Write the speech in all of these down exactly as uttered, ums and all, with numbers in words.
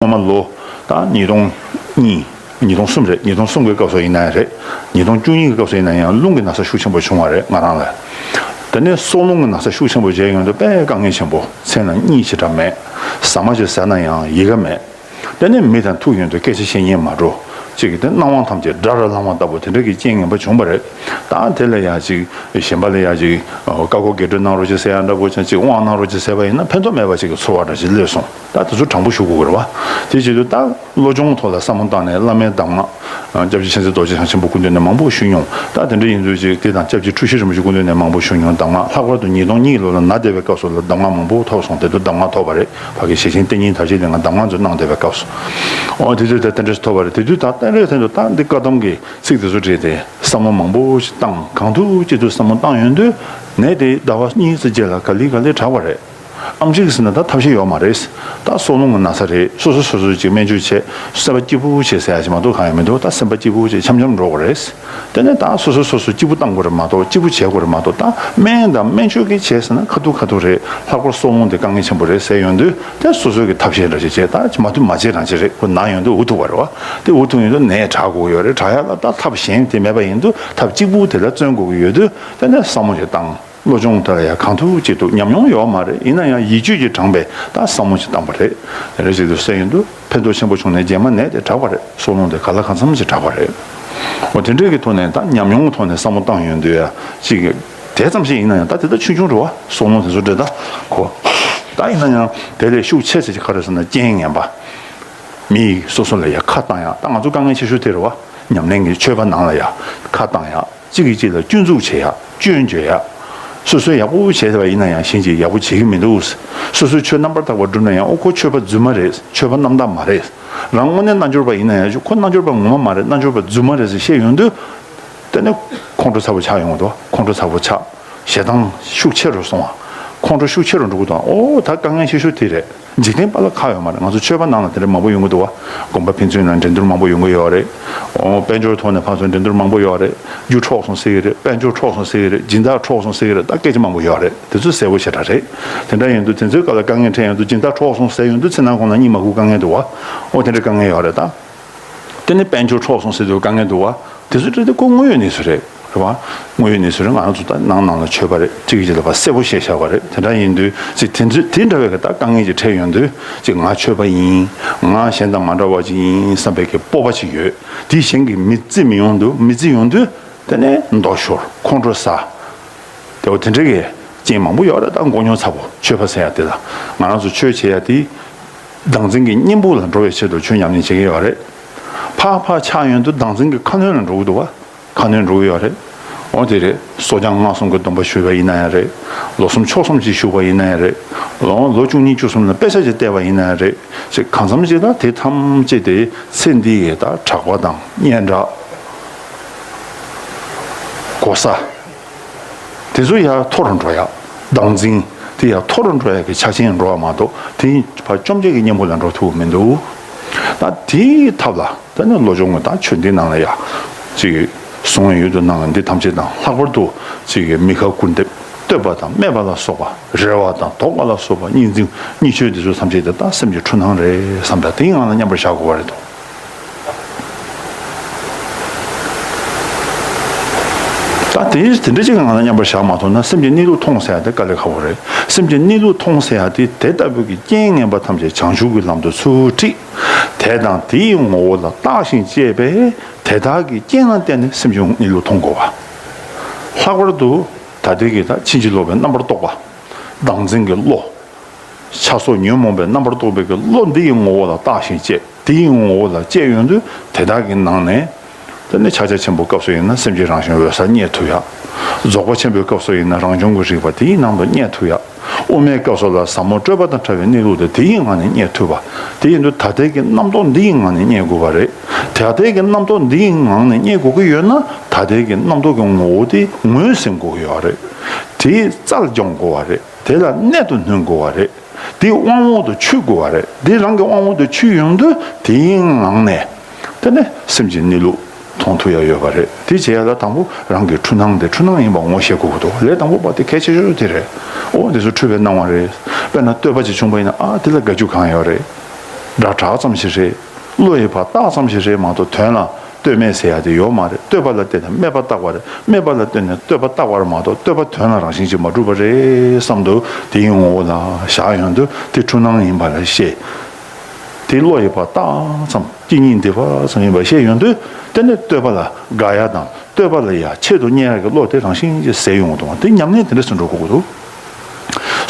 སྔོན་མ་ལོ་ད་ཉིས་སྟོང་གཉིས། ཉིས་སྟོང་གསུམ་རེད། ཉིས་སྟོང་གསུམ་གྱི་སྐབས་སུ་ཡིན་ན་ཡང་རེད། ཉིས་སྟོང་བཅུ་གཉིས་ཀྱི་སྐབས་སུ་ཡིན་ན་ཡང་རླུང་གི་ན་ཚ་ཤུགས་ཆེན་པོ་བྱུང་བ་རེད་ང་རང་ལ། དེ་ནས་སྲོག་རླུང་གི་ན་ཚ་ཤུགས་ཆེན་པོ་བྱས་ཡོང་དུས་དཔེ་དཀའ་ངལ་ཆེན་པོ། མཚན་ལ་གཉིད་ཞེ་དྲག་མེད། ཟ་མ་ཞིག་ཟ་ན་ཡང་ཡི་ག་མེད། དེ་ནས་མི་དང་ཐུག་ཡོང་དུས་སྐད་ཆ་བཤད་སྙིང་མ་འདོད། གཅིག་གིས་དེ་སྣང་བ་ཐམས་ཅད་དགྲ་རུ་ལངས་པ་ལྟ་བུ་དེ་འདྲ་གི་རྐྱེན་ངན་པ་བྱུང་བ་རེད། ད་དེ་ལ་ཡང་ཅིག་གཞན་པ་ལ་ཡང་ཅིག་བཀའ་བསྒོ་རྒྱས་སྤྲོས་གནང་རོགས་ཅིག་ཟེར་ཡ་འདྲ་པོ་ཅིག་དབང་གནང་རོགས་ཅིག་ཟེར་བ་ཡིན་ན་ཕན་ཐོགས་མེད་པ་ཅིག་གི་ཚོར་བ་འདྲ་ཞིག་སླེབས་སོང་། ད་དེ་ཚོ་དྲང་པོ་ཞུ་དགོས་ཀྱི་རེད་བ། དེ་བྱེད་དུས་ད་བློ་སྦྱོང་ཐོག་ལ་བསམ་བློ་བཏང་ནས་བླ་མའི་གདམས་ངག་སྐྱབས་རྗེ་མཁྱེན་བརྩེ་རྡོ་རྗེ་འཆང་ཆེན་པོ་སྐུ་མདུན་ནས་མང་པོ་ཞུས་མྱོང་། ད་དེ་འདྲ་ཡིན་དུས་ཅིག་དེ་དང་སྐྱབས་རྗེ་འཁྲུལ་ཞིག་རིན་པོ་ཆེ་སྐུ་མདུན་ནས་མང་པོ་ཞུས་མྱོང་། གདམས་ངག་ལྷག་པར་དུ་ཉིས་སྟོང་གཉིས་ལོ་ལ་ན་བསྡད་པའི་སྐབས་སུ་ལ་གདམས་ངག་མང་པོ་ཐོབ་སོང་། དེ་དུས་གདམས་ངག་ཐོབ་པ་རེད། ཕ་གི་ཞེ་ཆེན་གཏན་ཉིན་དར་ཞིང་ལས་ང་གདམས་ངག་ཚོ་གནང་བསྡད་པའི་སྐབས་སུ། ཨོ་དེ་དུས་ད་དེ་འདྲ་ཞིག་ཐོབ་པ་རེད། དེ་དུས་ད་སྟན་རེ་ཐེན་དུ་ད་འདི་བཀའ་གདམས་ཀྱི་ཚིག་དེ་ཚོ་བྲིས་ཏེ་བསམ་བློ་མང་པོ་ཞིག་བཏང་། གང་ཐུབ་ཅི་ཐུབ་བསམ་བློ་བཏང་ཡོང་དུས་ནད་དེ་ཟླ་བ་གཉིས་ཙམ་རྗེས་ལ་ག་ལེ་ག་ལེ་དྲག་པ་རེད། ཨེམ་ཆི་གི་ཟེར་ན་ད་ཐབས་ཤེས་ཡོད་མ་རེད། ད་སྲོག་རླུང་གི་ན་ཚ་རེད། སོ་སོ་སོ་སོ་ཅིག་སྨན་བཅོས་བྱས་སེམས་པ་སྐྱིད་པོ་བྱས་ཟེར་ཡ་ཞིག་མ་གཏོགས་གང་ཡང་མི་འདུག། ད་སེམས་པ་སྐྱིད་པོ་བྱས་འཆམ་འཆམ་འགྲོ་དགོས་རེད། དེ་ནས་ད་སོ་སོ་སོ་སོ་སྐྱིད་པོ་བཏང་དགོས་རེད་མ་གཏོགས། སྐྱིད་པོ་བྱེད་དགོས་རེད་མ་གཏོགས། ད་སྨན་དང་སྨན་བཅོས་ཀྱི་བྱས་ཟེར་ན་ཁ་ཐུག་ཁ་ཐུག་རེད། ལྷག་པར་སྲོག་རླུང་དེ་དཀའ་ངལ་ཆེན་པོ་རེད་ཟེར་ཡོང་དུས་དེ་སོ་སོ་གི་ཐབས་ཤེས་འདྲ་ཞིག་བྱས། ད་མ་ཐུབ་མ་བྱས་རང་བྱས་རེད། ཁོ་ན་ཡོང་དུས་འུ་ཐུག་པ་རེད་བ། དེ་འུ་ཐུག་ཡོང་དུས་ནད་དྲག་དགོས་ཡོད་རེད། དྲག་ཡ་ལ་ད་ཐབས་གཞན་དེ་མེད་པ་ཡིན་དུས་ཐབས་གཅིག་པུ་དེ་ལ་བརྩོན་དགོས་ཀྱི་ཡོད་དུས་དེ་ནས་བསམ་བློ་ཞིག་བཏང་། བློ་སྦྱོང་དེ་ལ་ཡང་གང་ཐུབ་ཅི་ཐུབ། ཉམས་མྱོང་ཡོད་མ་རེད། ཡིན་ན་ཡང་ཡིད་དཔྱོད་ཀྱིས་དྲངས་པའི་ད་བསམ་བློ་ཞིག་བཏང་པ་རེད། དེ་འདྲ་ཞིག་ཏུ་གསན་ཡོང་དུས་ཕན་ཐོགས་ཆེན་པོ་བྱུང་ནས་རྗེས་མ་ནད་དེ་དྲག་པ་རེད། སྲོག་རླུང་དེ་ག་ལ་གང་འཚམ་ཞིག་དྲག་པ་རེད། འོ་དེ་འདྲའི་གི་ཐོག་ནས་ད་ཉམས་མྱོང་གི་ཐོག་ནས་བསམ་བློ་བཏང་ཡོང་དུས་ཡ་ཅིག་དེ་ཙམ་ཞིག་ཡིན་ན་ཡང་ད་དེ་ད་ཆུང་ཆུང་རེད་བ། སྲོག་རླུང་དེ་ཚོ་འདྲ་ད་གོ། ད་ཡིན་ན་ཡང་དེ་ལས་ཤུགས་ཆེ་ཚད་ཅིག་ག་རེ་ཟེར་ན་རྐྱེན་ངན་པ། མི་ཡིས་སོ་སོ་ལ་ཡ་ཁ་བཏང་ཡ། ད་ང་ཚོ་དཀའ་ངལ་ཆེ་ཤོས་དེ་རེད་བ། ཉམས་ལེན་གྱི་ཆོས་པ་ནང་ལ་ཡ་ཁ་བཏང་ཡ། གཅིག་གིས་གཅིག་ལ་སྐྱོན་འཛུགས་བྱེད་ཡ། སྐྱོན་བརྗོད་ཡ། སོ་སོས་ཡག་པོ་བྱས་པ་ཡིན་ན་ཡང་གཞན་གྱིས་ཡག་པོ་བྱེད་ཀྱི་མི་འདུག། སོ་སོས་ཆོས་རྣམ་པར་དག་པ་བསྒྲུབས་ན་ཡང་ཨོ་ཁོ་ཆོས་པ་རྫུན་མ་རེད། ཆོས་པ་རྣམ་དག་མ་རེད། རང་དངོས་གནས་རྣལ་འབྱོར་པ་ཡིན་ན་ཡང་ཁོ་རྣལ་འབྱོར་པ་ངོ་མ་མ་རེད། རྣལ་འབྱོར་པ་རྫུན་མ་རེད་ཟེར་བཤད་ཡོང་དུས། དེ་ནས་ཁོང་ཁྲོ་ཚ་པོ་ཆགས་ཡོང་གི་འདུག། ཁོང་ཁྲོ་ཚ་པོ་ཆགས། ཞེ་སྡང་ཤུགས་ཆེ་རུ་སོང་བ། ཁོང་ཁྲོ་ཤུགས་ཆེ་རུ་འགྲོ་གི་འདུག། ཨོ་ད་དཀའ་ངལ་ཆེ་ཤོས་དེ་རེད། འཇིག་རྟེན་པ་ལ་ཁག་ཡོད་མ་རེད། ང་ཚོ་ཆོས་པ་ནང་ལ་དེ་འདྲ་མང་པོ་ཡོང་གི་འདུག་བ། དགོན་པ་ཕན་ཚུན་ནང་འགྲན་བསྡུར་མང་པོ་ཡོང་གི་ཡོད་རེད། ཨོ་དཔལ་འབྱོར་ཐོག་ནས་ཕར་ཚུར་འགྲན་བསྡུར་མང་པོ་ཡོད་རེད། རྒྱུ་འཕྲོག་སོང་ཟེར་གི་རེད། དཔལ་འབྱོར་འཕྲོག་སོང་ཟེར་གི་རེད། སྦྱིན་བདག་འཕྲོག་སོང་ཟེར་གི་རེད། ད་སྐད་ཆ་མང་པོ་ཡོད་རེད། དེ་ཚོ་གསལ་པོ་ཞེ་དྲག་རེད། དེ་འདྲ་ཡིན་དུས་དེ་ཚོའི་སྐབས་ལ་དཀའ་ངལ་འཕྲད་ཡོང་དུས་སྦྱིན་བདག་འཕྲོག་སོང་ཟེར་ཡོང་དུས་ཚེ་ནང་ཁོང་ལ་གཉིད་མ་ཁུག་དཀའ་ངལ་འདུག་བ། ཨོ་དེ་འདྲ་དཀའ་ངལ་ཡོད་རེད་ད། དེ་ནས་དཔལ་འབྱོར་འཕྲོག་སོང་ཟེར་དུས་དཀའ་ངལ་འདུག་བ། དེ་ཚོ་འདྲ་དེ་ཁོ་དངོས་ཡོད་གནས་ཚུལ་རེད། རེད་བ། དངོས་ཡོད་གནས་ཚུལ་རེད། ང་རང་ཚོ་ད་ནང་ནང་ལ་ཆོས་པ་རེད། གཅིག་གིས་གཅིག་ལ་ཕར་གསལ་པོ་བཤད་བཞག་པ་རེད། དེ་འདྲ་ཡིན་དུས་ཅིག་དེ་ཚོ་དེ་འདྲ་བའི་གི་ད་དཀའ་ངལ་ཅིག་འཕྲད་ཡོང་དུས་ཅིག་ང་ཆོས་པ་ཡིན། ང་གཞན་དང་མ་འདྲ་བ་ཅིག་ཡིན་བསམ་པའི་གི་སྤོབས་པ་ཅིག་ཡོད། དེ་གཞན་གྱིས་མི་བརྩི་མི་ཡོང་དུས་མི་བརྩི་ཡོང་དུས་དེ་ནས་མདོག་ཤོར། ཁོང་ཁྲོ་ཟ། དེ་འོ་དེ་འདྲ་གི་རྐྱེན་མང་པོ་ཡོད་རེད། ད་མགོ་རྙོག་ཚ་པོ་ཆོས་པ་ཟེར་ཡ་དེ་ལ་ང་རང་ཚོ་ཆོས་བྱེད་ཡ་དེ། བདག་འཛིན་གྱི་གཉེན་པོ་ལ་འགྲོ་བའི་ཆེད་དུ་ཆོས་ཉམས་ལེན་བྱེད་ཀྱི་ཡོད་རེད། ཕར་ཕར་ཆགས་ཡོང་དུས་བདག་འཛིན་གྱི་ཁ་གནོན་ལ་འགྲོ་གི་འདུག་བ། ཁ་གནོན་འགྲོ་གི་ཡོད་རེད། འོ་དེ་རེད། གསོ་སྦྱོང་སྔགས་གསུམ་གྱི་སྡོམ་པ་ཞུས་པ་ཡིན་ན་ཡང་རེད། ལོ་གསུམ་ཕྱོགས་གསུམ་ཞིག་བཞུགས་པ་ཡིན་ན་ཡང་རེད། ལོ་ལོ་བཅུ་གཉིས་བཅུ་གསུམ་ལ་དཔེ་ཆ་ཞིག་བལྟས་པ་ཡིན་ན་ཡང་རེད། ཅིག་གང་འཚམ་ཞིག་ལ་དེ་ཐམས་ཅད་དེ་ཚེ་འདི་ཡི་ད་གྲགས་པ་དང་སྙན་གྲགས། གོ་ས། དེ་ཚོ་ཡར་མཐོ་རུ་འགྲོ་ཡ། བདག་འཛིན་དེ་ཡར་མཐོ་རུ་འགྲོ་ཡ་གི་ཆ་རྐྱེན་འགྲོ་བ་མ་གཏོགས་དེ་ཕར་བཅོམ་བྱེད་ཀྱི་གཉེན་པོ་ལ་འགྲོ་ཐུབ་མི་འདུག། ད་དེའི་ཐབས་ལ་ད་ནི་བློ་སྦྱོང་གི་ད་ཆོས་འདི་ནང་ལ་ཡ་ཅིག་གཟུང་བའི་ཡུལ་དུ་སྣང་བ་འདི་ཐམས་ཅད་དང་ལྷག་པར་དུ་ཅིག་མི་ཁ་སྐུར་འདེབས་བསྟོད་པ་དང་སྨད་པ་ལ་སོགས་པ། རེ་བ་དང་དོགས་པ་ལ་སོགས་པ་གཉིས་འཛིན་གཉིས་ཆོས་འདི་ཚོ་ཐམས་ཅད་དེ་ད་སེམས་ཀྱི་འཁྲུལ་སྣང་རེད་བསམ་པ་དེའི་ངང་ལ་མཉམ་པར་བཞག་དགོས་པ་རེད་དོ། ད་དེ་དེ་འདྲ་ཅིག་གི་ངང་ལ་མཉམ་པར་བཞག་མ་ཐུབ་ན་སེམས་ཀྱི་གནས་ལུགས་མཐོང་ཟེར་ཡ་དེ་དཀའ་ལས་ཁག་པོ་རེད། སེམས་ཀྱི་གནས་ལུགས་མཐོང་ཟེར་ཡ་དེ་དེ་ལྟ་བུའི་གི་རྐྱེན་ངན་པ་ཐམས་ཅད་བྱང་ཆུབ་ཀྱི་ལམ་དུ་ཚུར་ཁྲིད། དེ་དང་དེའི་ངོ་བོ་ལ་བརྟགས་ཤིང་དཔྱད་པས་དེ་དག་གི་རྐྱེན་ལ་བརྟེན་ནས་སེམས་ཀྱི་གནས་ལུགས་མཐོང་དགོས་པ། ལྷག་པར་དུ་ད་ལྟའི་གི་ད་ཕྱིན་ཅི་ལོག་པའི་རྣམ་པར་རྟོག་པ། བདག་འཛིན་གྱི་བློ། ཆགས་སོགས་ཉོན་མོངས་པའི་རྣམ་པར་རྟོག་པའི་གི་བློ་འདི་ཡི་ངོ་བོ་ལ་བརྟགས་ཤིང་དཔྱད། དེ་ཡི་ངོ་བོ་ལ་དཔྱད་ཡོང་དུས་དེ་དག་གི་ནང་ནས། དེ་ནས་ཕྱག་རྒྱ་ཆེན་པོའི་སྐབས་སུ་ཡིན་ན་སེམས་ཀྱི་རང་བྱུང་འོད་གསལ་རྙེད་ཐུབ་ཡ། རྫོགས་པ་ཆེན་པོའི་སྐབས་སུ་ཡིན་ན་རང་བྱུང་གི་རིག་པ་དེའི་ནང་དུ་རྙེད་ཐུབ་ཡ། དབུ་མའི་སྐབས་སུ་ལ་ཟབ་མོ་སྤྲོས་པ་དང་བྲལ་བའི་གནས་ལུགས་དེ་དེའི་ངང་ནས་རྙེད་ཐུབ་པ། དེ་ཡིན་དུས་ད་ལྟའི་གི་རྣམ་རྟོག་འདི་ཡི་ངང་ནས་རྙེད་དགོས་པ་རེད། ད་ལྟའི་གི་རྣམ་རྟོག་འདི་ཡི་ངང་ནས་རྙེད་དགོས་ཀྱི་ཡོད་ན་ད་ལྟའི་གི་རྣམ་རྟོག་གི་ངོ་བོ་དེ་ངོས་ཟིན་དགོས་ཀྱི་ཡོད་རེད། དེའི་རྩལ་སྦྱོང་དགོས་པ་རེད། དེ་ལ་གནད་དུ་སྣོན་དགོས་པ་རེད། དེའི་དབང་འོག་ཏུ་ཆུད་དགོས་པ་རེད། དེ་རང་གི་དབང་འོག་ཏུ་ཆུད་ཡོང་དུས་དེའི་ངང་ནས་དེ་ནས་སེམས་ཀྱི་གནས་ལུགས་མཐོང་ཐུབ་ཡ་ཡོད་པ་རེད། དེ་བྱེད་ཡ་ལ་དང་པོ་རང་གི་འཁྲུལ་སྣང་དེ་འཁྲུལ་སྣང་ཡིན་པ་ངོ་ཤེས་དགོས་ཀྱི་འདུག། ལས་དང་པོ་པ་དེ་གལ་ཆེ་ཤོས་དེ་རེད། འོ་དེ་ཚོ་འཁྲུལ་པའི་སྣང་བ་རེད། དཔེར་ན་བསྟོད་པ་ཅིག་བྱུང་པ་ཡིན་ན་ཨ་དེ་ལ་དགའ་རྒྱུ་གང་ཡོད་རེད། སྒྲ་གྲགས་ཙམ་ཞིག་རེད། བློ་ཡིས་ཕར་བཏགས་ཙམ་ཞིག་རེད་མ་གཏོགས་དོན་ལ་ལྟོས་མེད་ཟེར་ཡ་དེ་ཡོད་མ་རེད། ལྟོས་པ་ལ་བརྟེན་ནས་སྨྲས་པ་བཏགས་པ་རེད། སྨྲས་པ་ལ་བརྟེན་ནས་ལྟོས་པ་བཏགས་པ་རེད་མ་གཏོགས་ལྟོས་པ་དོན་ལ་རང་བཞིན་གྱིས་མ་གྲུབ་པ་རེད་བསམ་དུས་དེའི་ངོ་བོ་ལ་བཞག་ཡོང་དུས་དེ་འཁྲུལ་སྣང་ཡིན་པ་ལ་བཤད། དེ་བློ་ཡིས་ཕར་བཏགས་ཙམ་སྐྱེ་གཉིས་འདུས་པ་ཙམ་ཡིན་པ་བཤད་ཡོང་དུས་དེ་ནི་ལྟོས་པ་ལ་དགའ་ཡ་དང་ལྟོས་པ་ལ་ཡ་ཆེད་དུ་གཉེར་ཡ་གི་བློ་དེ་རང་བཞིན་གྱིས་ཟད་ཡོང་གི་འདུག་དེ་ཉམས་ལེན་དེ་འདྲ་སུ་འགྲོ་དགོས་ཀྱི་འདུག་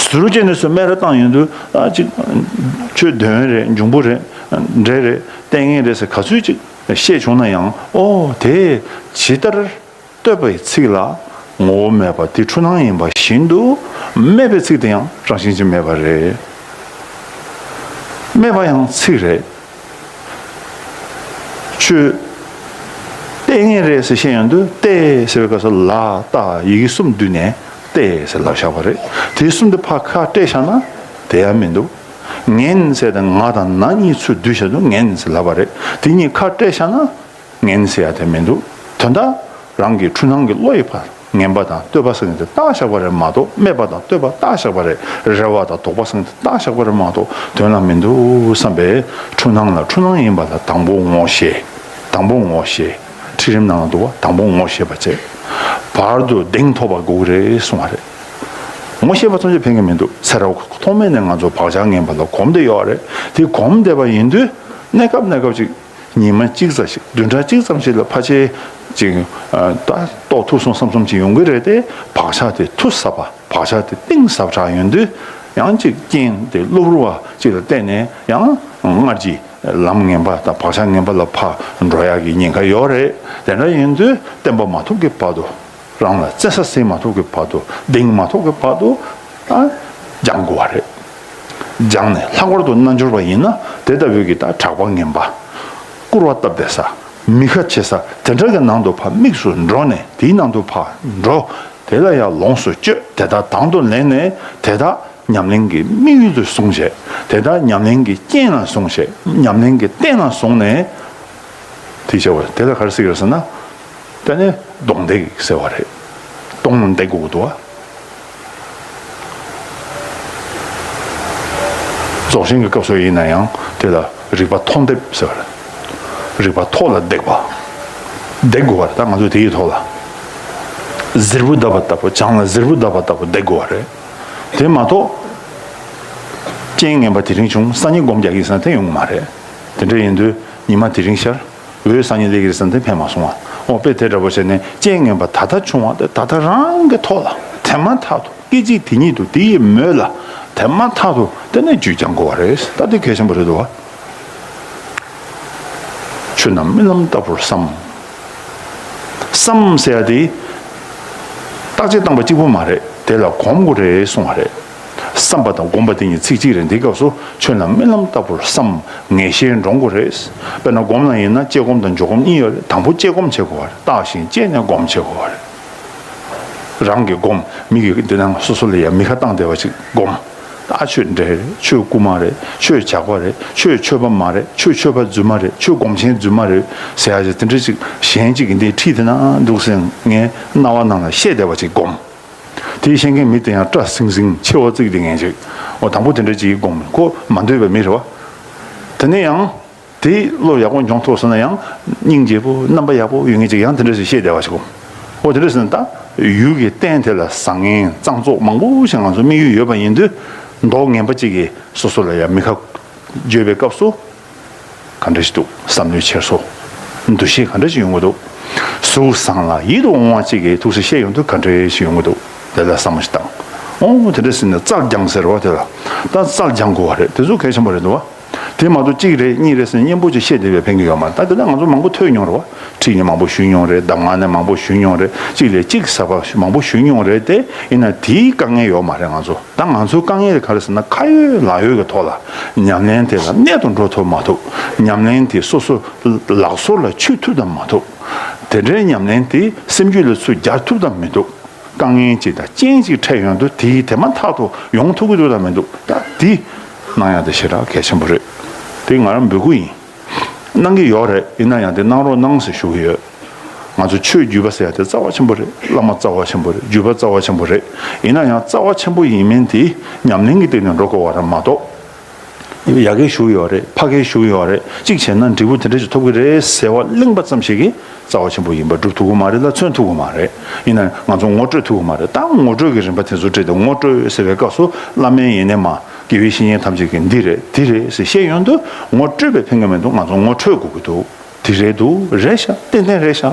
ཟུར་བཅད་ནས་སུ་སྨད་ར་བཏང་ཡོང་དུས་ཨ་ཅིག་ཆོས་དོན་རེད། འབྱུང་པོ་རེད། འབྲས་རེད། ལྟས་ངན་རེད་ཟེར་ག་ཚོད་ཅིག་བཤད་བྱུང་ན་ཡང་ཨོ་དེ་ཇི་ལྟར་ལྟོས་པའི་ཚིག་ལ་ངོ་བོ་མེད་པ་དེ་འཁྲུལ་སྣང་ཡིན་པ་བཞིན་དུ་སྨྲས་པའི་ཚིག་དེ་ཡང་རང་བཞིན་གྱིས་མེད་པ་རེད། སྨྲས་པ་ཡང་ཚིག་རེད། ཆོས་ལྟས་ངན་རེད་ཟེར་བཤད་ཡོང་དུས་ལྟས་ཟེར་བའི་སྐབས་སུ་ལ་ཏ་ཡི་གེ་གསུམ་བསྡུས་ནས་ལྟས་ཟེར་ལབ་བཞག་པ་རེད། དེ་གསུམ་དེ་ཕར་ཁ་སྤྲད་བཞག་ན་དེ་ཡང་མི་འདུག་ངན་ཟེར་དེ་ང་དང་ན་གཉིས་ཚུར་བསྡུས་བཞག་དུས་ངན་ཟེར་ལབ་པ་རེད། དེ་གཉིས་ཁ་སྤྲད་བཞག་ན་ངན་ཟེར་ཡ་དེ་མི་འདུག་དོན་དག་རང་གི་འཁྲུལ་སྣང་གི་བློ་ཡིས་ཕར་ངན་པ་དང་ལྟོས་པ་ཟེར་མཁན་དེ་བཏགས་བཞག་པ་རེད་མ་གཏོགས་སྨྲས་པ་དང་ལྟོས་པ་བཏགས་བཞག་པ་རེད། རེ་བ་དང་དོགས་པ་ཟེར་མཁན་དེ་བཏགས་བཞག་པ་རེད་མ་གཏོགས་དོན་ལ་མི་འདུག་བསམ་པས་འཁྲུལ་སྣང་ལ་འཁྲུལ་སྣང་ཡིན་པ་ལ་དང་པོ་ངོ་ཤེས། དང་པོ་ངོ་ཤེས། ཁྲིད་རིམ་ནང་ལ་འདུག་བ། དང་པོ་ངོ་ཤེས་པ་བྱས། བར་དུ་གདེང་ཐོབ་པ་དགོས་ཀྱི་རེད་གསུང་བ་རེད། ངོ་ཤེས་པ་ཙམ་གྱིས་ཕན་གྱི་མི་འདུག་ཚེ་རབས་ཐོག་མེད་ནས་ང་ཚོ་བག་ཆགས་ངན་པ་ལ་གོམས་བསྡད་ཡོད་རེད། དེ་གོམས་བསྡད་པ་ཡིན་དུས་གནས་སྐབས་གནས་སྐབས་ཅིག་ཉི་མ་གཅིག་ཙམ་ཞིག་བདུན་ཕྲག་གཅིག་ཙམ་ཞིག་ལ་ཕལ་ཆེར་ཅིག་ཨ་ད་རྟོགས་ཐུབ་སོང་བསམ་བསམ་ཅིག་ཡོང་གི་རེད་དེ། བག་ཆགས་དེ་ཐུ་ས་པ། བག་ཆགས་དེ་གཏིང་ཟབ་དྲགས་ཡོང་དུས་ཡང་ཅིག་རྐྱེན་དེ་གློ་བུར་བ་ཅིག་ལ་བརྟེན་ནས་ཡང་སྔར་གྱི་ལམ་ངན་པ་དང་བག་ཆགས་ངན་པ་ལ་ཕར་འགྲོ་ཡག་གི་ཉེན་ཁ་ཡོད་རེད། དེ་འདྲ་ཡིན་དུས་བསྟན་པ་མ་ཐོབ་ཀྱི་བར་དུ། རང་ལ་བཙན་ས་ཟིན་མ་ཐུབ་ཀྱི་བར་དུ། གདེང་མ་ཐོབ་ཀྱི་བར་དུ་ཨ་སྦྱང་དགོས་པ་རེད། སྦྱངས་ནས་ལྷག་པར་དུ་རྣལ་འབྱོར་པ་ཡིན་ན་དེ་ལྟ་བུའི་གི་ད་གྲགས་པ་ངན་པ། སྐུར་བ་བཏབ་བསྡད་ས། མི་ཁ་བྱེད་ས་དེ་འདྲ་གི་ནང་དུ་ཕར་དམིགས་སུ་འགྲོ་ནས་དེའི་ནང་དུ་ཕར་འགྲོ། དེ་ལ་ཡང་ལོངས་སུ་སྤྱོད། དེ་དག་དང་དུ་ལེན་ནས་དེ་དག་ཉམས་ལེན་གྱི་དམིགས་ཡུལ་དུ་བཟུང་བྱས། དེ་དག་ཉམས་ལེན་གྱི་རྐྱེན་ལ་བཟུང་བྱས། ཉམས་ལེན་གྱི་རྟེན་ལ་བཟུང་ནས། དེ་བྱ་བ་དེ་ལ་ག་རེ་ཟེར་གྱི་རེད་ཟེར་ན། དེ་ནི་གདོང་འདེགས་ཟེར་བ་རེད། གདོང་འདེགས་དགོས་འདུག་བ། རྫོགས་ཆེན་གྱི་སྐབས་སུ་ཡིན་ན་ཡང་དེ་ལ་རིག་པ་ཐོག་འདེགས་ཟེར་བ་རེད། རིག་པ་ཐོག་ལ་འདེགས་པ། འདེགས་དགོས་བ་རེད། ད་ང་ཚོས་དེ་ཡི་ཐོག་ལ་གཟེར་བུ་བརྡབས་པ་ལྟ་བུ། བྱང་ལ་གཟེར་བུ་བརྡབས་པ་ལྟ་བུ་འདེགས་དགོས་བ་རེད། དེ་མ་གཏོགས་རྐྱེན་ངན་པ་དེ་རིང་བྱུང་། སང་ཉིན་སྒོམ་རྒྱག་གི་ཟེར་ན་དེ་ཡོང་གི་མ་རེད། དེ་འདྲ་ཡིན་དུས་ཉི་མ་དེ་རིང་ཤར། འོད་སང་ཉིན་སླེབས་ཀྱི་རེད་ཟེར་ན་དེ་ཕན་མ་སོང་བ། འོ་དཔེ་དེ་འདྲ་པོ་བྱས་ནས་རྐྱེན་ངན་པ་ད་ལྟ་བྱུང་བ་དེ་ད་ལྟ་རང་གི་ཐོག་ལ་དེ་མ་ཐག་ཏུ་སྐད་ཅིག་དེ་ཉིད་དུ་དེ་ཡི་མོད་ལ་དེ་མ་ཐག་ཏུ་དེ་ནས་རྒྱུད་སྦྱང་དགོས་པ་རེད། ད་དེ་གལ་ཆེན་པོ་རེད་འདུག་བ། ཆོས་རྣམས་རྨི་ལམ་ལྟ་བུར་བསམ། བསམ་ཟེར་ཡ་དེ་བརྟག་དཔྱད་བཏང་པ་གཅིག་པོ་མ་རེད། དེ་ལ་གོམས་དགོས་རེད་གསུང་བ་རེད། བསམ་པ་དང་སྒོམ་པ་དེ་གཉིས་ཚིག་གཅིག་རེད། འདི་སྐབས་སུ་ཆོས་རྣམས་རྨི་ལམ་ལྟ་བུར་བསམ། ངེས་ཤེས་འདྲོངས་དགོས་རེད། དཔེར་ན་སྒོམ་ལ་ཡིན་ན་དཔྱད་སྒོམ་དང་འཇུག་སྒོམ་གཉིས་ཡོད་རེད། དང་པོ་དཔྱད་སྒོམ་བྱེད་དགོས་པ་རེད། བརྟགས་ཤིང་དཔྱད་ནས་སྒོམ་བྱེད་དགོས་པ་རེད། རང་གི་སྒོམ། མི་གི་འདི་ནང་སོ་སོ་ལ་ཡ་མི་ཁ་བཏང་བསྡད་པ་ཅིག་སྒོམ། ད་ཆོས་འདྲེ་རེད། ཆོས་རྐུན་མ་རེད། ཆོས་ཇག་པ་རེད། ཆོས་ཆོས་པ་མ་རེད། ཆོས་ཆོས་པ་རྫུན་མ་རེད། ཆོས་སྒོམ་ཆེན་རྫུན་མ་རེད་ཟེར་ཡ་ཅིག་དེ་འདྲ་ཅིག་གཞན་ཅིག་གིས་འདི་ཁྲིད་དེ་ན་འདུག་ཟེར་ངའི་རྣ་བ་ནང་ལ་བཤད་བསྡད་པ་ཅིག་སྒོམ། དེ་བཤད་མཁན་མི་དེ་ཡང་སྐྲ་སིང་སིང་མཆེ་བ་གཙིགས་བསྡད་མཁན་ཅིག་འོ་དང་པོ་དེ་འདྲ་ཅིག་སྒོམ། ཁོ་མ་འདོད་པའི་མི་རེད་བ། དེ་ནས་ཡང་དེ་བློ་ཡག་པོ་འཇོག་ཐུབ་སོང་ན་ཡང་སྙིང་རྗེ་པོ་རྣམ་པ་ཡག་པོ་ཡོད་མཁན་ཅིག་ཡང་དེ་འདྲ་ཞིག་བཤད་བསྡད་པ་ཞིག་གོ། འོ་དེ་འདྲ་ཟེར་ན་ད་ཡུལ་གྱི་རྟེན་དེ་ལ་བཟང་ངན་གཙང་བཙོག་མང་པོ་ཞིག་ང་ཚོ་དམིགས་ཡུལ་ཡོད་པ་ཡིན་དུས་མདོག་ངན་པ་ཅིག་གིས་སོ་སོ་ལ་ཡང་མི་ཁ་བརྗོད་པའི་སྐབས་སུ་ག་འདྲ་ཞིག་འདུག་བསམ་བློའི་འཁྱེར་སོ། འདུ་ཤེས་ག་འདྲ་ཞིག་ཡོང་གི་འདུག་གཟུགས་བཟང་ལ་ཡིད་དུ་འོང་བ་ཅིག་གིས་ཐུགས་སུ་བཤད་ཡོང་དུས་ག་འདྲ་ཞིག་ཡོང་གི་འདུག་དེ་ལ་བསམ་བློ་ཞིག་བཏང་། འོ་དེ་འདྲ་ཟེར་ནས་རྩལ་སྦྱང་ཟེར་བ་དེ་ལ་ད་རྩལ་སྦྱང་དགོས་པ་རེད། དེ་ཚོ་གལ་ཆེན་པོ་རེད་འདུག་བ། དེ་མ་གཏོགས་གཅིག་རེད་གཉིས་རེད་ཟེར་ནས་སྙན་པོ་ཅིག་བཤད་བསྡད་པའི་ཕན་གྱི་ཡོད་མ་རེད། ད་དེ་ལ་ང་ཚོ་མང་པོ་ཐོས་མྱོང་རེད་བ། ཁྲིད་ནི་མང་པོ་ཞུས་མྱོང་རེད། གདམས་ངག་ནི་མང་པོ་ཞུས་མྱོང་རེད། གཅིག་ལས་གཅིག་ཟབ་པ་མང་པོ་ཞུས་མྱོང་རེད་དེ། ཡིན་ན་དེའི་དཀའ་ངལ་ཡོད་མ་རེད་ང་ཚོ། ད་ང་ཚོའི་དཀའ་ངལ་དེ་ག་རེ་ཟེར་ན་ཁ་ཡོད་ལག་ཡོད་ཀྱི་ཐོག་ལ་ཉམས་ལེན་དེ་ལ་གནད་དུ་འགྲོ་ཐུབ་མ་ཐུབ། ཉམས་ལེན་དེ་སོ་སོ་ལག་སོར་ལ་ཆུད་ཐུབ་དང་མ་ཐུབ། དེ་འདྲའི་ཉམས་ལེན་དེ་སེམས་རྒྱུད་ལ་ཚུར་སྦྱར་ཐུབ་དང་མི་ཐུབ། དཀའ་ངལ་ཅིག་དང་རྐྱེན་ཅིག་འཕྲད་ཡོང་དུས་དེའི་དེ་མ་ཐག་ཏུ་ཡོང་ཐུབ་ཀྱི་འདུག་དང་མི་འདུག་ད་དེ་གནང་ཡག་དེ་ཞེ་དྲག་གལ་ཆེན་པོ་རེད། དེ་ང་རང་འབོད་སྐུལ་ཡིན། གནང་གི་ཡོད་རེད། ཡིན་ན་ཡང་དེ་གནང་རོགས་གནང་ཟེར་ཞུ་གི་ཡོད། ང་ཚོ་ཆོས་བརྒྱུད་པ་ཟེར་ཡག་དེ་རྩ་བ་ཆེན་པོ་རེད། བླ་མ་རྩ་བ་ཆེན་པོ་རེད། བརྒྱུད་པ་རྩ་བ་ཆེན་པོ་རེད། ཡིན་ན་ཡང་རྩ་བ་ཆེན་པོ་ཡིན་མིན་དེ་ཉམས་ལེན་གྱི་སྟེང་ནས་འགྲོ་དགོས་པ་རེད་མ་གཏོགས། ཡ་གིར་བཞུགས་ཡོད་རེད། ཕ་གིར་བཞུགས་ཡོད་རེད། གཅིག་བྱས་ན་འབྲས་བུ་དེ་འདྲ་ཞིག་ཐོབ་ཀྱི་རེད་ཟེར་བ་གླེང་པ་ཙམ་ཞིག་གིས་རྩ་བ་ཆེན་པོ་ཡིན་པ་སྒྲུབ་ཐུབ་ཀྱི་མ་རེད་ལ། མཚོན་ཐུབ་ཀྱི་མ་རེད། ཡིན་ན་ང་ཚོ་ངོ་སྤྲོད་ཐུབ་ཀྱི་མ་རེད། ད་ངོ་སྤྲོད་ཀྱི་རིམ་པ་དེ་ཚོ་བྲིས་ཏེ། ངོ་སྤྲོད་ཟེར་བའི་སྐབས་སུ་བླ་མས་ཡིན་ནའི་མ། དགེ་བའི་བཤེས་གཉེན་ཐམས་ཅད་ཀྱིས་འདི་རེད་འདི་རེད་ཟེར་བཤད་ཡོང་དུས། ངོ་སྤྲོད་པས་ཕན་གྱི་མི་འདུག་ང་ཚོ་ངོ་འཕྲོད་དགོས་ཀྱི་འདུག་འདི་རེད་འདུག་རེད་ཤག་ཏན་ཏན་རེད་ཤག་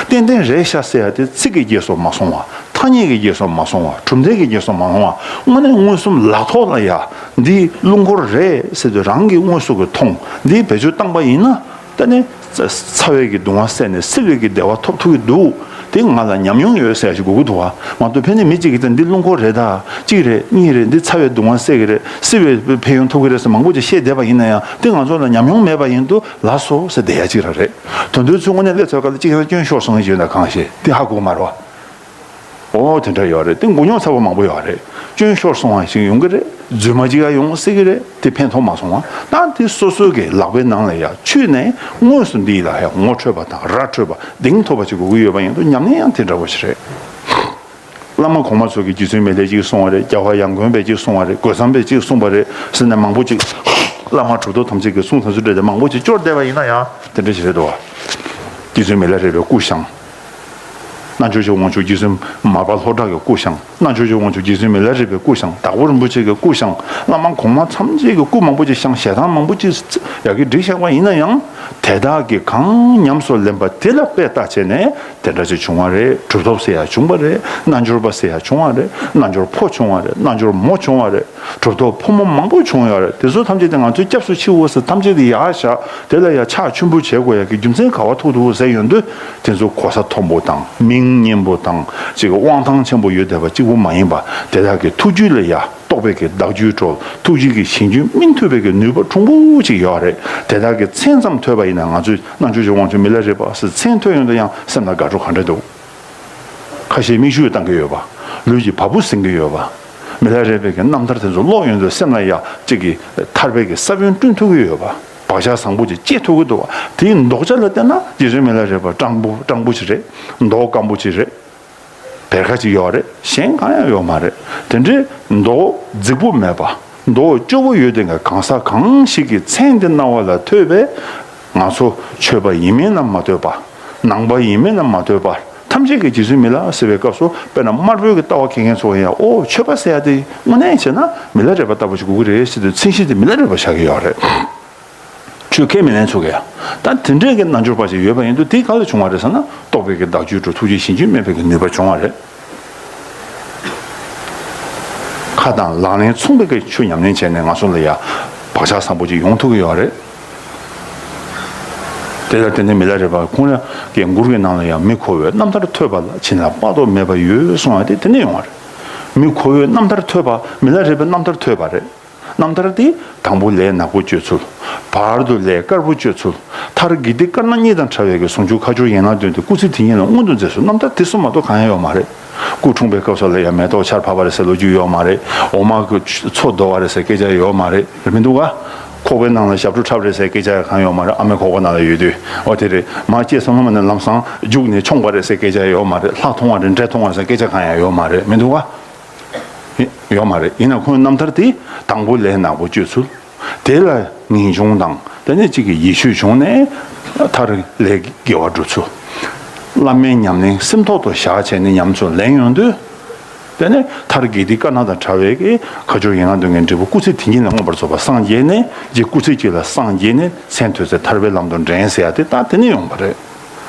ཏན་ཏན་རེད་ཤག་ཟེར་ཡ་དེ་ཚིག་གི་རྗེས་སུ་མ་སོང་བ། ཐ་སྙད་ཀྱི་རྗེས་སུ་མ་སོང་བ། གྲུབ་མཐའ་གི་རྗེས་སུ་མ་སོང་བ། དངོས་གནས་མངོན་སུམ་ལག་ཐོག་ལ་ཡ་འདི་རླུང་འཁོར་རེད་ཟེར་དུས་རང་གིས་དངོས་སུ་གི་མཐོང་། འདི་བེད་སྤྱོད་བཏང་པ་ཡིན་ན། ད་ནི་ཚ་བའི་གི་སྡུག་བསྔལ་བསལ་ནས་བསིལ་བའི་གི་བདེ་བ་ཐོབ་ཐུབ་ཀྱི་འདུག་དེ་ང་ལ་ཉམས་མྱོང་ཡོད་ཟེར་ཡ་ཞིག་དགོས་ཀྱི་འདུག་བ། མ་གཏོགས་ཕན་ནི་མི་གཅིག་གིས་ད་འདི་རླུང་འཁོར་རེད། ད་གཅིག་རེད། གཉིས་རེད། འདི་ཚ་བའི་སྡུག་བསྔལ་བསལ་གི་རེད། བསིལ་བའི་ཕན་ཡོན་ཐོབ་ཀྱི་རེད་ཟེར་མང་པོ་ཅིག་བཤད་བསྡད་པ་ཡིན་ན་ཡང་། དེ་ང་ཚོ་ལ་ཉམས་མྱོང་མེད་པ་ཡིན་དུས་ལགས་སོ་ཟེར་བསྡད་ཡ་གཅིག་རང་རེད། དོན་དུ་ཚུར་དངོས་གནས་སླེབས་ཚར་སྐབས་ལ་གཅིག་ཡང་སྐྱོན་ཤོར་སོང་ཡོད་ན་གང་ཤེས། དེ་ཧ་གོ་མ་རེད་བ། ཨོ་དེ་འདྲ་ཡོད་རེད། དེ་མགོ་རྙོག་ཚ་པོ་མང་པོ་ཡོད་རེད། སྐྱོན་ཤོར་སོང་བ་ཞིག་ཡོང་གི་རེད། རྫུན་མ་ཅིག་ཡང་ཡོང་སྲིད་ཀྱི་རེད། དེ་ཕན་ཐོགས་མ་སོང་བ། ད་དེ་སོ་སོའི་གི་ལག་པའི་ནང་ལ་ཡ་ཆུད་ནས་དངོས་སུ་འདི་ལ་ཡ་ངོ་འཕྲོད་པ་དང་ར་འཕྲོད་པ་གདེང་ཐོབ་པ་ཅིག་དགོས་ཀྱི་ཡོད་པ་ཡིན་དུས། ཉམས་ལེན་ཡང་དེ་འདྲ་བོ་ཞིག་རེད། བླ་མ་གོང་མ་ཚོ་གིས་རྗེ་བཙུན་མི་ལས་གཅིག་གསུངས་པ་རེད། རྒྱལ་བ་ཡང་དགོན་པས་གཅིག་གསུངས་པ་རེད། རྒོད་ཚང་པས་གཅིག་གསུངས་པ་རེད་ཟེར་ནས་མང་པོ་ཅིག་བླ་མ་གྲུབ་ཐོབ་ཐམས་ཅད་ཀྱི་གསུང་དེ་ཚོ་སྤྲད་དེ་མང་པོ་ཅིག་སྐྱོར་བསྡད་པ་ཡིན་ན་ཡང་དེ་འདྲ་ཞིག་རེད་འདུག་བ། རྗེ་བཙུན་མི་ལ་རས་པའི་སྐུ་བཞེངས། རྣལ་འབྱོར་གྱི་དབང་ཕྱུག་རྗེ་བཙུན་མར་པ་ལྷོ་བྲག་གི་སྐུ་བཞེངས། རྣལ་འབྱོར་གྱི་དབང་ཕྱུག་རྗེ་བཙུན་མི་ལ་རས་པའི་སྐུ་བཞེངས། དྭགས་པོ་རིན་པོ་ཆེ་གི་སྐུ་བཞེངས། བླ་མ་གོང་མ་ཐམས་ཅད་ཀྱི་སྐུ་མང་པོ་ཅིག་བཞེངས། ཞལ་ཐང་མང་པོ་ཅིག་ཡ་གི་བསྒྲིགས་བཞག་པ་ཡིན་ན་ཡང་། དེ་དག་གིས་གང་ཉམས་སུ་ལེན་པ་དེ་ལ་དཔེ་ལྟ་བྱས་ནས། དེ་འདྲ་ཅིག་བྱུང་བ་རེད། གྲུབ་ཐོབ་ཟེར་ཡ་བྱུང་བ་རེད། རྣལ་འབྱོར་པ་ཟེར་ཡ་བྱུང་བ་རེད། རྣལ་འབྱོར་ཕོ་བྱུང་བ་རེད། རྣལ་འབྱོར་མོ་བྱུང་བ་རེད། གྲུབ་ཐོབ་ཕོ་མོ་མང་པོ་བྱུང་ཡོད་རེད། དེ་ཚོ་ཐམས་ཅད་དེ་ང་ཚོའི་སྐྱབས་སུ་མཆིའོ་ཟེར། ཐམས་ཅད་དེ་ཡག་བཞག་དེ་ལ་ཡ་ཕྱག་མཆོད་འབུལ་བྱེད་དགོས་ཡ་གི་རྒྱུ་མཚན་ག་བ་ཐུག་འདུག་ཟེར་ཡོང་དུས། དེ་ཚོ་གོ་ས་མཐོན་པོ་དང་མིང་སྙན་པོ་དང་ཅིག་དབང་ཐང་ཆེན་པོ་ཡོད་བསྡད་པ་གཅིག་པུ་མ་ཡིན་པ། དེ་དག་གི་ཐུགས་རྒྱུད་ལ་ཡ། རྟོགས་པའི་གི་བདག་རྒྱུད་གྲོལ། ཐུགས་རྒྱུད་ཀྱི་གཞན་རྒྱུད་སྨིན་ཐུབ་པའི་གི་ནུས་པ་གྲུང་པོ་ཅིག་ཡོད་རེད། དེ་དག་གི་མཚན་ཙམ་ཐོས་པ་ཡིན་ན། ང་ཚོས་རྣལ་འབྱོར་གྱི་དབང་ཕྱུག་མི་ལ་རས་པ་ཟེར་མཚན་ཐོས་ཡོང་དུས་ཡང་སེམས་ལ་དགའ་སྤྲོ་ག་འདྲ་འདུག་ཁ་ཞེ་མིག་ཆུ་བཏང་གི་ཡོད་པ། ལུས་ཀྱི་བ་སྤུ་ཟིན་གྱི་ཡོད་པ། མི་ལ་རས་པའི་གི་རྣམ་ཐར་དེ་ཚོ་ཀློག་ཡོང་དུས་སེམས་ལ་ཡ་གཅིག་གི་ཐར་པའི་གི་ས་བོན་བསྐྲུན་ཐུབ་ཀྱི་ཡོད་པ། བག་ཆགས་བཟང་པོ་ཅིག་སྐྱེ་ཐུབ་ཀྱི་འདུག་བ། དེའི་ལྡོག་ཆ་ལ་བལྟས་ན་རྗེ་བཙུན་མི་ལ་རས་པ་སྤྲང་པོ་སྤྲང་པོ་ཅིག་རེད། མདོག་སྐམ་པོ་ཅིག་རེད། བེར་ཁ་ཅིག་ཡོད་རེད། གཞན་གང་ཡང་ཡོད་མ་རེད། དེ་འདྲའི་མདོག་རྫིག་པོ་མེད་པ། མདོག་སྐྱོ་བོ་ཡོད་དེ་འགའ་གང་ཟག་གང་ཞིག་གིས་མཚན་དེ་རྣ་བ་ལ་ཐོས་པས། ང་ཚོ་ཆོས་པ་ཡིན་མིན་ལ་མ་ལྟོས་པར། ནང་པ་ཡིན་མིན་ལ་མ་ལྟོས་པར། ཐམས་ཅད་ཀྱིས་རྗེ་བཙུན་མི་ལ་ཟེར་བའི་སྐབས་སུ། དཔེར་ན་དམར་པོའི་གི་ལྟ་བ་མཁས་མཁན་ཚོ་ཡང་། ཨོ་ཆོས་པ་ཟེར་ཡ་དེ་དངོས་གནས་བྱས་ན་མི་ལ་རས་པ་ལྟ་བུ་ཞིག་དགོས་ཀྱི་རེད་ཟེར་དུས་མཚན་གཞི་དེ་མི་ལ་རས་པ་བཞག་གི་ཡོད་རེད། ཆོས་ཁས་མི་ལེན་ཚུལ་གྱི་ཡ། ད་དེ་འདྲའི་གི་རྣལ་འབྱོར་པ་ཞིག་ཡོད་པ་ཡིན་དུས། དེ་ག་ལ་བྱུང་བ་རེད་ཟེར་ན། རྟོགས་པའི་གི་བདག་རྒྱུད་གྲོལ། ཐུགས་རྒྱུད་གཞན་རྒྱུད་སྨིན་པའི་གི་ནུས་པ་བྱུང་བ་རེད། ཁ་དང་ལག་ལེན་མཚུངས་པའི་གི་ཆོས་ཉམས་ལེན་བྱས་ནས་ང་ཚོ་ལ་ཡ་བག་ཆགས་བཟང་པོ་ཅིག་ཡོང་ཐུབ་ཀྱི་ཡོད་རེད། དེ་ལ་བརྟེན་ནས་མི་ལ་རས་པ་ཁོང་རང་གི་མགུར་གྱི་ནང་ལ་ཡ། མི་ཁོ་བོས་རྣམ་ཐར་ཐོས་པ་ལ། བྱིན་རླབས་དཔག་ཏུ་མེད་པ་ཡོད་གསུངས་པ་དེ་དེ་ནས་ཡོང་བ་རེད། མི་ཁོ་བོས་རྣམ་ཐར་ཐོས་པ། མི་ལ་རས་པའི་རྣམ་ཐར་ཐོས་པ་རེད། རྣམ་ཐར་དེ་དང་པོ་ལས་ནག་པོ་སྤྱོད་ཚུལ། བར་དུ་ལས་དཀར་པོ་སྤྱོད་ཚུལ། མཐར་དགེ་སྡིག་དཀར་ནག་གཉིས་དང་བྲལ་བའི་གི་ཟུང་འཇུག་ཁ་སྦྱོར་ཡན་ལག་བདུན་དེ་སྐུ་ཚེ་དེ་ཉིད་ལ་མངོན་དུ་མཛད་ཚུལ། རྣམ་ཐར་དེ་གསུམ་མ་གཏོགས་གང་ཡང་ཡོད་མ་རེད། སྐུ་འཁྲུངས་པའི་སྐབས་སུ་ལ་ཡང་མེ་ཏོག་ཆར་ཕབ་པ་རེད་ཟེར་ལོ་རྒྱུས་ཡོད་མ་རེད། འོ་མ་གི་མཚོ་བརྡོལ་བ་རེད་ཟེར་སྐད་ཆ་ཡོད་མ་རེད། རེད་མི་འདུག་ག་ཁོག་པའི་ནང་ལ་ཞབས་བྲོ་འཁྲབ་རེད་ཟེར་སྐད་ཆ་གང་ཡོད་མ་རེད། ཨ་མའི་ཁོག་པ་ནང་ལ་ཡོད་དུས། འོ་དེ་རེད། མར་སྐྱེས་སོང་ལ་མ་ནས་ལམ་སང་རྒྱུགས་ནས་མཆོངས་པ་རེད་ཟེར་སྐད་ཆ་ཡོད་མ་རེད། ལྷ་མཐོང་བ་རེད། འདྲེ་མཐོང་བ་རེད་ཟེར་སྐད་ཆ་གང་ཡང་ཡོད་མ་རེད། མི་འདུག་ག་ཡོད་མ་རེད། ཡིན་ན་ཁོང་རྣམ་ཐར་དེ་དང་པོ་ལས་ནག་པོ་སྤྱོད་ཚུལ། དེ་ལ་ངེས་འབྱུང་དང་། དེ་ནས་གཅིག་གི་ཡིད་དཔྱོད་བྱུང་ནས་མཐར་ལས་དགེ་བ་སྒྲུབ་ཚུལ། བླ་མའི་ཉམས་ལེན་སེམས་ཐོག་ཏུ་བཞག་བྱས་ནས་ཉམས་སུ་ལེན་ཡོང་དུས། དེ་ནས་མཐར་དགེ་སྡིག་དཀར་ནག་དང་བྲལ་བའི་གི་ཁ་སྦྱོར་ཡན་ལག་བདུན་གྱི་འབྲས་བུ་སྐུ་ཚེ་དེ་ཉིད་ལ་མངོན་པར་རྫོགས་པར་སངས་རྒྱས་ནས། རྗེ་སྐུ་ཚེ་གཅིག་ལ་སངས་རྒྱས་ནས་མཚན་ཐོས་ཚེ་ཐར་པའི་ལམ་དུ་འདྲེན་ཟེར་ཡ་དེ་ད་དེ་ནས་ཡོང་བ་རེད།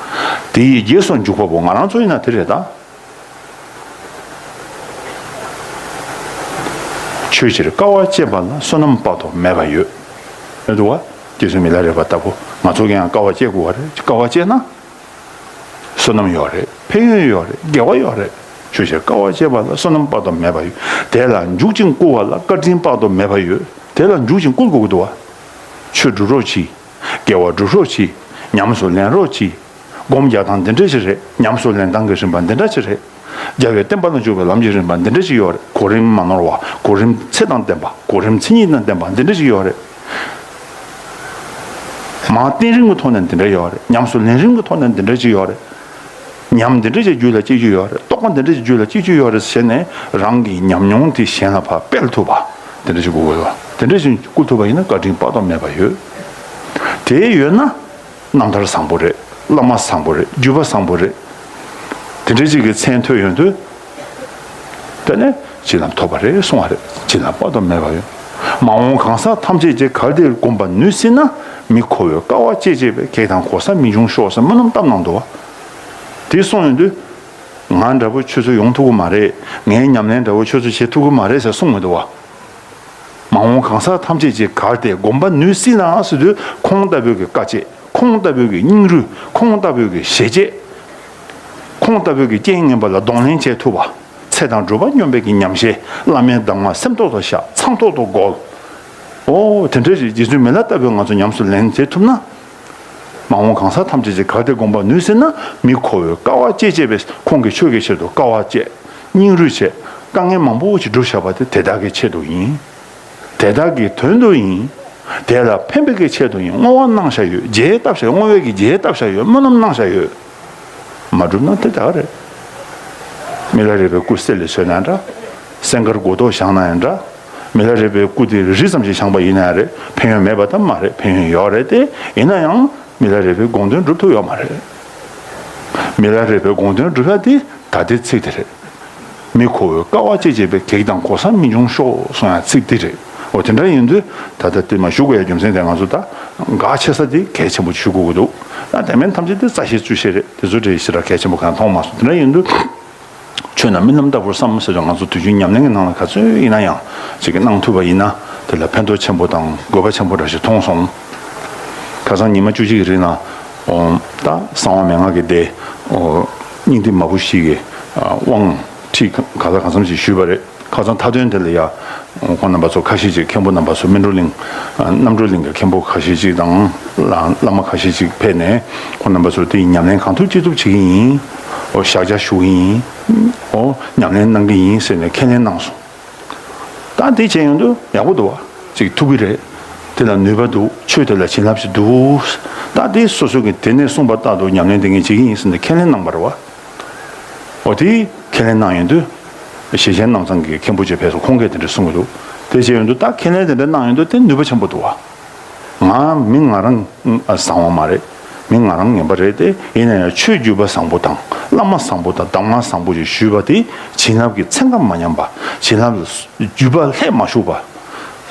དེ་ཡི་རྗེས་སུ་འཇུག་པ་པོ་ང་རང་ཚོ་ཡིན་ན་དེ་རེད་ད། ཆོས་ཕྱིར་དཀའ་བ་སྤྱད་པ་ལ། བསོད་ནམས་དཔག་ཏུ་མེད་པ་ཡོད། མི་འདུག་བ། རྗེ་བཙུན་མི་ལ་རས་པ་ལྟ་བུ་ང་ཚོ་གིས་ཡང་དཀའ་བ་སྤྱད་དགོས་པ་རེད། དཀའ་བ་སྤྱད་ན་བསོད་ནམས་ཡོད་རེད། ཕན་ཡོན་ཡོད་རེད། དགེ་བ་ཡོད་རེད། ཆོས་ཕྱིར་དཀའ་བ་སྤྱད་པ་ལ། བསོད་ནམས་དཔག་ཏུ་མེད་པ་ཡོད། དེ་ལ་འཇུག་ཅིང་བསྐུལ་བ་ལ། བཀའ་དྲིན་དཔག་ཏུ་མེད་པ་ཡོད། དེ་ལ་འཇུག་ཅིང་བསྐུལ་དགོས་ཀྱི་འདུག་བ། ཆོས་སྒྲུབ་རོགས་གྱིས། དགེ་བ་སྒྲུབ་རོགས་གྱིས། ཉམས་སུ་ལེན་རོགས་གྱིས། སྒོམ་རྒྱག་སྟངས་འདི་འདྲ་ཞིག་རེད། ཉམས་སུ་ལེན་སྟངས་ཀྱི་རིམ་པ་འདི་འདྲ་ཞིག་རེད། རྒྱལ་བའི་བསྟན་པ་ལ་འཇུག་པའི་ལམ་གྱི་རིམ་པ་འདི་འདྲ་ཞིག་ཡོད་རེད། གོ་རིམ་མ་ནོར་བ། གོ་རིམ་ཚེ་དང་ལྡན་པ། གོ་རིམ་མཚན་ཉིད་དང་ལྡན་པ་འདི་འདྲ་ཞིག་ཡོད་རེད། མར་བསྟན་རིམ་གྱི་ཐོག་ནས་འདི་འདྲ་ཡོད་རེད། ཉམས་སུ་ལེན་རིམ་གྱི་ཐོག་ནས་འདི་འདྲ་ཞིག་ཡོད་རེད། ཉམས་འདི་འདྲ་ཞིག་རྒྱུད་ལ་སྐྱེ་རྒྱུ་ཡོད་རེད། རྟོགས་པ་འདི་འདྲ་ཞིག་རྒྱུད་ལ་སྐྱེ་རྒྱུ་ཡོད་རེད་ཟེར་ནས། རང་གི་ཉམས་མྱོང་དེ་གཞན་ལ་ཕར་སྤེལ་ཐུབ་པ་འདི་འདྲ་ཞིག་དགོས་ཀྱི་ཡོད། དེ་འདྲ་ཞིག་བསྐུལ་ཐུབ་པ་ཡིན་ན་བཀའ་དྲིན་དཔག་ཏུ་མེད་པ་ཡོད། དེ་ཡོད་ན་རྣམ་ཐར་བཟང་པོ་རེད། བླ་མ་བཟང་པོ་རེད། བརྒྱུད་པ་བཟང་པོ་རེད། དེ་འདྲ་ཅིག་གི་མཚན་ཐོས་ཡོང་དུས། དེ་ནས་བྱིན་རླབས་ཐོབ་པ་རེད་གསུང་བ་རེད། བྱིན་རླབས་དཔག་ཏུ་མེད་པ་ཡོད། མ་འོངས་གང་ཟག་ཐམས་ཅད་ཀྱིས་གལ་ཏེ་བསྒོམ་པར་ནུས་སྲིད་ན། མི་ཁོ་བོས་དཀའ་བ་སྤྱད་སྤྱད་པས་གེགས་དང་གོལ་ས་མི་འབྱུང་ཤོག་ཟེར་སྨོན་ལམ་བཏབ་གནང་འདུག་བ། དེ་གསུངས་ཡོང་དུས། ང་འདྲ་པོ་ཁྱོད་ཚོ་ཡོང་ཐུབ་ཀྱི་མ་རེད། ངའི་ཉམས་ལེན་འདྲ་པོ་ཁྱོད་ཚོ་བྱེད་ཐུབ་ཀྱི་མ་རེད་ཟེར་གསུངས་མི་འདུག་བ། མ་འོངས་གང་ཟག་ཐམས་ཅད་ཀྱིས་གལ་ཏེ་བསྒོམ་པར་ནུས་སྲིད་ན་ཟེར་དུས། ཁོང་ལྟ་བུའི་གི་དཀའ་སྤྱད། ཁོང་ལྟ་བུའི་གི་སྙིང་རུས། ཁོང་ལྟ་བུའི་གི་ཞེ་བཅད། ཁོང་ལྟ་བུའི་གི་རྐྱེན་ངན་པ་ལ་གདོང་ལེན་བྱེད་ཐུབ་པ། ཚེ་དང་སྒྲུབ་པ་སྙོམས་པའི་གི་ཉམས་བཞེས། བླ་མའི་གདམས་ངག་སེམས་ཐོག་ཏུ་བཞག། མཚང་ཐོག་ཏུ་བགོ། ཨོ་དེ་འདྲ་ཞིག་རྗེ་བཙུན་མི་ལ་ལྟ་བུའི་ང་ཚོ་ཉམས་སུ་ལེན་བྱེད་ཐུབ་ན། མ་འོངས་གང་ཟག་ཐམས་ཅད་ཀྱིས་གལ་ཏེ་བསྒོམ་པར་ནུས་སྲིད་ན། མི་ཁོ་བོས་དཀའ་བ་སྤྱད་སྤྱད་པས། ཁོང་གིས་ཆོས་ཀྱི་ཆེད་དུ་དཀའ་བ་སྤྱད། སྙིང་རུས་བྱས། དཀའ་ངལ་མང་པོ་ཞིག་སྒྲུབ་བཞག་པ་དེ་དེ་དག་གི་ཆེད་དུ་ཡིན། དེ་དག་གི་དོན་དུ་ཡིན། དེ་ལ་ཕན་པའི་གི་ཆེད་དུ་ཡིན། བསྔོ་བ་གནང་བཞག་ཡོད། རྒྱས་བཏབ་བཞག་ཡོད། བསྔོ་བའི་གི་རྒྱས་བཏབ་བཞག་ཡོད། སྨོན་ལམ་གནང་བཞག་ཡོད། མ་བསྒྲུབས་ན་དེ་དག་རེད། མི་ལ་རས་པའི་སྐུ་གསེར་ལས་བཟོས་ན་འདྲ། སེང་དཀར་མགོ་ཐོག་བཞེངས་ན་ཡང་འདྲ། མི་ལ་རས་པའི་སྐུ་དེ་རི་ཙམ་ཞིག་བཞེངས་པ་ཡིན་ན་ཡང་རེད། ཕན་ཡོན་མེད་པ་ད་མ་རེད། ཕན་ཡོན་ཡོད་རེད་དེ། ཡིན་ན་ཡང་མི་ལ་རས་པའི་དགོངས་དོན་སྒྲུབ་ཐུབ་ཡོད་མ་རེད། མི་ལ་རས་པའི་དགོངས་དོན་སྒྲུབ་ཡ་དེ་ད་ལྟའི་ཚིག་དེ་རེད། མི་ཁོ་བོས་དཀའ་བ་སྤྱད་སྤྱད་པས། གེགས་དང་གོལ་ས་མི་འབྱུང་ཤོག་གསུང་ཡ་ཚིག་དེ་རེད། འོ་དེ་འདྲ་ཡིན་དུས་ད་ལྟ་དེ་མ་ཞུ་དགོས་ཡ་རྒྱུ་མཚན་དེ་ང་ཚོ་ད་འགག་ཆེ་ས་དེ་གལ་ཆེན་པོ་ཞུ་དགོས་ཀྱི་འདུག་ད་དེ་མིན་ཐམས་ཅད་དེ་རྩ་ཤེས་ཚུལ་ཤེས་རེད། དེ་ཚོ་དེ་ཞེ་དྲག་གལ་ཆེན་པོ་གང་མཐོང་མ་སོང་། དེ་འདྲ་ཡིན་དུས། ཆོས་རྣམས་རྨི་ལམ་ལྟ་བུར་བསམ་ཟེར་དུས། ང་ཚོ་དུས་རྒྱུན་ཉམས་ལེན་གྱི་ནང་ལ་ག་ཚོད་ཡིན་ན་ཡང་ཅིག་གནང་ཐུབ་པ་ཡིན་ན། དེ་ལ་ཕན་ཐོགས་ཆེན་པོ་དང་དགོས་པ་ཆེན་པོ་འདྲ་ཞིག་མཐོང་སོང་། ཁ་སང་ཉི་མ་བཅུ་གཅིག་གི་རིང་ལ། ཨོ། ད་གསང་བ་མན་ངག་གི་སྡེ། ཨོ། སྙིང་ཐིག་མ་བུ་བཞི་གི། ཨ། དབང་ཁྲིད་ག་ལ་གང་འཚམ་ཞིག་ཞུས་པ་རེད། ཁ་སང་མཐའ་དོན་དེ་ལ་ཡ། ཁོང་རྣམ་པ་ཚོ་ཁ་ཤས་ཅིག་མཁན་པོ་རྣམ་པ་ཚོ་སྨིན་གྲོལ་གླིང་། རྣམ་གྲོལ་གླིང་གི་མཁན་པོ་ཁ་ཤས་ཅིག་དང་། བླ་བླ་མ་ཁ་ཤས་ཅིག་ཕེབས་ནས། ཁོང་རྣམ་པ་ཚོ་དེའི་ཉམས་ལེན་གང་ཐུབ་ཅི་ཐུབ་བྱེད་ཀྱི་ཡིན། ཨོ། ཞག་བརྒྱ་བཞུགས་ཀྱི་ཡིན། ཨོ། ཉམས་ལེན་གནང་གི་ཡིན་ཟེར་ནས་ཁས་ལེན་གནང་སོང་། ད་དེ་བྱས་ཡོང་དུས་ཡག་པོ་འདུག་བ། ཅིག་ཐུབ་ཀྱི་རེད། དེ་ལ་ནུས་པ་འདུག་ཆོས་དེ་ལ་བྱིན་རླབས་ཤིག་འདུག་ད་དེ་སོ་སོ་གིས་དེ་ནས་གསུངས་པ་ལྟར་དུ་ཉམས་ལེན་དེ་ངས་བྱེད་ཀྱི་ཡིན་ཟེར་ནས་ཁས་ལེན་གནང་བ་རེད་བ། འོ་དེ་ཁས་ལེན་གནང་ཡོང་དུས། ཞེ་ཆེན་རྣམ་ཚང་གི་མཁན་པོ་ཅིག་ཕེབས་སོང་། ཁོང་གིས་དེ་འདྲ་གསུང་གི་འདུག་དེ་བྱས་ཡོང་དུས་ད་ཁས་ལེན་དེ་འདྲ་གནང་ཡོང་དུས་དེ་ནུས་པ་ཆེན་པོ་འདུག་བ། ང་མི་ང་རང་བཟང་བ་མ་རེད། མི་ང་རང་ངན་པ་རེད་དེ། ཡིན་ན་ཡང་ཆོས་བརྒྱུད་པ་བཟང་པོ་དང་། བླ་མ་བཟང་པོ་དང་། གདམས་ངག་བཟང་པོ་ཞིག་ཞུས་པ་དེ། བྱིན་རླབས་ཀྱི་ཚན་ཁ་མ་ཉམས་པ། བྱིན་རླབས་ལ་རྒྱུས་པ་ལྷད་མ་ཞུགས་པ།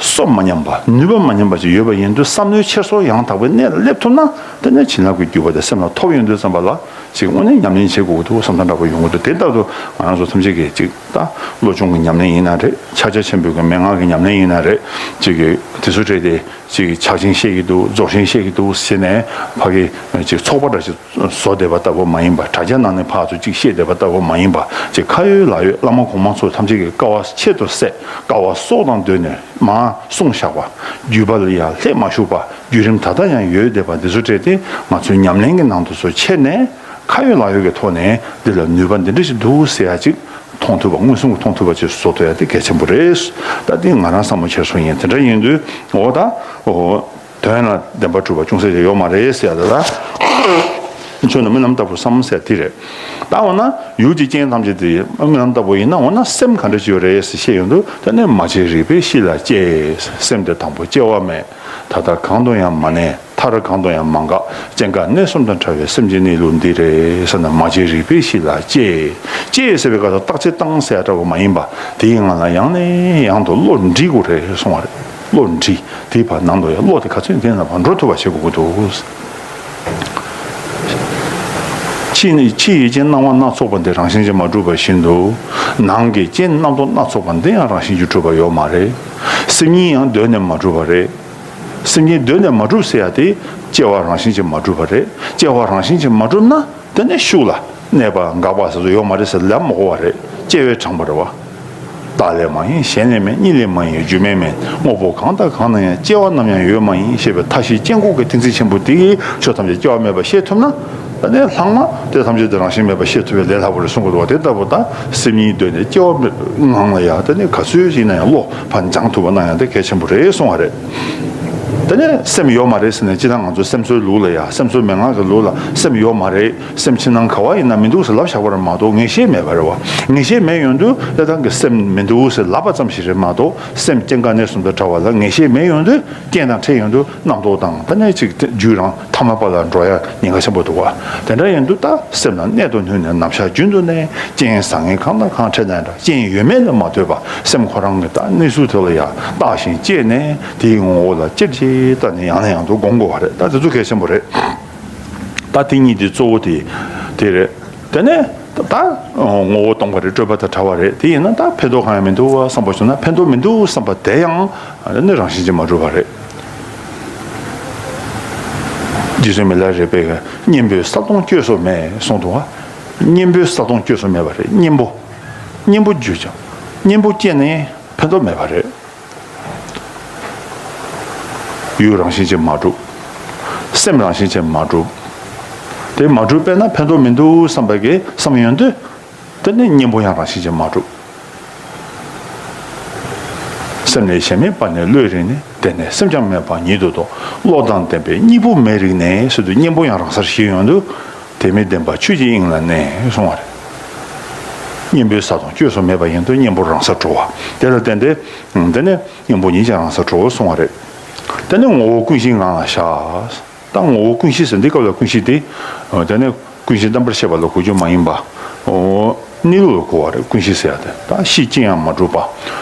གསོ་མ་ཉམས་པ། ནུས་པ་མ་ཉམས་པ་ཞིག་ཡོད་པ་ཡིན་དུས། བསམ་བློའི་འཁྱེར་སོ་ཡང་དག་པའི་གནས་ལ་སླེབས་ཐུབ་ན། དེ་ནས་བྱིན་རླབས་ཀྱི་རྒྱུས་པ་དེ་སེམས་ལ་ཐོབ་ཡོང་དུས་ཙམ་པ་ལ། ཅིག་དངོས་གནས་ཉམས་ལེན་བྱེད་དགོས་ཀྱི་འདུག་བསམ་བློ་འདྲ་པོ་ཡོང་གི་འདུག་དེ་ལྟར་དུ་ང་རང་ཚོ་ཐམས་ཅད་ཀྱིས་ཅིག་ད་བློ་སྦྱོང་གི་ཉམས་ལེན་ཡིན་ན་རེད། ཕྱག་རྒྱ་ཆེན་པོའི་གི་མན་ངག་གི་ཉམས་ལེན་ཡིན་ན་རེད། ཅིག་གི་དེ་ཚོ་སྤྲད་དེ། ཅིག་ཕྱག་ཆེན་བཤད་ཀྱི་འདུག་རྫོགས་ཆེན་བཤད་ཀྱི་འདུག་ཟེར་ནས་ཕ་གི་ཅིག་ཚོགས་པ་འདྲ་ཞིག་བཟོ་བསྡད་པ་ལྟ་བུ་མ་ཡིན་པ། དྲ་རྒྱ་ནང་ནས་ཕར་ཚུར་ཅིག་བཤད་བསྡད་པ་ལྟ་བུ་མ་ཡིན་པ། ཅིག་ཁ་ཡོད་ལག་ཡོད་བླ་མ་གོང་མ་ཚོ་ཐམས་ཅད་ཀྱི་དཀའ་བ་ཆེད་དུ་སེལ། དཀའ་བ་སྲོག་དང་བསྡོས་ནས་མར་གསུངས་བཞག་པ། བརྒྱུད་པ་ལ་ཡང་ལྷད་མ་ཞུགས་པ། བརྒྱུད་རིམ་ད་ལྟ་ཡང་ཡོད་བསྡད་པ་འདི་ཚོ་སྤྲད་དེ། ང་ཚོའི་ཉམས་ལེན་གྱི་ནང་དུ་ཚུར་འཁྱེར་ནས། ཁ་ཡོད་ལག་ཡོད་ཀྱི་ཐོག་ནས་འདི་ལ་ནུས་པ་འདི་འདྲ་ཞིག་འདུག་ཟེར་ཡ་ཅིག་མཐོང་ཐུབ་པ། མངོན་སུམ་གྱིས་མཐོང་ཐུབ་པ་ཅིག་བཟོ་ཐུབ་ཡ་དེ་གལ་ཆེན་པོ་རེད། ད་འདི་ང་རང་བསམ་བློ་འཁྱེར་སོ་ཡིན། དེ་འདྲ་ཡིན་དུས། འོ་ད། འོ། དོན་ལ་བདེན་པར་གྲུབ་པ་ཅུང་ཟད་ཅིག་ཡོད་མ་རེད་ཟེར་ཡ་ད་ལྟ། ཆོས་ནི་རྨི་ལམ་ལྟ་བུར་བསམ་ཟེར་དེ་རེད། ད་འོ་ན་ཡུལ་གྱི་རྐྱེན་ཐམས་ཅད་དེ་རྨི་ལམ་ལྟ་བུ་ཡིན་ན། འོ་ན་སེམས་ག་འདྲ་ཅིག་ཡོད་རེད་ཟེར་བཤད་ཡོང་དུས། དེ་ནས་མ་སྐྱེས་རིག་པའི་གཤིས་ལ་སྐྱེས། སེམས་དེ་དང་པོ་སྐྱེ་བ་མེད། ད་ལྟ་གང་དུ་ཡང་མ་གནས། མཐར་གང་དུ་ཡང་མ་འགགས། སྐྱེ་འགག་གནས་གསུམ་དང་བྲལ་བའི་སེམས་ཀྱི་གནས་ལུགས་འདི་རེད་ཟེར་ན། མ་སྐྱེས་རིག་པའི་གཤིས་ལ་སྐྱེས། སྐྱེས་ཟེར་བའི་སྐབས་སུ་བརྟག་དཔྱད་བཏང་ཟེར་ཡ་འདྲ་བོ་མ་ཡིན་པ། དེའི་ངང་ལ་ཡང་ནས་ཡང་དུ་བློ་འདྲིས་དགོས་རེད་གསུང་བ་རེད། བློ་འདྲིས། དེའི་བར་ནང་དུ་ཡང་བློ་དེ་ག་ཚོད་འདི་ན་བར་འགྲོ་ཐུབ་པ་བྱེད་དགོས་ཀྱི་འདུག་ཕྱི་ནི། ཕྱི་ཡུལ་གྱི་སྣང་བ་སྣ་ཚོགས་པ་འདི་རང་བཞིན་གྱིས་མ་གྲུབ་པ་བཞིན་དུ། ནང་གི་རྐྱེན་རྣམ་རྟོག་སྣ་ཚོགས་པ་འདི་ཡང་རང་བཞིན་གྱིས་གྲུབ་པ་ཡོད་མ་རེད། སེམས་ཉིད་ཡང་གདོད་ནས་མ་གྲུབ་པ་རེད། སེམས་ཉིད་གདོད་ནས་མ་གྲུབ་ཟེར་ཡ་དེ། སྐྱེ་བ་རང་བཞིན་གྱིས་མ་གྲུབ་པ་རེད། སྐྱེ་བ་རང་བཞིན་གྱིས་མ་གྲུབ་ན། དེ་ནས་ཤུགས་ལ་གནས་པ་འགག་པ་ཟེར་ཚོ་ཡོད་མ་རེད་ཟེར་ལབ་མ་དགོས་པ་རེད། སྐྱེ་བས་དྲངས་པ་རེད་བ། བདག་ལས་མ་ཡིན་གཞན་ལས་མེད། གཉིས་ལས་མ་ཡིན་རྒྱུ་མེད་མིན། དངོས་པོ་གང་དང་གང་ན་ཡང་། སྐྱེ་བ་ནམ་ཡང་ཡོད་མ་ཡིན་ཞེས་པའི་མཐའ་བཞིའི་སྐྱེ་འགོག་གི་ཏིང་འཛིན་ཆེན་པོ་དེ་གིས་ཆོས་ཐམས་ཅད་སྐྱེ་བ་མེད་པ་ཤེས་ཐུབ་ན། ད་ནས་ལྷག་མ་དེ་ཐམས་ཅད་དེ་རང་བཞིན་མེད་པ་ཤེས་ཐུབ་པའི་ལས་སླ་པོ་རེད་གསུང་གི་འདུག་བ། དེ་ལྟ་བུ་ད་སེམས་ཉིད་གདོད་ནས་སྐྱེ་བ་མེད་པའི་ངང་ལ་ཡང་། དེ་ནས་ག་ཚོད་ཡིན་ན་ཡང་བློ་ཕར་སྦྱང་ཐུབ་པ་གནང་ཡང་དེ་གལ་ཆེན་པོ་རེད་གསུང་བ་རེད། དེ་ནས་སེམས་ཡོད་མ་རེད་ཟེར་ནས་སྤྱིར་བཏང་ང་ཚོ་སེམས་གསོའི་ལུགས་ལ་ཡ་སེམས་གསོ་མན་ངག་གི་ལུགས་ལ་སེམས་ཡོད་མ་རེད། སེམས་ཕྱི་ནང་ག་བ་ཡིན་ན་མི་འདུག་ཟེར་ལབ་བཞག་པ་རེད་མ་གཏོགས་ངེས་ཤེས་མེད་པ་རེད་བ། ངེས་ཤེས་མེད་ཡོང་དུས་དེ་དང་གི་སེམས་མི་འདུག་ཟེར་ལབ་པ་ཙམ་ཞིག་རེད་མ་གཏོགས་སེམས་རྐྱེན་དཀའ་གནད་གསུམ་དང་བྲལ་བ་ལ་ངེས་ཤེས་མེད་ཡོང་དུས་རྐྱེན་དང་འཕྲད་ཡོང་དུས་རྣམ་རྟོག་དང་དེ་ནས་ཅིག་རྒྱུད་རང་ཐ་མལ་པ་ལ་འགྲོ་ཡ་ཉེན་ཁ་ཆེན་པོ་འདུག་བ། དེ་འདྲ་ཡིན་དུས་ད་སེམས་ལ་གནད་དུ་བསྣུན་ནས་ནམ་ཞག་རྒྱུན་དུ་ནས་རྐྱེན་བཟང་ངན་གང་དང་གང་འཕྲད་ན་འདྲ་རྐྱེན་ཡོད་མེད་ལ་མ་ལྟོས་པ་སེམས་ཁོ་རང་གི་ད་གནས་ཚུལ་དེ་ལ་ཡང་བརྟག་ཅིང་དཔྱད་ནས་དེའི་ངོ་བོ་ལ་ཅེར་ཅེར་བལྟས་ནས་ཡང་ནས་ཡང་དུ་སྒོམ་དགོས་པ་རེད། ད་དེ་ཚོ་གལ་ཆེན་པོ་རེད། ད་དེ་གཉིས་དེ་གཙོ་བོ་དེ་དེ་རེད། དེ་ནས་ད་ངོ་བོ་སྟོང་པ་རེད། སྤྲོས་པ་དང་བྲལ་བ་རེད། དེ་ཡིན་ན་ད་ཕན་ཐོགས་གང་ཡང་མི་འདུག་བསམ་པ་བྱུང་ན་ཕན་ཐོགས་མི་འདུག་བསམ་པ་དེ་ཡང་ནི་རང་བཞིན་གྱིས་མ་གྲུབ་པ་རེད། རྗེ་བཙུན་མི་ལ་རས་པས་གཉེན་པོས་ས་སྟོང་བཅོས་སུ་མེད་གསུངས་འདུག་བ། གཉེན་པོས་ས་སྟོང་བཅོས་སུ་མེད་པ་རེད། གཉེན་པོ། གཉེན་པོ་བརྒྱུད་ཀྱང་། གཉེན་པོ་བསྐྱེད་ནས་ཕན་ཐོགས་མེད་པ་རེད། ཡུལ་རང་བཞིན་གྱིས་མ་གྲུབ། སེམས་རང་བཞིན་གྱིས་མ་གྲུབ། དེ་མ་གྲུབ་པས་ན་ཕན་ཐོགས་མི་འདུག་བསམ་པ་གི་བསམ་ཡོང་དུས། དེ་ནི་གཉེན་པོ་ཡང་རང་བཞིན་གྱིས་མ་གྲུབ། སེམས་ནི་གཞན་མེད་པ་ནི་བློས་རིག་ནས། དེ་ནི་སེམས་ཀྱང་མེད་པ་ཉིད་དུ་རྟོགས། བློ་དང་ལྡན་པས་གཉིས་པོ་མེད་རིག་ནས་ཟེར་དུས་གཉེན་པོ་ཡང་རང་སར་ཞིག་ཡོང་དུས། དེ་མི་བདེན་པ་ཆོས་ཀྱི་དབྱིངས་ལ་གནས་གསུང་བ་རེད། གཉེན་པོའི་ས་དང་བཅོས་སུ་མེད་པ་ཡིན་དུས་གཉེན་པོ་རང་སར་གྲོལ་བ། དེ་ལ་བརྟེན་ཏེ། དེ་ནི་གཉེན་པོ་ཉིད་ཀྱང་རང་སར་གྲོལ་གསུང་བ་རེད། དེ་ནི་ངོ་བོ་ཀུན་གཞིའི་ངང་ལ་བཞག། ད་ངོ་བོ་ཀུན་གཞི་ཟེར་འདི་སྐབས་ལ་ཀུན་གཞི་དེ། དེ་ནི་ཀུན་གཞི་རྣམ་པར་ཤེས་པ་ལ་གོ་རྒྱུ་མ་ཡིན་པ། འོ། གནས་ལུགས་ལ་གོ་བ་རེད། ཀུན་གཞི་ཟེར་ཡ་དེ། ད་གཤིས་ཅི་ཡང་མ་གྲུབ་པ།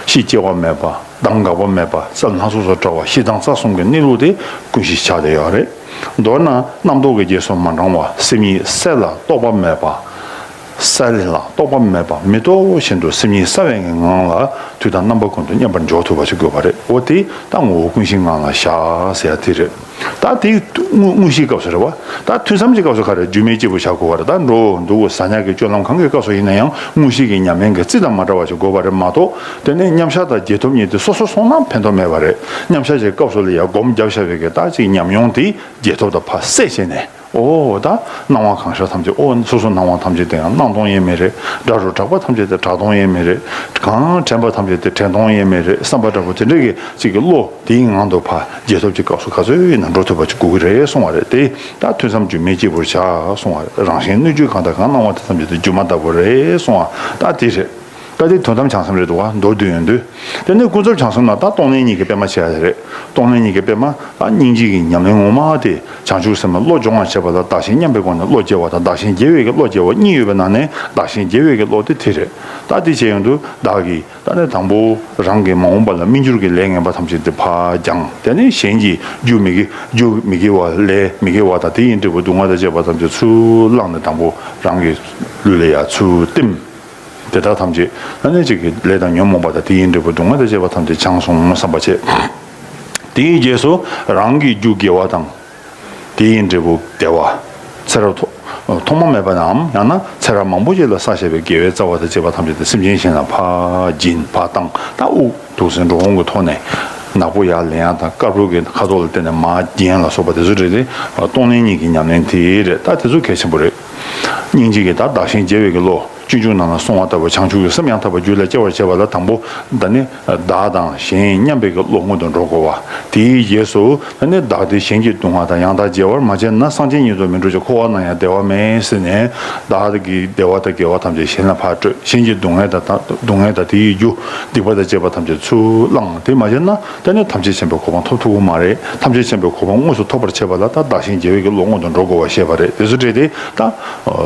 གཤིས་སྐྱེ་བ་མེད་པ། གདངས་འགག་པ་མེད་པ། རྩལ་སྣ་ཚོགས་སུ་བཀྲ་བ། གཤིས་དྭངས་རྩལ་གསུམ་གྱི་གནས་ལུགས་དེ་ཀུན་གཞི་ཆགས་བསྡད་ཡོད་རེད། མདོར་ན་རྣམ་རྟོག་གི་རྗེས་སུ་མ་འབྲང་བ། སེམས་ཉིད་གསལ་ལ་རྟོག་པ་མེད་པ། གསལ་ལ་རྟོག་པ་མེད་པ། མི་རྟོག་བཞིན་དུ་སེམས་ཉིད་གསལ་བའི་ངང་ལ་དུས་དང་རྣམ་པ་ཀུན་ཏུ་མཉམ་པར་འཇོག་ཐུབ་པ་ཞིག་དགོས་པ་རེད། འོ་དེ་ད་ངོ་བོ་ཀུན་གཞིའི་ངང་ལ་བཞག་ཟེར་ཡ་དེ་རེད། ད་དེ་དངོས་དངོས་གཞིའི་སྐབས་སུ་རེད་བ། ད་ཐུན་མཚམས་ཀྱི་སྐབས་སུ་ག་རེ་རྒྱུ་མེད་སྐྱེས་བུ་བྱ་དགོས་པ་རེད། ད་འགྲོ་འོང་འདུག་ཟ་ཉལ་གྱི་སྤྱོད་ལམ་གང་གི་སྐབས་སུ་ཡིན་ན་ཡང་དངོས་གཞི་གི་ཉམས་ལེན་གྱི་རྩིས་དང་མ་འདྲ་བ་ཞིག་དགོས་པ་རེད་མ་གཏོགས། དེ་ནས་མཉམ་བཞག་དང་རྗེས་ཐོབ་གཉིས་དེ་སོ་སོ་སོང་ན་ཕན་ཐོགས་མེད་པ་རེད། མཉམ་བཞག་གི་སྐབས་སུ་ལ་ཡང་སྒོམ་རྒྱབ་བཞག་པའི་གི་ད་ཅིག་ཉམས་མྱོང་དེ་རྗེས་ཐོབ་དང་ཕར་བསྲེས་བྱས་ནས། ཨོ་ད་སྣང་བ་གང་ཤར་ཐམས་ཅད། ཨོ་སོ་སོ་སྣང་བ་ཐམས་ཅད་དེ་ཡང་སྣང་སྟོང་ཡེ་མེད་རེད། སྒྲ་རུ་གྲགས་པ་ཐམས་ཅད་དེ་གྲགས་སྟོང་ཡེ་མེད་རེད། གང་དྲན་པ་ཐམས་ཅད་དེ་དྲན་སྟོང་ཡེ་མེད་རེད་བསམ་པ་འདྲ་པོ་དེ་འདྲ་གི་ཅིག་གི་བློ་དེའི་ངང་དུ་ཕར་རྗེས་ཐོབ་ཀྱི་སྐབས་སུ་ག་ཚོད་ཡིན་ན་འགྲོ་ཐུབ་པ་ཅིག་དགོས་ཀྱི་རེད་གསུང་བ་རེད་དེ། ད་ཐུན་མཚམས་སྒྱུ་མའི་སྐྱེས་བུར་བྱ་གསུང་བ་རེད། རང་གཞན་སྣོད་བཅུད་གང་དང་གང་སྣང་བ་དེ་ཐམས་ཅད་དེ་སྒྱུ་མ་ལྟ་བུ་རེད་གསུང་བ་ད་དེ་རེད། ད་དེ་དོན་དམ་བྱང་སེམས་རེད་འདུག་བ། མདོར་བསྡུས་ཡོང་དུས། དེ་ནས་ཀུན་རྫོབ་བྱང་སེམས་ལ་ད་སྟོང་ལྷན་ཉིད་ཀྱི་པད་མ་བྱས་ཡ་རེད། སྟོང་ལྷན་ཉིད་ཀྱི་པད་མ་ད་སྙིང་རྗེ་གི་ཉམས་ལེན་ངོ་མ་དེ་བྱང་ཆུབ་སེམས་ལ་བློ་སྦྱོང་བ་བྱེད་པ་ལ་བདག་གཞན་མཉམ་པའི་སྒོ་ནས་བློ་སྐྱེ་བ་དང་བདག་གཞན་བརྗེ་བའི་གི་བློ་སྐྱེ་བ་གཉིས་ཡོད་པའི་ནང་ནས་བདག་གཞན་བརྗེ་བའི་གི་བློ་དེ་དེ་རེད། ད་དེ་བྱས་ཡོང་དུས་བདག་གིས་ད་ནས་དང་པོ་རང་གི་མ་འོངས་པ་ལ་སྨིན་འགྱུར་གྱི་ལས་ངན་པ་ཐམས་ཅད་དེ་ཕར་སྦྱངས། དེ་ནས་གཞན་གྱི་རྒྱུ་མི་དགེ་རྒྱུ་མི་དགེ་བ་ལས་མི་དགེ་བ་དང་དེ་ཡིས་འབྲས་བུ་སྡུག་བསྔལ་དང་བཅས་པ་ཐམས་ཅད་ཚུར་བླངས་ནས་དང་པོ་རང་གི་ལུས་ལ་ཡ་ཚུར་བསྟིམ། དེ་དག་ཐམས་ཅད་ཨ་ནི་གཅིག་གི་ལས་དང་ཉོན་མོངས་པ་དང་དེ་ཡི་འབྲས་བུ་སྡུག་བསྔལ་དང་བཅས་པ་ཐམས་ཅད་བྱང་སོང་བསམ་པ་བྱེད། དེའི་རྗེས་སུ་རང་གི་རྒྱུ་དགེ་བ་དང་། དེ་ཡི་འབྲས་བུ་བདེ་བ། ཚེ་རབས་ཐོག་ཐོག་མ་མེད་པ་ནའམ་ཡང་ན་ཚེ་རབས་མང་པོ་ཞིག་ལ་བསགས་བཞག་པའི་དགེ་བའི་རྩ་བ་དང་བཅས་པ་ཐམས་ཅད་དེ་སེམས་ཅན་གཞན་ལ་ཕར་སྦྱིན་ཕར་བཏང་། ད་དབུགས་འདུག་སེ་འགྲོ་འོང་གི་ཐོག་ནས་ནག་པོ་ཡར་ལེན་ཡ་དང་དཀར་པོ་གི་ཁ་དོག་ལ་བརྟེན་ནས་མར་སྦྱིན་ཡ་ལ་སོགས་པ་དེ་ཚོ་རེད་དེ། སྟོང་ལྷན་ཉིད་ཀྱི་ཉམས་ལེན་དེ་རེད། ད་དེ་ཚོ་གལ་ཆེན་པོ་རེད། སྙིང་རྗེ་གིས་ད་བདག་གཞན་བརྗེ་བའི་གི་བློ། སྤྱོད་འཇུག་ནང་ལ་གསུངས་པ་ལྟ་བུ་བྱང་ཆུབ་ཀྱི་སེམས་ཡང་དག་པར་རྒྱུད་ལ་སྐྱེ་བར་བྱེད་པ་ལ་དང་པོ་ད་ནི་བདག་དང་གཞན་མཉམ་པའི་གི་བློ་སྔོན་དུ་འགྲོ་དགོས་པ། དེའི་རྗེས་སུ་ད་ནི་བདག་བདེ་གཞན་གྱི་སྡུག་བསྔལ་དང་ཡང་དག་བརྗེ་བར་མ་བྱས་ན་སངས་རྒྱས་ཉིད་དུ་མི་འགྲོ་ཞིང་འཁོར་བ་ན་ཡང་བདེ་བ་མེད་ཟེར་ནས། བདག་གི་བདེ་བ་དང་དགེ་བ་ཐམས་ཅད་གཞན་ལ་ཕར་སྤྲོད། གཞན་གྱི་སྡུག་བསྔལ་དང་སྡུག་བསྔལ་དང་དེའི་རྒྱུ་སྡིག་པ་དང་བཅས་པ་ཐམས་ཅད་ཚུར་བླངས། དེ་མ་བྱས་ན་ད་ནི་ཐམས་ཅད་མཁྱེན་པའི་གོ་འཕང་ཐོབ་ཐུབ་ཀྱི་མ་རེད། ཐམས་ཅད་མཁྱེན་པའི་གོ་འཕང་དངོས་སུ་ཐོབ་པར་བྱེད་པ་ལ་ད་བདག་གཞན་བརྗེ་བའི་གི་བློ་སྔོན་དུ་འགྲོ་དགོས་པ་བཤད་པ་རེད། དེ་ཚོ་འདྲ་དེ་ད་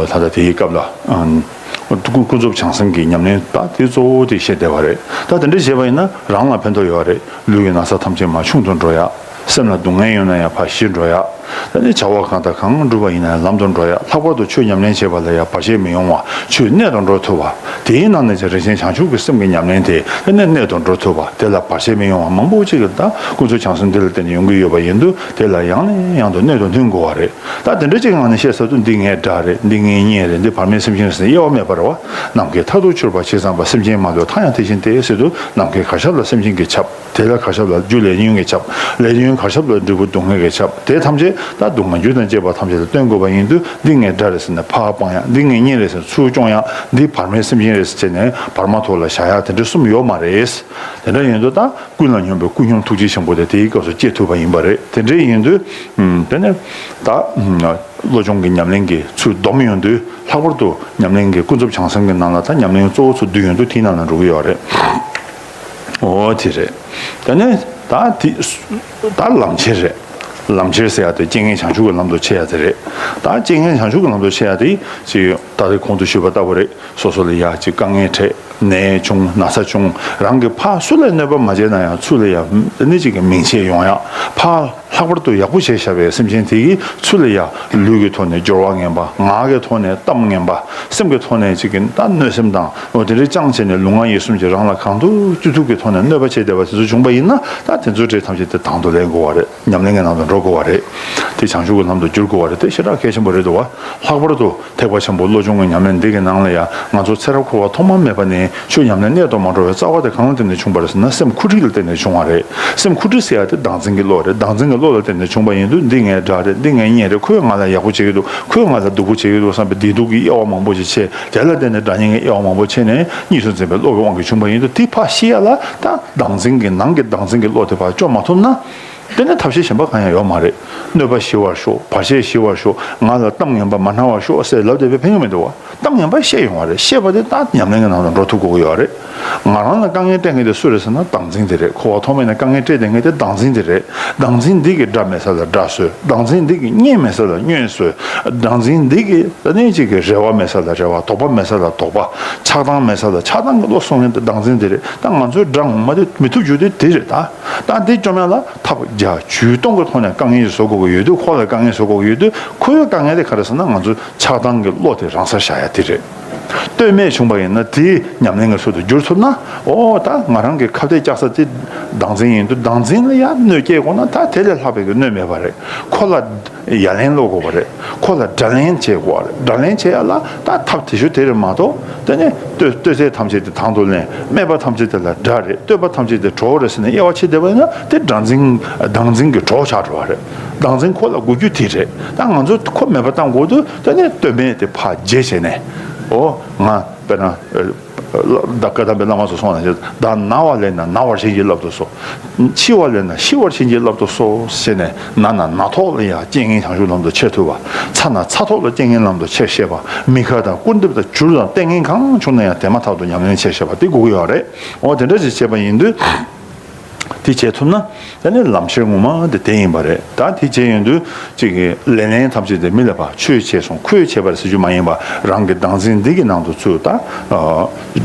ད་ལྟ་དེའི་སྐབས་ལ། ཀུན་ཀུན་རྫོབ་བྱང་སེམས་ཀྱི་ཉམས་ལེན་ད་དེ་གཙོ་བོ་དེ་བཤད་བསྡད་པ་རེད། ད་དེ་འདྲ་བྱས་པ་ཡིན་ན་རང་ལ་ཕན་ཐོགས་ཡོད་རེད། ལུས་ཀྱི་ན་ཚ་ཐམས་ཅད་མར་ཆུང་དུ་འགྲོ་ཡ། སེམས་ལ་སྡུག་བསྔལ་ཡོད་ན་ཡང་ཕར་ཞི་འགྲོ་ཡ། ད་ནི་བྱ་བ་གང་དང་གང་བསྒྲུབས་པ་ཡིན་ན་ཡང་ལམ་དུ་འགྲོ་ཡ། ལྷག་པར་དུ་ཆོས་ཉམས་ལེན་བྱེད་པ་ལ་ཡང་བར་ཆད་མི་ཡོང་བ། ཆོས་གནད་དུ་འགྲོ་ཐུབ་པ། དེའི་ནང་ནས་ཀྱང་རིན་ཆེན་བྱང་ཆུབ་ཀྱི་སེམས་ཀྱི་ཉམས་ལེན་དེ་ད་ནི་གནད་དུ་འགྲོ་ཐུབ་པ། དེ་ལ་བར་ཆད་མི་ཡོང་བ་མང་པོ་ཅིག་གི་ད་ཀུན་རྫོབ་བྱང་སེམས་འདི་ལ་བརྟེན་ནས་ཡོང་གི་ཡོད་པ་ཡིན་དུས་དེ་ལ་ཡང་ནས་ཡང་དུ་གནད་དུ་བསྣུན་དགོས་པ་རེད། ད་དེ་འདྲ་ཅིག་ངང་ནས་བཤད་ས་དུ་འདི་ངའི་དགྲ་རེད། འདི་ངའི་གཉེན་རེད། འདི་བར་མའི་སེམས་ཅན་རེད་ཟེར་དབྱེ་བ་མེད་པ་རེད་བ། ནམ་མཁའི་མཐར་ཐུག་ཆོད་པ་ཇི་ཙམ་པ། སེམས་ཅན་མ་ལུས་མཐའ་ཡང་དེ་བཞིན་ཏེ་ཟེར་དུས་ནམ་མཁའི་གར་ཁྱབ་ལ་སེམས་ཅན་གྱིས་ཁྱབ། དེ་ལ་གར་ཁྱབ་ལ་རྒྱུ་ལས་ཉོན་གྱིས་ཁྱབ། ལས་ཉོན་གར་ཁྱབ་ལ་འབྲས་བུ་སྡུག་བསྔལ་གྱིས་ཁྱབ། དེ་ཐམས་ཅད་ ད་སྡུག་བསྔལ་རྒྱུ་དང་བཅས་པ་ཐམས་ཅད་ལ་བརྟེན་དགོས་པ་ཡིན་དུས། འདི་ངའི་དགྲ་རེད་ཟེར་ནས་ཕར་སྤང་ཡག་འདི་ངའི་གཉེན་རེད་ཟེར་ནས་ཚུར་སྐྱོང་ཡག་འདི་བར་མའི་སེམས་ཅན་རེད་ཟེར་བྱས་ནས་བར་མ་དོར་ལ་བཞག་ཡག་དེ་འདྲ་གསུམ་ཡོད་མ་རེད། དེ་འདྲ་ཡིན་དུས་ད་ཀུན་ལ་སྙོམས་པའི་ཀུན་སྙོམས་ཐུགས་རྗེ་ཆེན་པོ་དེ་དེའི་སྐབས་སུ་སྐྱེ་ཐུབ་པ་ཡིན་པ་རེད། དེ་འདྲ་ཡིན་དུས་དེ་ནས་ད་བློ་སྦྱོང་གི་ཉམས་ལེན་གྱི་ཚུལ་སྡོམ་ཡོང་དུས། ལྷག་པར་དུ་ཉམས་ལེན་གྱི་ཀུན་རྫོབ་བྱང་སེམས་ཀྱི་ནང་ལ་ད་ཉམས་ལེན་གཙོ་བོ་ཚུར་བསྡུས་ཡོང་དུས་དེའི་ནང་ལ་འགྲོ་གི་ཡོད་རེད། འོ་དེ་རེད། དེ་ནས་ད་དེ་ད་ལམ་ཁྱེར་རེད། ལམ་ཁྱེར་ཟེར་ཡག་དེ་རྐྱེན་ངན་བྱང་ཆུབ་ཀྱི་ལམ་དུ་ཆས་ཡག་དེ་རེད། ད་རྐྱེན་ངན་བྱང་ཆུབ་ཀྱི་ལམ་དུ་ཆས་ཡག་དེ་ཅིག་ད་རེས་གོང་དུ་ཞུས་པ་ལྟ་བུ་རེད། སོ་སོ་ལ་ཡ་ཅིག་དཀའ་ངལ་འཕྲད། ནད་བྱུང་། ན་ཚ་བྱུང་། རང་གིས་ཕར་སུ་ལ་གནོད་པ་མ་བྱས་ན་ཡང་ཚུར་ལ་ཡ་ནི་ཅིག་གི་མིང་ཆད་ཡོང་ཡག་ཕར་ལྷག་པར་དུ་ཡག་པོ་བྱས་བཞག་པའི་སེམས་ཅན་དེ་གིས་ཚུར་ལ་ཡ་ལུས་ཀྱི་ཐོག་ནས་སྦྱོར་བ་ངན་པ། ངག་གི་ཐོག་ནས་གཏམ་ངན་པ། སེམས་ཀྱི་ཐོག་ནས་ཅིག་གི་ད་གནོད་སེམས་དང་འོ་དེ་འདྲའི་བཅངས་བྱས་ནས་ལུས་ངག་ཡིད་གསུམ་གྱིས་རང་ལ་གང་ཐུབ་ཅི་ཐུབ་ཀྱི་ཐོག་ནས་གནོད་པ་བྱས་བསྡད་པ་དེ་ཚོ་བྱུང་པ་ཡིན་ན། ད་དེ་ཚོའི་གྲས་ཐམས་ཅད་དེ་དང་དུ་ལེན་དགོས་པ་རེད། ཉམས་ལེན་གྱི་ནང་དུ་འགྲོ་དགོས་པ་རེད། དེ་བྱང་ཆུབ་ཀྱི་ལམ་དུ་བསྒྱུར་དགོས་པ་རེད། དེ་ཞེ་དྲག་གལ་ཆེན་པོ་རེད་འདུག་བ། ལྷག་པར་དུ་ཐེག་པ་ཆེན་པོ་བློ་སྦྱོང་གི་ཉམས་ལེན་འདི་གི་ནང་ལ་ཡང་ང་ཚོ་ཚེ་རབས་འཁོར་བ་ཐོག་མ་མེད་པ་ནས་ཆོས་ཉམས་ལེན་གནད་དུ་མ་འགྲོ་བའི་རྩ་བ་དེ་གང་ལ་བརྟེན་ནས་བྱུང་བ་རེད་ཟེར་ན། སེམས་འཁུ་འཕྲིག་ལ་བརྟེན་ནས་བྱུང་བ་རེད། སེམས་འཁུ་འཕྲིག་ཟེར་ཡ་དེ་བདག་འཛིན་གྱི་བློ་རེད། བདག་འཛིན་གྱི་བློ་ལ་བརྟེན་ནས་བྱུང་བ་ཡིན་དུས། འདི་ངའི་དགྲ་རེད། འདི་ངའི་གཉེན་རེད། ཁོས་ང་ལ་ཡག་པོ་བྱེད་ཀྱི་འདུག་ཁོས་ང་ལ་སྡུག་པོ་བྱེད་ཀྱི་འདུག་བསམ་པའི་བདེ་སྡུག་གི་དབྱེ་བ་མང་པོ་ཞིག་ཕྱེ། དེ་ལ་བརྟེན་ནས་དགྲ་གཉེན་གྱི་དབྱེ་བ་མང་པོ་ཕྱེ་ནས་གཉིས་སུ་འཛིན་པའི་བློ་གི་དབང་གིས་བྱུང་བ་ཡིན་དུས། དེ་ཕར་ཞི་ཡ་ལ་ད་བདག་འཛིན་གྱི་ནང་གི་བདག་འཛིན་གྱི་བློ་དེ་ཕར་སྐྱོབ་མ་ཐུབ་ན། དེ་ནས་ཐབས་ཤེས་གཞན་པ་གང་ཡང་ཡོད་མ་རེད། གནོད་པ་ཞི་བར་ཤོག་བར་ཆད་ཞི་བར་ཤོག་ང་ལ་གཏམ་ངན་པ་མ་སྨྲ་བར་ཤོག་ཟེར་ལབ་བསྡད་པས་ཕན་གྱི་མི་འདུག་བ། གཏམ་ངན་པ་བཤད་ཡོང་བ་རེད། བཤད་པ་དེ་ད་ཉམས་ལེན་གྱི་ནང་དུ་འགྲོ་ཐུབ་དགོས་ཀྱི་ཡོད་རེད། ང་རང་ལ་དཀའ་ངལ་སྤྲད་མཁན་དེ་སུ་རེད་ཟེར་ན། བདག་འཛིན་དེ་རེད། འཁོར་བ་ཐོག་མེད་ནས་དཀའ་ངལ་སྤྲད་བསྡད་མཁན་དེ་བདག་འཛིན་དེ་རེད། བདག་འཛིན་འདི་གིས་དགྲ་མེད་ས་ལ་དགྲ་བཟོས། བདག་འཛིན་འདི་གིས་གཉེན་མེད་ས་ལ་གཉེན་བཟོས། བདག་འཛིན་འདི་གིས་ད་ནི་གཅིག་གི་རེ་བ་མེད་ས་ལ་རེ་བ། དོགས་པ་མེད་ས་ལ་དོགས་པ། ཆགས་སྡང་མེད་ས་ལ་ཆགས་སྡང་གི་བློ་གསུང་མཁན་དེ་བདག་འཛིན་དེ་རེད། ད་ང་ཚོའི་དགྲ་ངོ་མ་དེ་མི་ཐུབ་རྒྱུ་དེ་དེ་རེད་ད། ད་འདི་བཅོམ་ཡག་ལ་ཐབས་བརྒྱ་ཇུས་སྟོང་གི་ཐོག་ནས་དཀའ་ངལ་བཟོ་དགོས་ཀྱི་ཡོད་དུས། ཁོ་ལ་དཀའ་ངལ་བཟོ་དགོས་ཀྱི་ཡོད་དུས། ཁོའི་དཀའ་ངལ་དེ་ག་རེ་ཟེར་ན། ང་ཚོའི་ཆགས་སྡང་གི་བློ་དེ་རང་སར་བཞག་ཡག་དེ་རེད། ལྟོས་མེད་བྱུང་བ་ཡིན་ན་དེ་ཉམས་ལེན་གྱི་ཚུལ་དུ་བསྒྱུར་ཐུབ་ན། ཨོ་ད་ང་རང་གི་ཁ་གཏད་བཅག་ས་དེ་བདག་འཛིན་ཡིན་དུས། བདག་འཛིན་ལ་ཡང་གནོད་སྐྱེལ་དགོས་ན་ད་དེ་ལས་ལྷག་པའི་གི་གནོད་མེད་པ་རེད། ཁོ་ལ་ཡ་ལན་སློག་དགོས་པ་རེད། ཁོ་ལ་དགྲ་ལན་བྱེད་དགོས་པ་རེད། དགྲ་ལན་བྱེད་ཡག་ལ་ད་ཐབས་དེ་ཤོས་དེ་རེད་མ་གཏོགས། དེ་ནས་ལྟོས་ལྟོས་ཚད་ཐམས་ཅད་དེ་དང་དུ་ལེན། སྨད་པ་ཐམས་ཅད་དེ་ལ་དགྲ་རེད། བསྟོད་པ་ཐམས་ཅད་དེ་གྲོགས་རེད་ཟེར་ནས་དབྱེ་བ་ཕྱེ་བསྡད་པ་ཡིན་ན། དེ་བདག་འཛིན་བདག་འཛིན་གྱི་གྲོགས་ཆགས་འགྲོ་བ་རེད། བདག་འཛིན་ཁོ་ལ་དགོས་རྒྱུ་དེ་རེད། ད་ང་ཚོ་ཁོ་མེད་པ་བཏང་དགོས་དུས། དེ་ནས་ལྟོས་མེད་དེ་ཕར་བརྗེད་བྱས་ནས། ཨོ་ང་དཔེར་ན་ཨ་བཀའ་གདམས་པའི་བླ་མ་ཚོ་གསུངས་ན། བདག་ན་བ་ལས་ན་ན་བར་བྱིན་གྱིས་བརླབ་ཏུ་གསོལ། འཆི་བ་ལས་ན་ཤི་བར་བྱིན་གྱིས་བརླབ་ཏུ་གསོལ་ཟེར་ནས། ན་ན་ན་ཐོག་ལ་ཡང་རྐྱེན་ངན་བྱང་ཆུབ་ལམ་དུ་ཆས་ཐུབ་པ། ཚ་ན་ཚ་ཐོག་ལ་རྐྱེན་ངན་ལམ་དུ་ཆས་ཤེས་པ། མི་ཁ་དང་སྐུར་འདེབས་དང་བྱུར་དང་ལྟས་ངན་གང་བྱུང་ན་ཡང་དེ་མ་ཐག་ཏུ་ཉམས་ལེན་བྱས་ཤེས་པ་དེ་དགོས་ཀྱི་ཡོད་རེད། འོ་དེ་འདྲ་ཞིག་བྱས་པ་ཡིན་དུས། དེ་བྱས་ཐུབ་ན། ད་ནི་ལམ་ཁྱེར་ངོ་མ་དེ་དེ་ཡིན་པ་རེད། ད་དེ་བྱས་ཡོང་དུས་གཅིག་གི་ལེ་ལན་ཐམས་ཅད་དེ་མི་ལ་ཕར་ཆོས་བྱས་སོང་། ཁོས་བྱས་པ་རེད་ཟེར་རྒྱུ་མ་ཡིན་པ། རང་གི་བདག་འཛིན་འདི་གི་ནང་དུ་ཚུད། ད་ཨ་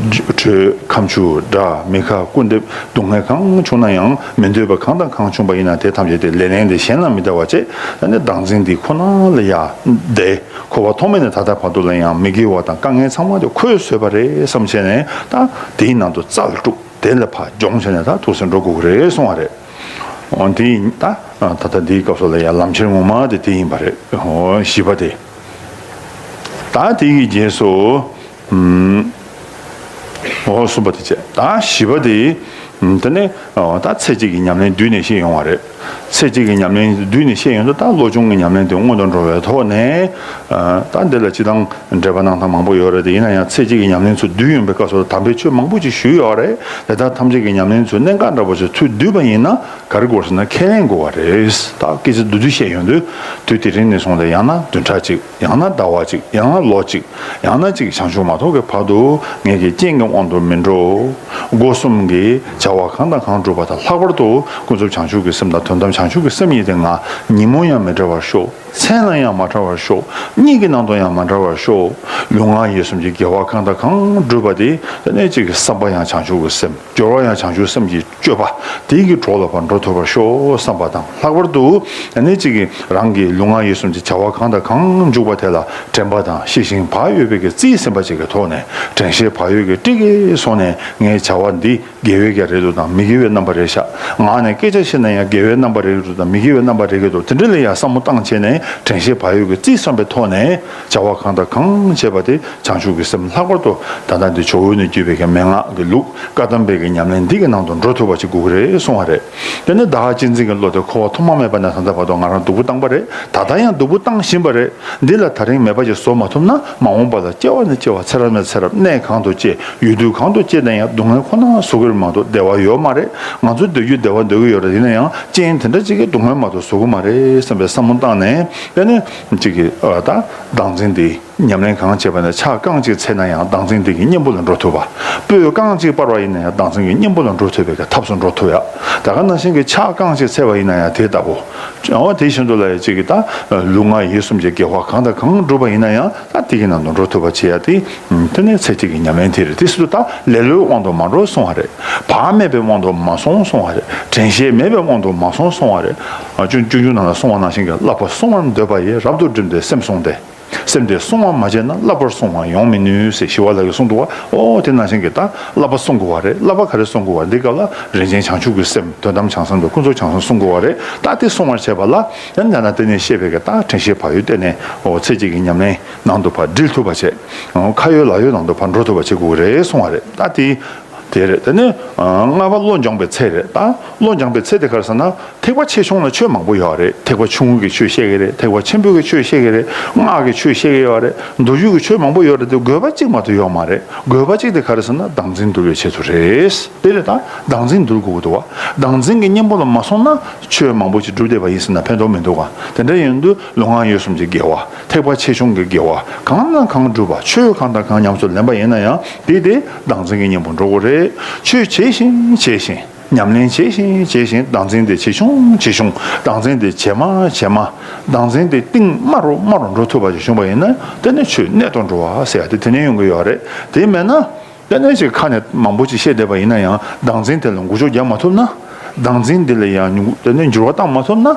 དྲོད་ཁམ་ཆུ་དགྲ། མི་ཁ་སྐུར་འདེབས། སྡུག་བསྔལ་གང་བྱུང་ན་ཡང་། མི་འདོད་པ་གང་དང་གང་བྱུང་པ་ཡིན་ན། དེ་ཐམས་ཅད་དེ་ལེ་ལན་དེ་གཞན་ལ་མི་བལྟ་བ་བྱས། ད་ནི་བདག་འཛིན་འདི་ཁོ་ན་ལ་ཡ་བསྡད། འཁོར་བ་ཐོག་མེད་ནས་ད་ལྟ་བར་དུ་ལ་ཡང་མི་དགེ་བ་དང་དཀའ་ངལ་ཚང་མ་དེ་ཁོས་བཟོས་པ་རེད་བསམ་བྱས་ནས། ད་དེའི་ནང་དུ་རྩལ་སྤྲུགས། དེ་ལ་ཕར་སྦྱོང་བྱས་ནས་ད་ཐུགས་སུ་འགྲོ་དགོས་ཀྱི་རེད་གསུང་བ་རེད། འོ་འདི་ཡིན། ད་ད་ལྟ་འདིའི་སྐབས་སུ་ལ་ཡང་ལམ་ཁྱེར་ངོ་མ་དེ་དེ་ཡིན་པ་རེད། འོ་བཞི་པ་དེ། ད་དེ་ཡི་རྗེས་སུ། ཨུམ། འོ་གསུམ་པ་དེ་བྱས། ད་བཞི་པ་དེ། ཨུམ། དེ་ནས་ཨོ་ད་ཚེ་གཅིག་གི་ཉམས་ལེན་བསྡུས་ནས་བཤད་ཡོང་བ་རེད། ཚེ་གཅིག་གི་ཉམས་ལེན་བསྡུས་ནས་བཤད་ཡོང་དུས། ད་བློ་སྦྱོང་གི་ཉམས་ལེན་དེ་སྔོན་དུ་འགྲོ་བའི་ཐོག་ནས། ཨ་ད་འདི་ལ་སྤྱིར་བཏང་འགྲེལ་པ་གནང་སྟངས་མང་པོ་ཡོད་རེད་དེ། ཡིན་ན་ཡང་ཚེ་གཅིག་གི་ཉམས་ལེན་ཚུར་བསྡུས་ཡོང་བའི་སྐབས་སུ་དམ་པའི་ཆོས་མང་པོ་ཅིག་ཞུས་ཡོད་རེད། དེ་དག་ཐམས་ཅད་ཀྱི་ཉམས་ལེན་ཚུར་གནད་འགག་འདྲ་པོ་ཞིག་ཚུར་བསྡུས་པ་ཡིན་ན་ག་རེ་དགོས་ཟེར་ན། ཁས་ལེན་དགོས་པ་རེད། ད་སྐད་ཆ་བསྡུས་བསྡུས་བཤད་ཡོང་དུས། དུས་དེ་རིང་ནས་བཟུང་སྟེ་ཡང་ན་བདུན་ཕྲག་གཅིག་ཡང་ན་ཟླ་བ་གཅིག་ཡང་ན་ལོ་གཅིག་ཡང་ན་གཅིག་བྱང་ཆུབ་མ་ཐོབ་ཀྱི་བར་དུ་ངེད་ཀྱི་རྐྱེན་གྱི་དབང་དུ་མི་འགྲོ། སྒོ་གསུམ་གྱི་བྱ་བ་གང་དང་གང་སྒྲུབ་པ་དང་། ལྷག་པར་དུ་ཀུན་རྫོབ་བྱང་ཆུབ་ཀྱི་སེམས་དང་དོན་དམ་བྱང་ཆུབ་ཀྱི་སེམས་ཉིད་དེ་ང་ཉིན་མོ་ཡང་མི་བྲལ་བར་ཤོག་མཚན་ལ་ཡང་མ་བྲལ་བར་ཤོག་གཉིད་ཀྱི་ནང་དུ་ཡང་མ་བྲལ་བར་ཤོག་ལུས་ངག་ཡིད་གསུམ་གྱི་དགེ་བ་གང་དང་གང་སྒྲུབ་པ་དེ། དེ་ནས་གཅིག་གི་བསམ་པ་ཡང་བྱང་ཆུབ་ཀྱི་སེམས། སྦྱོར་བ་ཡང་བྱང་ཆུབ་སེམས་ཀྱི་སྤྱོད་པ་དེ་གི་གྲོགས་ལ་ཕར་འགྲོ་ཐུབ་པར་ཤོག་བསམ་པ་དང་། ལྷག་པར་དུ་ཨ་ནི་གཅིག་གི་རང་གི་ལུས་ངག་ཡིད་གསུམ་གྱི་བྱ་བ་གང་དང་གང་འཇུག་པ་དེ་ལ་དྲན་པ་དང་། ཤེས་བཞིན་བག་ཡོད་པའི་གི་རྩིས་ཟིན་པ་ཅིག་གི་ཐོག་ནས། དྲན་ཤེས་བག་ཡོད་ཀྱི་སྤྲི་གིས་བཟུང་ནས། ངའི་བྱ་བ་འདི་དགེ་བའི་གི་རེད་འདུག་དང་མི་དགེ་བའི་རྣམ་པ་རེད་ཤག་ངག་ནས་སྐད་ཆ་བཤད་ན་ཡང་དགེ་བའི་རྣམ་པ་རེད་འདུག་དང་མི་དགེ་བའི་རྣམ་པ་རེད་ཀྱི་འདུག་དེ་འདྲ་ལ་ཡང་བསམ་བློ་བཏང་བྱས་ནས། དྲན་ཤེས་བག་ཡོད་ཀྱིས་རྩིས་བསམ་པའི་ཐོག་ནས་བྱ་བ་གང་དང་གང་བྱེད་པ་དེ་བྱང་ཆུབ་ཀྱི་སེམས། ལྷག་པར་དུ་ད་ལྟ་འདི་ཇོ་བོ་ནས་བརྒྱུད་པའི་གི་མན་ངག་གི་ལུགས་བཀའ་གདམས་པའི་གི་ཉམས་ལེན་འདི་གི་ནང་དུ་འགྲོ་ཐུབ་པ་ཅིག་དགོས་ཀྱི་རེད་གསུང་བ་རེད། དེ་ནི་བདག་གཅེས་འཛིན་གྱི་བློ་དེ་འཁོར་བ་ཐོག་མ་མེད་པ་ནས་ད་ལྟ་བར་དུ་ང་རང་སྡུག་པོ་བཏང་པ་རེད། ད་ལྟ་ཡང་སྡུག་པོ་བཏང་བཞིན་པ་རེད། འདི་ལ་ད་རིང་མེད་པ་ཅིག་བཟོ་མ་ཐུབ་ན་མ་འོངས་པ་ལ་སྐྱེ་བ་ནས་སྐྱེ་བ་ཚེ་རབས་ནས་ཚེ་རབས་གནས་གང་དུ་སྐྱེ་ཡུལ་དུས་གང་དུ་སྐྱེ་ན་ཡང་སྡུག་བསྔལ་ཁོ་ན་བཟོ་གི་རེད་མ་གཏོགས་བདེ་བ་ཡོད་མ་རེད། ང་ཚོ་སྡོད་རྒྱུ་བདེ་བ་འདོད་ཀྱི་ཡོད་རེད། ཡིན་ན་ཡང་རྐྱེན་དེ་འདྲ་ཅིག་གིས་སྡུག་བསྔལ་མ་གཏོགས་བཟོ་གི་མ་རེད་བསམ་པའི་བསམ་བློ་བཏང་ནས། དེ་ནས་ཅིག་གིས་ཨ་ད་བདག་འཛིན་འདི་ཉམས་ལེན་གང་བྱས་པ་ན་ཆག་རྐང་གཅིག་འཚལ་ན་ཡང་བདག་འཛིན་འདི་གི་གཉེན་པོ་ལ་འགྲོ་ཐུབ་པ། སྤོས་རྐང་གཅིག་སྤར་བ་ཡིན་ན་ཡང་བདག་འཛིན་གྱི་གཉེན་པོ་ལ་འགྲོ་ཐུབ་པའི་གི་ཐབས་སུ་འགྲོ་ཐུབ་ཡ། ད་ག་ནང་བཞིན་གྱི་ཆག་རྐང་གཅིག་འཚལ་བ་ཡིན་ན་ཡང་དེ་ལྟ་བུ། འོ་དེ་བཞིན་དུ་ལ་ཡ་གཅིག་གིས་ད་ལུས་ངག་ཡིད་གསུམ་གྱི་དགེ་བ་གང་དང་གང་བསྒྲུབས་པ་ཡིན་ན་ཡང་ད་དེ་གི་ནང་དུ་འགྲོ་ཐུབ་པ་བྱེད་ཡ་དེ། དེ་ནས་ཚེ་གཅིག་གི་ཉམས་ལེན་དེ་རེད། དེ་སྲིད་དུ་ད་ལེ་ལོའི་དབང་དུ་མ་འགྲོ་གསུང་བ་རེད། བག་མེད་པའི་དབང་དུ་མ་སོང་གསུང་བ་རེད། དྲན་ཤེས་མེད་པའི་དབང་དུ་མ་སོང་གསུང་བ་རེད། ཨ་སྤྱོད་སྤྱོད་འཇུག་ནང་ལ་གསུང་བ་ནང་བཞིན་གྱི་བསླབ་པ་བསྲུང་བར་འདོད་པ་ཡིས། རབ་ཏུ་བསྒྲིམས་ཏེ་སེམས་བསྲུངས་ཏེ། སེམས་དེ་བསྲུང་བ་མ་བྱས་ན། བསླབ་པར་བསྲུང་བ་ཡོང་མི་ནུས་ཟེར་ཞི་བ་ལྷ་གིས་གསུངས་འདུག་བ། ཨོ་དེ་ནང་བཞིན་གྱི་ད་བསླབ་པ་བསྲུང་དགོས་བ་རེད། བསླབ་པ་ག་རེ་བསྲུང་དགོས་བ་རེད། འདི་སྐབས་ལ་རིན་ཆེན་བྱང་ཆུབ་ཀྱི་སེམས། དོན་དམ་བྱང་སེམས་དང་ཀུན་རྫོབ་བྱང་སེམས་བསྲུང་དགོས་བ་རེད། ད་དེ་བསྲུང་བར་བྱེད་པ་ལ་ཡང་ན་ན་དེ་ནས་བཤད་པའི་གི་ད་དྲན་ཤེས་བག་ཡོད་བསྟེན་ནས། ཨོ་ཚེ་གཅིག་གི་ཉམས་ལེན་ནང་དུ་ཕར་འདྲིལ་ཐུབ་པ་བྱས། ཨོ་ཁ་ཡོད་ལག་ཡོད་ནང་དུ་ཕར་འགྲོ་ཐུབ་པ་བྱེད་དགོས་ཀྱི་རེད་གསུང་བ་རེད། ད་དེ་དེ་རེད། དེ་ནས་ཨ་ལྔ་པ་བློ་སྦྱོང་བའི་ཚད་རེད། ད་བློ་སྦྱོང་བའི་ཚད་དེ་ག་རེ་ཟེར་ན། ཐེག་པ་ཆེ་ཆུང་ལ་ཆོས་མང་པོ་ཡོད་རེད། ཐེག་པ་ཆུང་ངུ་གི་ཆོས་བཤད་ཀྱི་རེད། ཐེག་པ་ཆེན་པོའི་གི་ཆོས་བཤད་ཀྱི་རེད། སྔགས་ཀྱི་ཆོས་བཤད་ཀྱི་ཡོད་རེད། མདོ་རྒྱུད་ཀྱི་ཆོས་མང་པོ་ཡོད་རེད། དེ་དགོས་པ་གཅིག་མ་གཏོགས་ཡོད་མ་རེད། དགོས་པ་གཅིག་དེ་ག་རེ་ཟེར་ན་བདག་འཛིན་འདུལ་བའི་ཆེད་དུ་རེད། དེ་རེད། ད་བདག་འཛིན་འདུལ་དགོས་ཀྱི་འདུག་བ། བདག་འཛིན་གྱི་གཉེན་པོ་ལ་མ་སོང་ན་ཆོས་མང་པོ་ཞིག་སྒྲུབ་བསྡད་པ་ཡིན་ཟེར་ན་ཕན་ཐོགས་མི་འདུག་ག། དེ་འདྲ་ཡིན་དུས་ལུས་ངག་ཡིད་གསུམ་གྱི་དགེ་བ། ཐེག་པ་ཆེ་ཆུང་གི་དགེ་བ་གང་དང་གང་བསྒྲུབ་པ། ཆོས་གང་དང་གང་ཉམས་སུ་ལེན་པ་ཡིན་ན་ཡང་དེ་དེ་བདག་འཛིན་གྱི་གཉེན་པོ་འགྲོ་དགོས་རེད། ཆོས་བྱེད་བཞིན་བྱེད་བཞིན། ཉམས་ལེན་བྱེད་བཞིན་བྱེད་བཞིན། བདག་འཛིན་དེ་ཇེ་ཆུང་ཇེ་ཆུང་། བདག་འཛིན་དེ་ཇེ་དམའ་ཇེ་དམའ། བདག་འཛིན་དེ་གཏིང་དམའ་རུ་དམའ་རུ་འགྲོ་ཐུབ་པ་ཞིག་བྱུང་བ་ཡིན་ན། དེ་ནི་ཆོས་གནད་དུ་འགྲོ་བ་ཟེར་ཡ་དེ་དེ་ནས་ཡོང་གི་ཡོད་རེད། དེ་མེད་ན། དེ་ནས་ཅིག་ཁ་ནས་མང་པོ་ཅིག་བཤད་བསྡད་པ་ཡིན་ན་ཡང་། བདག་འཛིན་དེ་ལ་འགུལ་སྐྱོད་རྒྱག་མ་ཐུབ་ན། བདག་འཛིན་དེ་ལ་ཡང་དེ་ནས་འགྱུར་བ་བཏང་མ་ཐུབ་ན།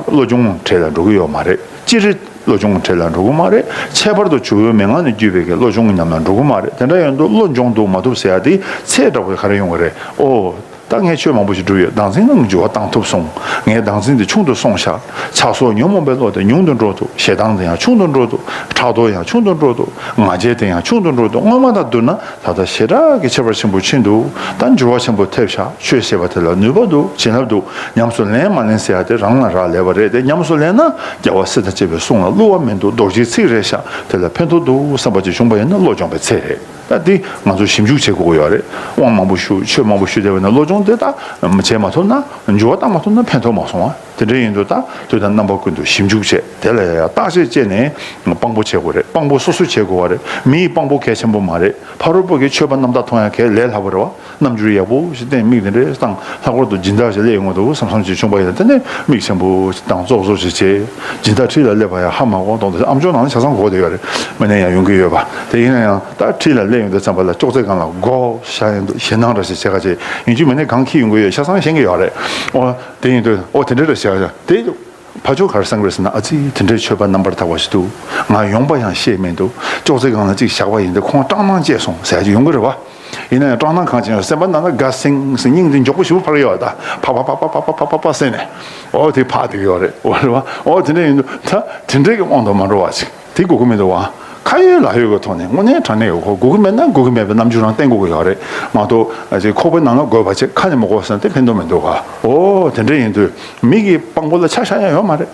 བློ་སྦྱོང་གྲལ་ལ་འགྲོ་གི་ཡོད་མ་རེད། སྤྱིར་བློ་སྦྱོང་གྲལ་ལ་འགྲོ་གི་མ་རེད། ཁྱད་པར་དུ་ཇོ་བོའི་མན་ངག་ནས་བརྒྱུད་པའི་གི་བློ་སྦྱོང་གི་ཉམས་ལ་འགྲོ་གི་མ་རེད། དེ་འདྲ་ཡོང་དུས་བློ་སྦྱོང་འདུག་མ་ཐུབ་ཟེར་ཡ་དེ་ཚད་འདྲ་བོ་ག་རེ་ཡོང་གི་རེད། ཨོ། ད་ངས་ཆོས་མང་པོ་ཞིག་བསྒྲུབས་ཡོད། བདག་འཛིན་ནང་འགྱུར་བ་བཏང་ཐུབ་སོང་། ངས་བདག་འཛིན་དེ་ཆུང་དུ་སོང་ཤག། ཆགས་སོགས་ཉོན་མོངས་པའི་བློ་དེ་ཉུང་དུ་འགྲོ་འདུག། ཞེ་སྡང་དེ་ཡང་ཆུང་དུ་འགྲོ་འདུག། ཕྲག་དོག་ཡང་ཆུང་དུ་འགྲོ་འདུག། ང་རྒྱལ་དེ་ཡང་ཆུང་དུ་འགྲོ་འདུག། སྔོན་མ་དང་བསྡུར་ན་ད་ལྟ་ཞེ་དྲག་གི་ཁྱད་པར་ཆེན་པོ་ཕྱིན་འདུག། ད་འགྱུར་བ་ཆེན་པོ་ཐེབས་ཤག། ཆོས་ཟེར་བ་དེ་ལ་ནུས་པ་འདུག། བྱིན་རླབས་འདུག། ཉམས་སུ་ལེན་མ་ལེན་ཟེར་ཡ་དེ་རང་ལ་རག་ལས་པ་རེད། དེ་ཉམས་སུ་ལེན་ན་རྒྱལ་བ་སྲས་དང་བཅས་པའི་གསུང་ལ་བསླུ་བ་མི་འདུག། རྡོ་རྗེའི་ཚིག་རེད་ཤག། དེ་ལ་ཕན་ཐོགས་འདུག་བསམ་པ་ཅིག་བྱུང་བ་ཡིན་ན་བློ་སྦྱོང་བའི་ཚད་རེད། ད་འདི་ང་ཚོ་ཞིབ་འཇུག་བྱེད་དགོས་ཀྱི་ཡོད་རེད། དབང་མང་པོ་ཞུ། ཆོས་མང་པོ་ཞུ་བསྡད་པ་ཡིན་ན་བློ་སྦྱོང་དེ་ད་བྱེད་མ་ཐུབ་ན། འགྱུར་བ་བཏང་མ་ཐུབ་ན་ཕན་ཐོགས་མ་སོང་བ། དེ་འདྲ་ཡིན་དུས་ད་དུས་དང་རྣམ་པ་ཀུན་ཏུ་ཞིབ་འཇུག་བྱས། དེ་ལ་ཡང་ཡང་བརྟག་དཔྱད་བྱས་ནས་དཔང་པོ་བྱེད་དགོས་རེད། དཔང་པོ་སོ་སོས་བྱེད་དགོས་བ་རེད། མི་ཡི་དཔང་པོ་གལ་ཆེན་པོ་མ་རེད། ཕ་རོལ་པོ་གི་ཆོས་པ་རྣམ་དག་མཐོང་ཡ་གལ་ལས་སླ་པོ་རེད་བ། རྣམ་འགྱུར་ཡག་པོ་ཞིག་བསྟན། མིག་དེ་འདྲས་བཏང་། ལྷག་པར་དུ་སྦྱིན་བདག་ཞིག་སླེབས་ཡོང་གི་འདུག་བསམ་བསམ་ཞིག་བྱུང་བ་ཡིན་ན། དེ་ནས་མིག་ཆེན་པོ་ཞིག་བཏང་། ཙོག་ཙོག་ཞིག་བྱས། སྦྱིན་བདག་འཁྲིས་ལ་སླེབས་པ་ཡང་ཧ་མ་གོ་མདོག་མདོག་ཨ་མཆོག་ནང་ལ་ཆ་ཚང་གོ་བསྡད་ཡོད་རེད། མི་ནས་ཡང་ཡོང་གི་ཡོད་པ། དེ་ཡིན་ན་ཡང་ད་འཁྲིས་ལ་སླེབས་ཡོང་དུས་ཙམ་པ་ལ་ཅོག་ཙེ་སྒང་ལ་སྒོ་བཞག་ཡོང་དུས་ཞེད་སྣང་འདྲ་ཞིག་བྱེད་ཁ་ཅིག་ཡིན་རྒྱུ་མི་ནས་གང་འཁྱེར་ཡོང་གི་ཡོད་ཆ་ཚང་ཤེས་ཀྱི་ཡོད་རེད། ཨོ་དེ་ཡིན་དུས་ཨོ་དེ་འདྲ་འདྲ་བྱས་ཡ་དེ། ཕ་ཆོས་ག་རེ་བསམ་གི་རེད་ཟེར་ན། ཨ་ཙི་དེ་འདྲའི་ཆོས་པ་རྣམ་པར་དག་པ་ཞིག་འདུག། ང་ཡོང་པ་ཡང་ཤེས་མི་འདུག། ཅོག་ཙེ་སྒང་ལ་གཅིག་བཞག་པ་ཡིན་ཏེ་ཁོང་སྐྲག་སྣང་སྐྱེས་སོང་ཟེར་ཡ་ཅིག་ཡོང་གི་རེད་བ། ཡིན་ན་ཡང་སྐྲག་སྣང་གང་བྱུང་ཡང་སེམས་པ་ནང་ན་དགའ་སིང་སིང་སྙིང་འདི་མགྱོགས་པོ་ཞིག་པོ་འཕར་ཡོད་བ། ད་ཕ་ཕ་ཕ་ཕ་ཟེར་ནས། ཨོ་དེ་ཕ་དེ་གི་ཡོད་རེད། ཨོ་རེད་བ། ཨོ་དེ་འདྲ་ཡིན་དུས་ད་དེ་འདྲའི་གི་དབང་དུ་མ་འགྲོ་བ་ཅིག། དེ་དགོས་ཀྱི་མི་འདུག་བ། ཁ་ཡོད་ལག་ཡོད་ཀྱི་ཐོག་ནས་དངོས་གནས་དྲང་གནས་ཀྱི་ཁོ་དགོས་ཀྱི་མེད་ན་དགོས་ཀྱི་མེད་པའི་རྣམ་འགྱུར་རང་བསྟན་དགོས་ཀྱི་ཡོད་རེད་མ་གཏོགས། ཨ་ཅེ་ཁོག་པའི་ནང་ལ་དགོས་པ་ཅིག་ཁ་ནས་མ་གོ་ཟེར་ན་དེ་ཕན་ཐོགས་མི་འདུག་ག། ཨོ་དེ་འདྲ་ཡིན་དུས་མི་གི་དཔང་པོ་ལ་ཆ་བཞག་ཡ་ཡོད་མ་རེད།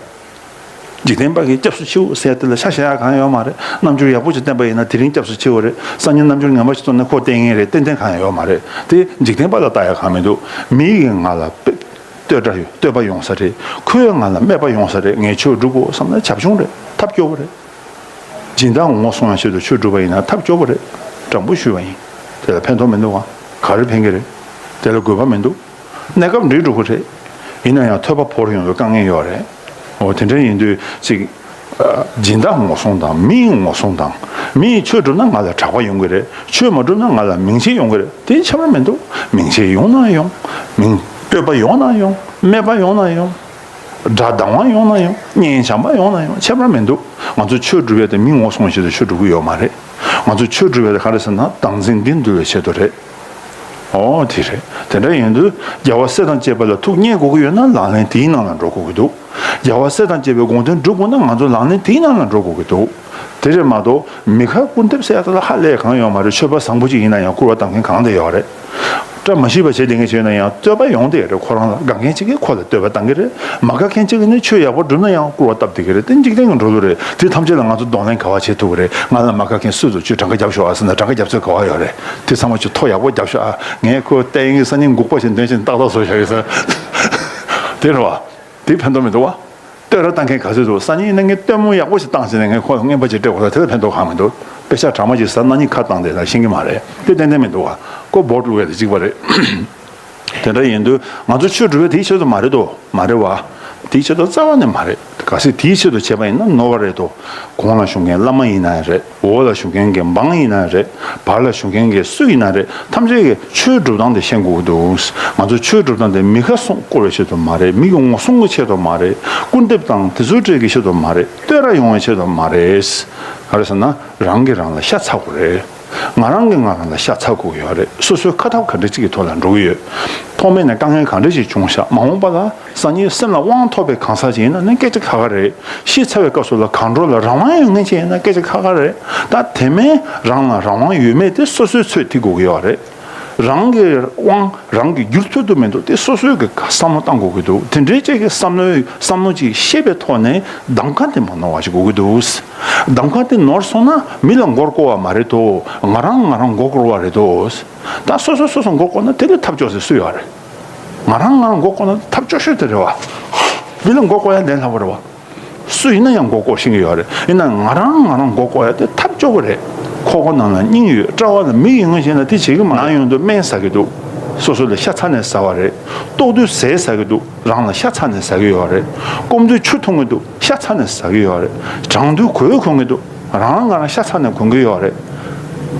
འཇིག་རྟེན་པ་གི་སྐྱབས་སུ་མཆིའོ་ཟེར་ཡ་དེ་ལ་ཆ་བཞག་ཡ་གང་ཡང་ཡོད་མ་རེད། རྣམ་འགྱུར་ཡག་པོ་ཅིག་བསྟན་པ་ཡིན་ན་དེ་རིང་སྐྱབས་སུ་མཆིའོ་རེད། སང་ཉིན་རྣམ་འགྱུར་ངན་པ་ཅིག་བསྟན་ན་ཁོ་བསྟན་ངེས་རེད། ཏན་ཏན་གང་ཡང་ཡོད་མ་རེད། དེ་འཇིག་རྟེན་པ་ལ་ལྟ་ཡ་གང་མི་འདུག། མི་གིས་ང་ལ་དཔེ་བསྟོད་སྒྲ་ཡོད། བསྟོད་པ་ཡོང་ས་རེད། ཁོས་ང་ལ་སྨད་པ་ཡོང་ས་རེད། ངས་ཆོས་སྒྲུབ་དགོས་བསམ་ན་བྱབ་ཆུང་རེད། ཐབས་སྐྱོ་བོ་རེད། སྦྱིན་བདག་ངོ་སྲུང་ཡ་ཆེད་དུ་ཆོས་སྒྲུབ་པ་ཡིན་ན་ཐབས་སྐྱོ་བོ་རེད། དྲང་པོ་ཞུས་པ་ཡིན། དེ་ལ་ཕན་ཐོགས་མི་འདུག་ག། ག་རེ་ཕན་གི་རེད། དེ་ལ་དགོས་པ་མི་འདུག། གནས་སྐབས་འགྲིག་འགྲོ་གི་རེད། ཡིན་ན་ཡང་ཐོས་པ་བོར་ཡོང་བའི་དཀའ་ངལ་ཡོད་རེད། འོ་དེ་འདྲ་ཡིན་དུས་ཅིག། ཨ། སྦྱིན་བདག་ངོ་སྲུང་དང་མིའི་ངོ་སྲུང་དང་། མིས་ཆོས་སྒྲུབ་ན་ང་ལ་གྲགས་པ་ཡོང་གི་རེད། ཆོས་མ་སྒྲུབ་ན་ང་ལ་མིང་ཆེ་ཡོང་གི་རེད། དེ་ཁྱད་པར་མི་འདུག། མིང་ཆེ་ཡོང་ན་ཡོང་། མིང་བསྟོད་པ་ཡོང་ན་ཡོང་། སྨད་པ་ཡོང་ན་ཡོང་། དགྲ་སྡང་བ་ཡོང་ན་ཡོང་། གཉེན་བྱམས་པ་ཡོང་ན་ཡོང་། ཁྱད་པར་མི་འདུག། ང་ཚོ་ཆོས་སྒྲུབ་ཡ་དེ་མི་ངོ་སྲུང་བྱེད་དུ་ཆོས་སྒྲུབ་ཀྱི་ཡོད་མ་རེད། ང་ཚོ་ཆོས་སྒྲུབ་ཡ་དེ་ག་རེ་ཟེར་ན་བདག་འཛིན་འདི་འདུལ་བའི་ཆེད་དུ་རེད། ཨོ་དེ་རེད། དེ་འདྲ་ཡིན་དུས་རྒྱལ་བ་སྲས་དང་བཅས་པ་ལ་ཐུགས་མཉེས་དགོས་ཀྱི་ཡོད་ན་ལག་ལེན་དེའི་ནང་ལ་འགྲོ་དགོས་ཀྱི་འདུག་རྒྱལ་བ་སྲས་དང་བཅས་པའི་དགོངས་དོན་སྒྲུབ་དགོས་ན་ང་ཚོ་ལག་ལེན་དེའི་ནང་ལ་འགྲོ་དགོས་ཀྱི་འདུག་དེ་རེད་མ་གཏོགས་མི་ཁ་སྐུར་འདེབས་ཟེར་ཡ་ད་ལ་ཧ་ལས་གང་ཡོད་མ་རེད། ཆོས་པ་བཟང་པོ་ཅིག་ཡིན་ན་ཡང་སྐུར་བ་བཏང་མཁན་གང་དེ་ཡོད་རེད། བཀྲ་མ་ཤིས་པ་བྱེད་བསྡད་མཁན་ཅིག་ཡོད་ན་ཡང་བསྟོད་པ་ཡོང་བསྡད་ཡོད་རེད། ཁོ་རང་ལ་དགའ་མཁན་ཅིག་གིས་ཁོ་ལ་བསྟོད་པ་བཏང་གི་རེད། མ་དགའ་མཁན་ཅིག་གིས་ནི་ཆོས་ཡག་པོ་བསྒྲུབས་ན་ཡང་སྐུར་བ་བཏབ་བསྡད་ཀྱི་རེད། དེ་འཇིག་རྟེན་གྱི་འགྲོ་ལུགས་རེད། དེ་ཐམས་ཅད་ལ་ང་ཚོ་གདོང་ལེན་ག་བ་བྱེད་ཐུབ་ཀྱི་རེད། ང་ལ་མ་དགའ་མཁན་སུས་ཐུབ་ཆོས་གྲངས་ཀ་རྒྱབ་ཤོག་ཨ་ཟེར་ན་གྲངས་ཀ་རྒྱབ་ཚོད་ག་བ་ཡོད་རེད། དེ་ཚང་མ་ཆུ་ཐོ་ཡག་པོ་རྒྱབ་ཤོག་ཨ། ངས་ཁོ་བསྟན་ཡིན་སང་ཉིན་འགུག་པ་ཞིག་འདོན་བཞིན་ཏག་ཏག་བཟོ་བཞག་ཡོད་ས། དེ་རེད་བ། དེ་ཕན་ཐོགས་མི་འདུག་བ། བསྟོད་ར་བཏང་མཁན་ག་ཚོད་འདུག་སང་ཉིན་ནས་ངས་སྟོན་མོ་ཡག་པོ་ཞིག་བཏང་ཟིན་ནས་ངས་ཁོ་ལ་རྔན་པ་ཅིག་སྤྲད་དགོས་ས་དེ་ལ་ཕན་ཐོགས་གང་མི་འདུག་དཔེ་ཆ་གྲངས་མ་ཅིག་ཟ་ན་ནི་ཁ་བཏང་དེ་ལ་ཤེས་ཀྱི་མ་རེད། དེ་ཏན་ཏན་མི་འདུག་བ། ཁོ་བོ་ཊི་བླུགས་ཡ་དེ་གཅིག་པ་རེད། དེ་འདྲ་ཡིན་དུས་ང་ཚོ་ཆོས་སྒྲུབ་པ་དེའི་ཆེད་དུ་མ་རེད་དོ། མ་རེད་བ། དེའི་ཆེད་དུ་རྩ་བ་ནས་མ་རེད། གལ་སྲིད་དེའི་ཆེད་དུ་བྱས་པ་ཡིན་ན་ནོར་བ་རེད་དོ། གོང་ལ་བཞུགས་མཁན་བླ་མ་ཡིན་ན་རེད། འོག་ལ་བཞུགས་མཁན་གྱི་འབངས་ཡིན་ན་རེད། བར་ལ་བཞུགས་མཁན་གྱི་སུ་ཡིན་ན་རེད། ཐམས་ཅད་ཀྱིས་ཆོས་སྒྲུབ་སྟངས་དེ་ཤེས་དགོས་ཀྱི་འདུག་ང་ཚོ་ཆོས་སྒྲུབ་སྟངས་དེ་མི་ཁ་སྐོར་བའི་ཆེད་དུ་མ་རེད། མི་གི་ངོ་སྲུང་གི་ཆེད་དུ་མ་རེད། སྐུར་འདེབས་དང་དེ་ཚོའི་གྲས་ཀྱི་ཆེད་དུ་མ་རེད། བསྟོད་ར་ཡོང་བའི་ཆེད་དུ་མ་རེད། ག་རེ་ཟེར་ན་རང་གིས་རང་ལ་ཤ་ཚ་དགོས་རེད། ང་རང་གིས་ང་རང་ལ་ཤ་ཚ་དགོས་ཀྱི་ཡོད་རེད། སོ་སོའི་ཁ་ཐབས་ག་འདྲ་ཅིག་གི་ཐོག་ལ་འགྲོ་གི་ཡོད། ཐོག་མེད་ནས་དཀའ་ངལ་ག་འདྲ་ཞིག་བྱུང་ཤག་མ་འོངས་པ་ལ་སང་ཉིན་སེམས་ལ་དབང་ཐོབ་པའི་གང་ཟག་ཅིག་ཡིན་ན་ནི་སྐད་ཆ་ཁ་ཁ་རེད། ཤི་ཚར་བའི་སྐབས་སུ་ལ་གང་འགྲོ་ལ་རང་དབང་ཡོད་མཁན་ཅིག་ཡིན་ན་སྐད་ཆ་ཁ་ཁ་རེད། ད་དེ་མིན་རང་ལ་རང་དབང་ཡོད་མེད་དེ་སོ་སོས་ཚོད་ཐིག་དགོས་ཀྱི་ཡོད་རེད། རང་གི་དབང་རང་གིས་བསྒྱུར་ཐུབ་ཐུབ་མི་འདུག་དེ་སོ་སོའི་གི་བསམ་བློ་བཏང་དགོས་ཀྱི་འདུག་དེ་འདྲའི་ཅིག་གི་བསམ་བློའི་བསམ་བློ་ཅིག་ཤེས་པའི་ཐོག་ནས་གདམ་ག་དེ་མ་ནོར་བ་ཞིག་དགོས་ཀྱི་འདུག་གདམ་ག་དེ་ནོར་སོང་ན་མི་ལ་མགོ་སྐོར་བ་མ་རེད་དོ། ང་རང་ང་རང་མགོ་སྐོར་བ་རེད་དོ། ད་སོ་སོ་སོ་སོ་མགོ་སྐོར་ན་དེ་ལས་ཐབས་སྐྱོ་ཟེར་སུ་ཡོད་རེད། ང་རང་ང་རང་མགོ་སྐོར་ན་ཐབས་སྐྱོ་ཤོས་དེ་རེད་བ། མི་ལ་མགོ་སྐོར་ཡ་ལས་སླ་པོ་རེད་བ། སུ་ཡིན་ན་ཡང་མགོ་སྐོར་ཤེས་ཀྱི་ཡོད་རེད། ཡིན་ན་ང་རང་ང་རང་མགོ་སྐོར་ཡ་དེ་ཐབས་སྐྱོ་པོ་རེད། ཁོག་པ་ནང་ལ་སྙིང་ཡོད། དཔྲལ་བ་ལ་མིག་ཡོད་མཁན་ཞིག་ན་དེ་བྱེད་ཀྱི་མ་ན་ཡོང་དུས་སྨན་ཟ་གི་འདུག་སོ་སོ་ལ་ཤ་ཚ་ནས་ཟ་བ་རེད། ལྟོགས་དུས་ཟས་ཟ་གི་འདུག་རང་ལ་ཤ་ཚ་ནས་ཟ་གི་ཡོད་རེད། སྐོམ་དུས་ཆུ་འཐུང་གི་འདུག་ཤ་ཚ་ནས་ཟ་གི་ཡོད་རེད། གྲང་དུས་གོས་གོན་གི་འདུག་རང་རང་ང་རང་ཤ་ཚ་ནས་གོན་གི་ཡོད་རེད།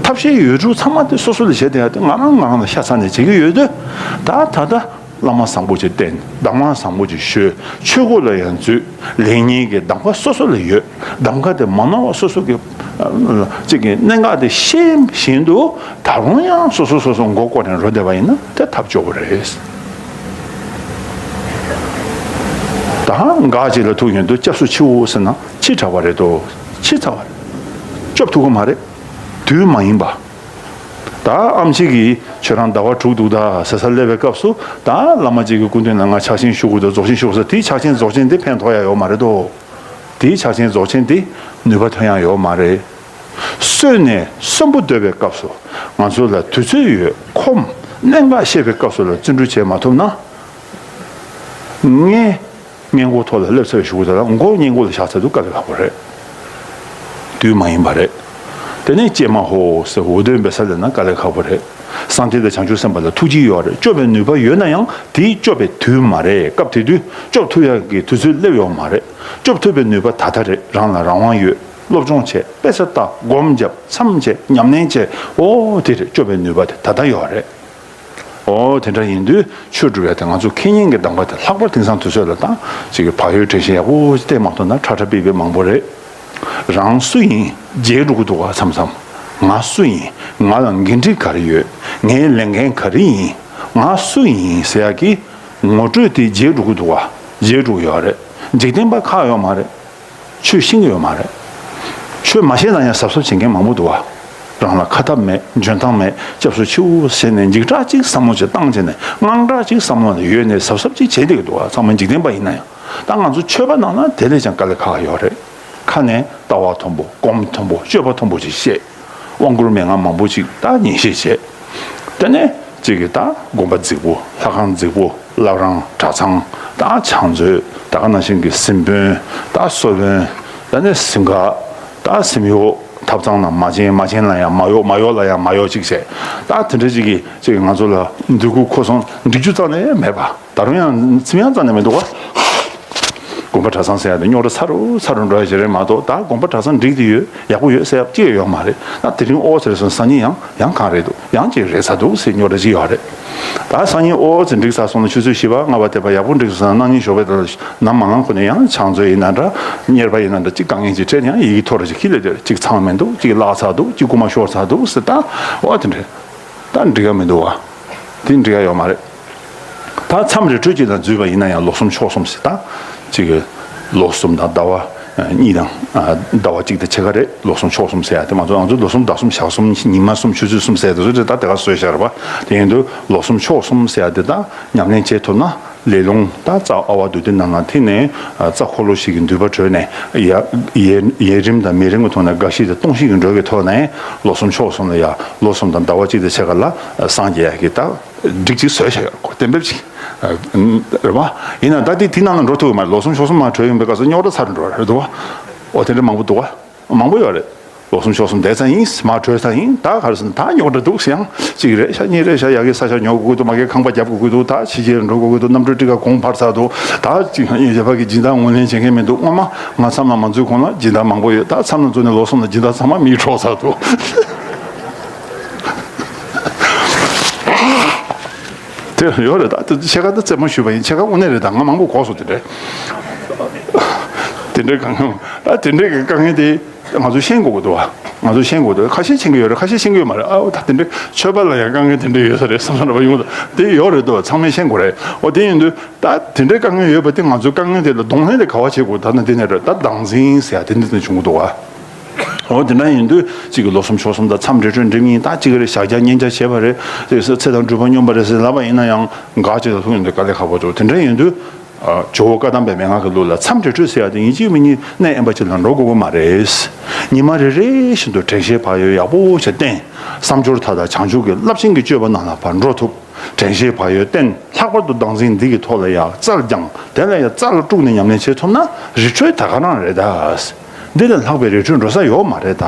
ཐབས་ཤེས་ཡོད་དྲུག་ཚང་མ་དེ་སོ་སོ་ལ་བྱས་བསྡད་ཡ་དེ་ང་རང་ང་རང་ལ་ཤ་ཚ་ནས་བྱེད་ཀྱི་ཡོད་དུས། ད་ད་ལྟ་བླ་མ་བཟང་པོ་ཅིག་བསྟེན། གདམས་ངག་བཟང་པོ་ཅིག་ཤོད། ཆོས་སྒོ་ལ་ཡང་འཛུལ། ལེགས་ཉེས་ཀྱི་གདམ་ག་སོ་སོ་ལ་ཡོད། གདམ་ག་དེ་མ་ནོར་བ་སོ་སོ་གི་ཅིག་གི་གནད་འགག་དེ་ཤེས་བཞིན་དུ་ད་རུང་ཡང་སོ་སོ་སོ་སོ་མགོ་སྐོར་ནས་འགྲོ་བསྡད་པ་ཡིན་ན་དེ་ཐབས་སྐྱོ་པོ་རེད། ད་འགག་ཅིག་ལ་ཐུག་ཡོང་དུས་སྐྱབས་སུ་མཆིའོ་ཟེར་ན་ཕྱི་དྲགས་པ་རེད་དོ། ཕྱི་ཚ་བ་རེད། སྐྱོབ་ཐུབ་ཀྱི་མ་རེད། དུས་མ་ཡིན་པ། ད་ཨམ་ཆི་གིས་ཁྱོད་རང་ཟླ་བ་དྲུག་འདུག་ད་ཟེར་ས་སླེབས་པའི་སྐབས་སུ་ད་བླ་མ་གཅིག་གི་སྐུ་མདུན་ལ་ང་ཕྱག་ཆེན་ཞུ་དགོས་འདུག་རྫོགས་ཆེན་ཞུ་དགོས་ཟེར། དེའི་ཕྱག་ཆེན་རྫོགས་ཆེན་དེ་ཕན་ཐོགས་ཡ་ཡོད་མ་རེད་དོ། དེའི་ཕྱག་ཆེན་རྫོགས་ཆེན་དེ་ནུས་པ་ཐོན་ཡ་ཡོད་མ་རེད། གསོན་ནས་གསོན་པོ་སྡོད་པའི་སྐབས་སུ་ང་ཚོ་ལ་དུས་ཚོད་ཡོད། ཁོམ། གནད་འགག་བཤད་པའི་སྐབས་སུ་ལ་བརྩོན་འགྲུས་བྱེད་མ་ཐུབ་ན། ངས་སྔས་མགོ་ཐོག་ལ་སླེབས་ཚར་བའི་གཞུག་གུ་དེ་ལ་མགོ་སྔས་མགོ་ལ་བཞག་ཚར་དུས་དཀའ་ལས་ཁག་པོ་རེད། དུས་མ་ཡིན་པ་རེད། དེ་ནས་ཀྱེ་མ་ཧོ་ཟེར་འུར་འདོན་འབད་ས་ལས་ན་དཀའ་ལས་ཁག་པོ་རེད། སངས་རྒྱས་དང་བྱང་ཆུབ་སེམས་དཔའ་ལ་ཐུགས་རྗེ་ཡོད་རེད། སྐྱོབ་པའི་ནུས་པ་ཡོད་ན་ཡང་དེའི་སྐྱོབ་པའི་དུས་མ་རེད། སྐབས་དེ་དུས་སྐྱོབ་ཐུབ་ཡག་གི་དུས་ཚོད་སླེབས་ཡོད་མ་རེད། སྐྱོབ་ཐུབ་པའི་ནུས་པ་ད་ལྟ་རེད། རང་ལ་རང་དབང་ཡོད། སློབ་སྦྱོང་བྱས། དཔེ་ཆ་ལྟ། སྒོམ་བརྒྱབ། མཚམས་བཅད། ཉམས་ལེན་བྱས། ཨོ་དེ་རེད། སྐྱོབ་པའི་ནུས་པ་དེ་ད་ལྟ་ཡོད་རེད། ཨོ་དེ་འདྲ་ཡིན་དུས་ཆོས་སྒྲུབ་ཡ་དེ་ང་ཚོ་ཁེ་ཉིན་གྱི་གདམས་པ་དེ་ལྷག་པར་དེང་སང་དུས་ཚོད་ལ་ད་ཅིག་གི་བག་ཡོད་དྲན་ཤེས་ཡག་པོ་བསྟེན་མ་ཐུབ་ན་ཁྲ་ཁྲ་པིག་པིག་མང་པོ་རེད། རང་སུ་ཡིན་བརྗེད་འགྲོ་གི་འདུག་ག་མཚམས་མཚམས། ང་སུ་ཡིན། ང་ལ་འགན་འཁྲི་ག་རེ་ཡོད། ངའི་ལས་འགན་ག་རེ་ཡིན། ང་སུ་ཡིན་ཟེར་ཡག་གི་ངོ་སྤྲོད་དེ་བརྗེད་འགྲོ་གི་འདུག་ག་བརྗེད་འགྲོ་གི་ཡོད་རེད། འཇིག་རྟེན་པ་ཁག་ཡོད་མ་རེད། ཆོས་ཤེས་ཀྱི་ཡོད་མ་རེད། ཆོས་མ་ཤེས་ན་ཡང་གཟབ་གཟབ་བྱེད་མཁན་མང་པོ་འདུག་བ། རང་ལ་ཁ་ཐབས་མེད། འཇོན་ཐང་མེད། སྐྱབས་སུ་མཆིའོ་ཟེར་ནས་འཇིགས་སྐྲག་ཅིག་བསམ་བློ་ཅིག་བཏང་བྱས་ནས་དངངས་སྐྲག་ཅིག་བསམ་བློ་ལ་ཡོད་ནས་གཟབ་གཟབ་ཅིག་བྱེད་བསྡད་ཀྱི་འདུག་བ། ཚང་མ་འཇིག་རྟེན་པ་ཡིན་ན་ཡང་། ད་ང་ཚོ་ཆོས་པ་ནང་ན་དེ་ལས་ཀྱང་དཀའ་ལས་ཁག་ཡོད་རེད། ཁ་ནས་ལྟ་བ་མཐོན་པོ། སྒོམ་མཐོན་པོ། སྤྱོད་པ་མཐོན་པོ་ཅིག་བཤད། དབང་བསྐུར་མན་ངག་མང་པོ་ཅིག་ད་ཉན་བཤད་བྱས། དེ་ནས་གཅིག་གིས་ད་དགོན་པ་རྫིག་པོ། ལྷ་ཁང་རྫིག་པོ། བླ་བྲང་གྲྭ་ཚང་། ད་ཕྱག་མཛོད། ད་ག་ནང་བཞིན་གྱི་གཟིམ་དཔོན། ད་གསོལ་དཔོན། ད་ནས་གཟིམ་ཁ། ད་གཟིམ་གཡོག་ཐབ་ཚང་ནང་མ་བྱན། མ་བྱན་ལ་ཡང་མ་གཡོག་མ་གཡོག་ལ་ཡང་མ་གཡོག་ཅིག་བྱས། ད་དེ་འདྲ་ཅིག་གིས་ཅིག་ང་ཚོ་ལ་འདོད་རྒུ་འཁོར་སོང་འགྲིག་རྒྱུ་རྩ་ནས་མེད་པ། ད་རུང་ཡང་ཚིམ་ཡང་རྩ་ནས་མི་འདུག་ག་དགོན་པ་གྲྭ་ཚང་ཟེར་ཡ་དེ་རྙོག་དྲ་ཚ་རུ་ཚ་རུ་འགྲོ་ཡ་ཞིག་རེད་མ་གཏོགས། ད་དགོན་པ་གྲྭ་ཚང་འགྲིག་དེ་ཡོད། ཡག་པོ་ཡོད་ཟེར་ཡ་གཅིག་ཡོད་མ་རེད། ད་དེ་རིང་ཨོ་ཟེར་སོང་། སང་ཉིན་ཡང་ཡང་གང་རེད་འདུག་ཡང་གཅིག་རེད་ཚར་འདུག་ཟེར་རྙོག་དྲ་གཅིག་ཡོད་རེད། ད་སང་ཉིན་ཨོ་ཟེར་འགྲིག་ཚར་སོང་ན་ཆུ་ཚོད་བཞི་པ་ལྔ་པ་དེ་པ་ཡག་པོ་འགྲིག་སོང་ན་གནངས་ཉིན་ཞོགས་པའི་ད་ལ་ནམ་མ་ལངས་གོང་ནས་ཡང་ཕྱག་མཛོད་ཡིན་ན་འདྲ། གཉེར་པ་ཡིན་ན་འདྲ། གཅིག་དཀའ་ངལ་ཅིག་འཕྲད་ན་ཡང་ཡི་གེ་ཐོ་རེ་ཅིག་ཁྱེར་སླེབས་དེ་རེད། གཅིག་ཚང་མི་འདུག་གཅིག་བརླག་ཚར་འདུག་གཅིག་རྐུ་མ་ཤོར་ཚར་འདུག་ཟེར། ད་ཨོ་དེ་འདྲ་ད་འགྲིག་ག་མི་འདུག་བ། དེ་འགྲིག་ཡ་ཡོད་མ་རེད། ད་མཚམས་རི་ཁྲོད་ཅིག་ལ་འཛུལ་བ་ཡིན་ན་ཡང་ལོ་གསུམ་ཕྱོགས་གསུམ་ཟེར། ད་ཅིག་ལོ་གསུམ་དང་ཟླ་བ་གཉིས་དང་ཟླ་བ་གཅིག་དང་ཕྱེད་ཀ་རེད། ལོ་གསུམ་ཕྱོགས་གསུམ་ཟེར་ཡ་དེ་མ་གཏོགས་ང་ཚོ་ལོ་གསུམ་ཟླ་གསུམ་ཞག་གསུམ་ཉི་མ་གསུམ་ཆུ་ཚོད་གསུམ་ཟེར་ཡ་དེ་ཚོ་ད་དེ་ག་བཟོས་བཞག་རེད་པ། དེ་ཡིན་དུས་ལོ་གསུམ་ཕྱོགས་གསུམ་ཟེར་ཡ་དེ་ད་ཉམས་ལེན་བྱེད་ཐུབ་ན། ལས་རླུང་ད་རྩ་ཨ་ཝ་བདུད་སྡེ་ནང་ལ་ཐིམ་ནས་རྩ་འཁོར་ལོ་ཞིག་གི་མདུད་པ་གྲོལ་ནས། ཡ་ཡས་ཡས་རིམ་དང་མས་རིམ་གྱི་ཐོག་ནས་དགའ་བཞི་དང་སྟོང་བཞི་གི་འགྲོས་ཀྱི་ཐོག་ནས་ལོ་གསུམ་ཕྱོགས་གསུམ་ལ་ཡ་ལོ་གསུམ་དང་ཟླ་བ་གཅིག་དང་ཕྱེད་ཀ་ལ་སངས་རྒྱས་ཡ་གི་ད་སྒྲིག་ཅིག་བཟོས་བཞག་ཡོད་ཁོ་གཏན་འབེབས་ཅིག་རེད་པ། ཡིན་ན་ད་དེ་དེ་ནང་ལ་འགྲོ་ཐུབ་ཀྱི་མ་རེད། ལོ་གསུམ་ཕྱོགས་གསུམ་མར་གྲོལ་ཡོང་པའི་སྐབས་སུ་རྙོག་དྲ་ཚ་རུ་འགྲོ་རེད་འདུག་པ། འོ་དེ་འདྲ་མང་པོ་འདུག་པ། མང་པོ་ཡོད་རེད། ལོ་གསུམ་ཕྱོགས་གསུམ་བསྡད་ཚར་ཡིན། མར་གྲོལ་ཚར་ཡིན། ད་ག་རེ་ཟེར་ན་ད་རྙོག་དྲ་འདུག་ཟེར་ཡང་གཅིག་རེད་ཤག་གཉིས་རེད་ཤག་ཡ་གི་ས་ཆ་ཉོ་དགོས་ཀྱི་འདུག་མ་གི་ཁང་པ་རྒྱབ་དགོས་ཀྱི་འདུག་ད་ཕྱི་རྒྱལ་འགྲོ་དགོས་ཀྱི་འདུག་གནམ་གྲུ་ཊི་ཀ་གོང་འཕར་ཚར་འདུག་ད་གཅིག་ཡིན་བྱས་པ་གི་སྦྱིན་བདག་ངོས་ལེན་བྱེད་མཁན་མི་འདུག་སྔོན་མ་ང་མཚམས་ལ་མ་འཛུལ་གོང་ལ་སྦྱིན་བདག་མང་པོ་ཡོད། ད་མཚམས་ལ་འཛུལ་ནས་ལོ་གསུམ་ལ་སྦྱིན་བདག་ཚང་མ་མིས་འཕྲོག་ཚར་འདུག་དེ་ཡོད་རེད། ད་དེ་ཕྱེད་ཀ་ད་རྩེད་མོ་ཞུས་པ་ཡིན། ཕྱེད་ཀ་དངོས་གནས་རེད། ད་ང་མང་པོ་གོ་སོང་། དེ་འདྲའི་དེ་འདྲའི་དཀའ་ངལ། ད་དེ་འདྲའི་དཀའ་ངལ་དེ་ང་ཚོས་ཤེས་དགོས་ཀྱི་འདུག་བ། ང་ཚོས་ཤེས་དགོས་འདུག་ཁ་ཤས་ཤེས་ཀྱི་ཡོད་རེད། ཁ་ཤས་ཤེས་ཀྱི་ཡོད་མ་རེད། ཨའོ་ད་དེ་འདྲའི་ཆོས་པ་ལ་ཡང་དཀའ་ངལ་དེ་འདྲ་ཡོད་ས་རེད་བསམ་བསམ་འདྲ་པོ་ཡོང་གི་འདུག་དེ་ཡོད་རེད་འདུག་ཚང་མས་ཤེས་དགོས་རེད། འོ་དེ་ཡིན་དུས་ད་དེ་འདྲའི་དཀའ་ངལ་ཡོད་པ་དེ་ང་ཚོའི་དཀའ་ངལ་དེ་ལ་གདོང་ལེན་དེ་ག་བ་བྱེད་དགོས། ད་ནི་དེ་ནས་རེད། ད་བདག་འཛིན་ཟེར་ཡ་དེ་འདི་ནས་བྱུང་གི་འདུག་བ། འོ་དེ་འདྲ་ཡིན་དུས་གཅིག་གི་ལོ་གསུམ་ཕྱོགས་གསུམ་དང་མཚམས་རི་ཁྲོད་འགྲིམ་ཡིན། ད་གཅིག་རེད་ཞག་བརྒྱ་བསྙེན་ཆ་བྱས་པ་རེད། ཚེ་དང་སྒྲུབ་པ་སྙོམས་པ་རེད་ཟེར་ལབ་པ་ཡིན་ན་ཡང་འགག་ཅིག་ལ་ཐུག་ཡོང་དུས་དཀའ་ལས་ཁག་པོ་འདུག་དེ་འདྲ་ཡིན་དུས་ཇོ་བོ་བཀའ་གདམས་པའི་མན་ངག་གི་ལུགས་ལ་མཚམས་རི་ཁྲོད་ཟེར་ཡ་དེ་ཡིན་གཅིག་མིན་གཉིས་གནས་དབེན་པ་ཅིག་ལ་འགྲོ་དགོས་ཀྱི་མ་རེད། ཉི་མ་རེ་རེ་བཞིན་དུ་དྲན་ཤེས་བག་ཡོད་ཡག་པོ་ཞིག་བསྟེན། བསམ་སྦྱོར་མཐའ་དག་བྱང་ཆུབ་ཀྱི་རླབས་ཆེན་གྱི་སྤྱོད་པ་རྣམས་ལ་ཕར་འགྲོ་ཐུབ། དྲན་ཤེས་བག་ཡོད་བསྟེན། ལྷག་པར་དུ་བདག་འཛིན་འདི་གི་ཐོག་ལ་ཡང་རྩལ་སྦྱངས། དེ་ལ་ཡང་རྩལ་སྤྲུགས་ནས་ཉམས་ལེན་བྱེད་ཐུབ་ན་རི་ཁྲོད་ད་ག་རང་རེད་ད། འདི་ལས་ལྷག་པའི་རི་ཁྲོད་འགྲོ་ས་ཡོད་མ་རེད་ད།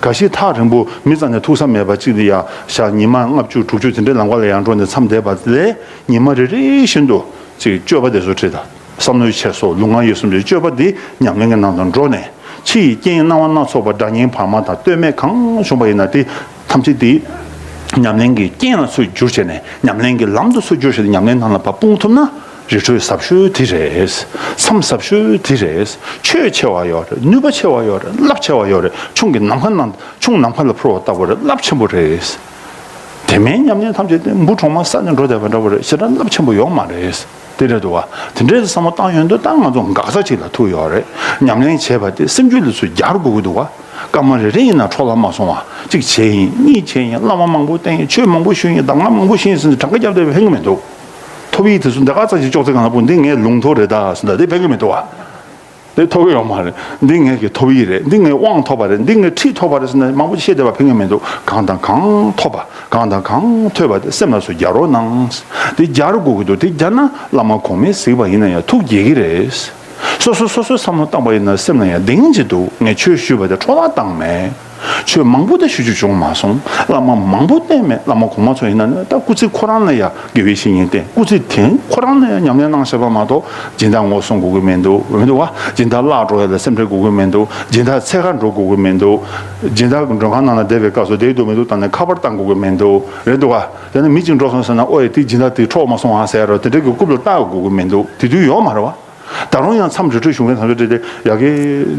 འགའ་ཞིག་ཐག་རིང་པོ་མི་རྩ་ནས་ཐུག་ས་མེད་པ་གཅིག་ལ་ཡང་ཞག་ཉི་མ་ལྔ་བཅུ་དྲུག་ཅུ་དེ་འདྲའི་ལམ་ཁ་ལ་ཡང་འགྲོ་ནས་མཚམས་བསྡད་པ་ལས་ཉི་མ་རེ་རེ་བཞིན་དུ་ཅིག་སྤྱོད་པ་དེ་ཚོ་ཁྲིད་དང་། བསམ་བློའི་འཁྱེར་སོ། ལུས་ངག་ཡིད་གསུམ་གྱི་སྤྱོད་པ་འདི་ཉམས་ལེན་གྱི་ནང་དུ་འགྲོ་ནས། ཕྱི་ཡི་རྐྱེན་སྣང་བ་སྣ་ཚོགས་པ་སྒྲ་སྙན་བར་མ་དང་ལྟོས་མེད་གང་བྱུང་བ་ཡིན་ན་དེ་ཐམས་ཅད་དེ་ཉམས་ལེན་གྱི་རྐྱེན་ལ་ཚུར་བསྒྱུར་བྱས་ནས་ཉམས་ལེན་གྱི་ལམ་དུ་ཚུར་བསྒྱུར་བྱས་ནས་ཉམས་ལེན་ནང་ལ་ཕར་སྤུངས་ཐུབ་ན་རི་ཁྲོད་ཟབ་ཤོས་དེ་རེད། མཚམས་ཟབ་ཤོས་དེ་རེད། ཆོས་ཆེ་བ་ཡོད་རེད། ནུས་པ་ཆེ་བ་ཡོད་རེད། རླབས་ཆེ་བ་ཡོད་རེད། ཆུང་གི་ནམ་མཁའ་ནང་ཆུང་ནམ་མཁའ་ལ་འཕུར་བ་ལྟ་བུ་རེད། རླབས་ཆེན་པོ་རེད། དེ་མིན་ཉམས་ལེན་ཐམས་ཅད་དེ་འབུ་གྲོག་མ་ཟ་ནས་འགྲོ་བསྡད་པ་འདྲ་བོ་རེད། ཞེ་དྲག་རླབས་ཆེན་པོ་ཡོད་མ་རེད། དེ་རེད་འདུག་བ། དེ་འདྲའི་བསམ་བློ་བཏང་ཡོང་དུས་ད་ང་ཚོ་འགག་རྩ་ཅིག་ལ་ཐུག་ཡོད་རེད། ཉམས་ལེན་བྱས་པ་དེ་སེམས་རྒྱུད་ལ་ཚུར་སྦྱར་དགོས་ཀྱི་འདུག་བ། སྐར་མ་རེ་རེ་ཡིན་ན་འཕྲོ་བརླག་མ་སོང་བ། གཅིག་བྱས་ཡིན། གཉིས་བྱས་ཡིན། བླ་མ་མང་པོ་བསྟེན་ཡིན། ཆོས་མང་པོ་ཞུས་ཡིན། གདམས་ངག་མང་པོ་ཤེས་ཡིན་ཟེར་ནས་གྲངས་ཀ་བརྒྱབ་བསྡད་པས་ཕན་གྱི་མི་འདུག་ཐོབ་ཡིག་དེ་ཚོ་འདི་ག་ཙམ་ཞིག་ཅོག་ཙེ་གང་ལ་སྤུངས། འདི་ངའི་ལུང་མཐོ་རེད་ད་ཟེར་ན་དེ་ཕན་གྱི་མི་འདུག་བ། དེ་ཐོབ་ཀྱི་ཡོད་མ་རེད། འདི་ངེད་ཀྱི་ཐོབ་ཡིག་རེད། འདི་ངའི་དབང་ཐོབ་པ་རེད། འདི་ངའི་ཁྲིད་ཐོབ་པ་རེད་ཟེར་ན་མང་པོ་ཞིག་བཤད་བསྡད་པ་ཕན་གྱི་མི་འདུག་གང་དང་གང་ཐོབ་པ། གང་དང་གང་ཐོས་པ་དེ་སེམས་ལ་ཚུར་སྦྱར་རོགས་གནང་། དེ་སྦྱར་དགོས་ཀྱི་འདུག་དེ་སྦྱར་ན་བླ་མ་གོང་མས་གཟིགས་པ་ཡིན་ན་ཡང་ཐུགས་དགྱེས་ཀྱི་རེད། སོ་སོ་སོ་སོའི་བསམ་བློ་བཏང་པ་ཡིན་ན་སེམས་ལ་ཡང་བདེན་གྱི་འདུག་ངས་ཆོས་ཞུས་པ་དེ་འཕྲོ་བརླག་བཏང་མེད། ཆོས་མང་པོ་དེ་ཞུ་རྒྱུ་བྱུང་མ་སོང་། བླ་མ་མང་པོ་བསྟེན་མེད། བླ་མ་གོང་མ་ཚོ་ཡིན་ན་ནི་ད་སྐུ་ཚེ་ཁོ་རང་ལ་ཡང་དགེ་བའི་བཤེས་གཉེན་བསྟེན། སྐུ་ཚེ་དེ་ཁོ་རང་ལ་ཡང་ཉམས་ལེན་གནང་བཞག་པ་མ་གཏོགས་སྦྱིན་བདག་ངོ་སྲུང་དགོས་ཀྱི་མི་འདུག་མི་འདུག་བ། སྦྱིན་བདག་བརླག་འགྲོ་ཡ་ལ་སེམས་ཁྲལ་དགོས་ཀྱི་མི་འདུག་སྦྱིན་བདག་འཚོལ་ག་འགྲོ་དགོས་ཀྱི་མི་འདུག་སྦྱིན་བདག་མགྲོན་ཁང་ནང་ལ་བསྡད་པའི་སྐབས་སུ་བསྡད་འདུག་མི་འདུག་ད་ནི་ཁ་པར་བཏང་དགོས་ཀྱི་མི་འདུག་རེད་འདུག་བ། དེ་ནི་མི་གཅིག་འགྲོ་སོང་ཟེར་ན་ཨོ་ཡ་དེ་སྦྱིན་བདག་དེ་འཕྲོག་མ་སོང་ཨ་ཟེར་རོ། དེ་འདྲའི་གི་རྐུབ་ལ་བཏགས་དགོས་ཀྱི་མི་འདུག་དེ་དུས་ཡོད་མ་རེད་བ། ད་རུང་ཡང་མཚམས་རི་ཁྲོད་གཞུང་གི་དམ་བཅའ་སྤྲད་དེ་ཡ་གི་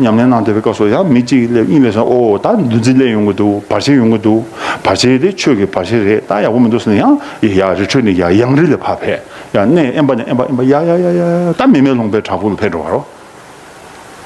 ཉམས་ལེན་གནང་བསྡད་པའི་སྐབས་སུ་ཡང་མི་གཅིག་སླེབས་གཉིས་སླེབས་སོང་། ཨོ་ད་འདུ་འཛི་སླེབས་ཡོང་གི་འདུག་བར་ཆད་ཡོང་གི་འདུག་བར་ཆད་དེ་ཆོས་ཀྱི་བར་ཆད་རེད། ད་ཡག་པོ་མི་འདུག་ཟེར་ནས་ཡང་ཡ་རི་ཁྲོད་ནས་ཡ་ཡང་རི་ལ་ཕར་ཕེབས། ཡ་གནས་དབེན་པ་ནས་དབེན་པ་དབེན་པ་ཡ་ཡ་ཡ་ཡ་ད་མི་མེད་ལུང་པའི་བྲག་ཕུག་ལ་ཕེབས་འགྲོ་བ་རོ།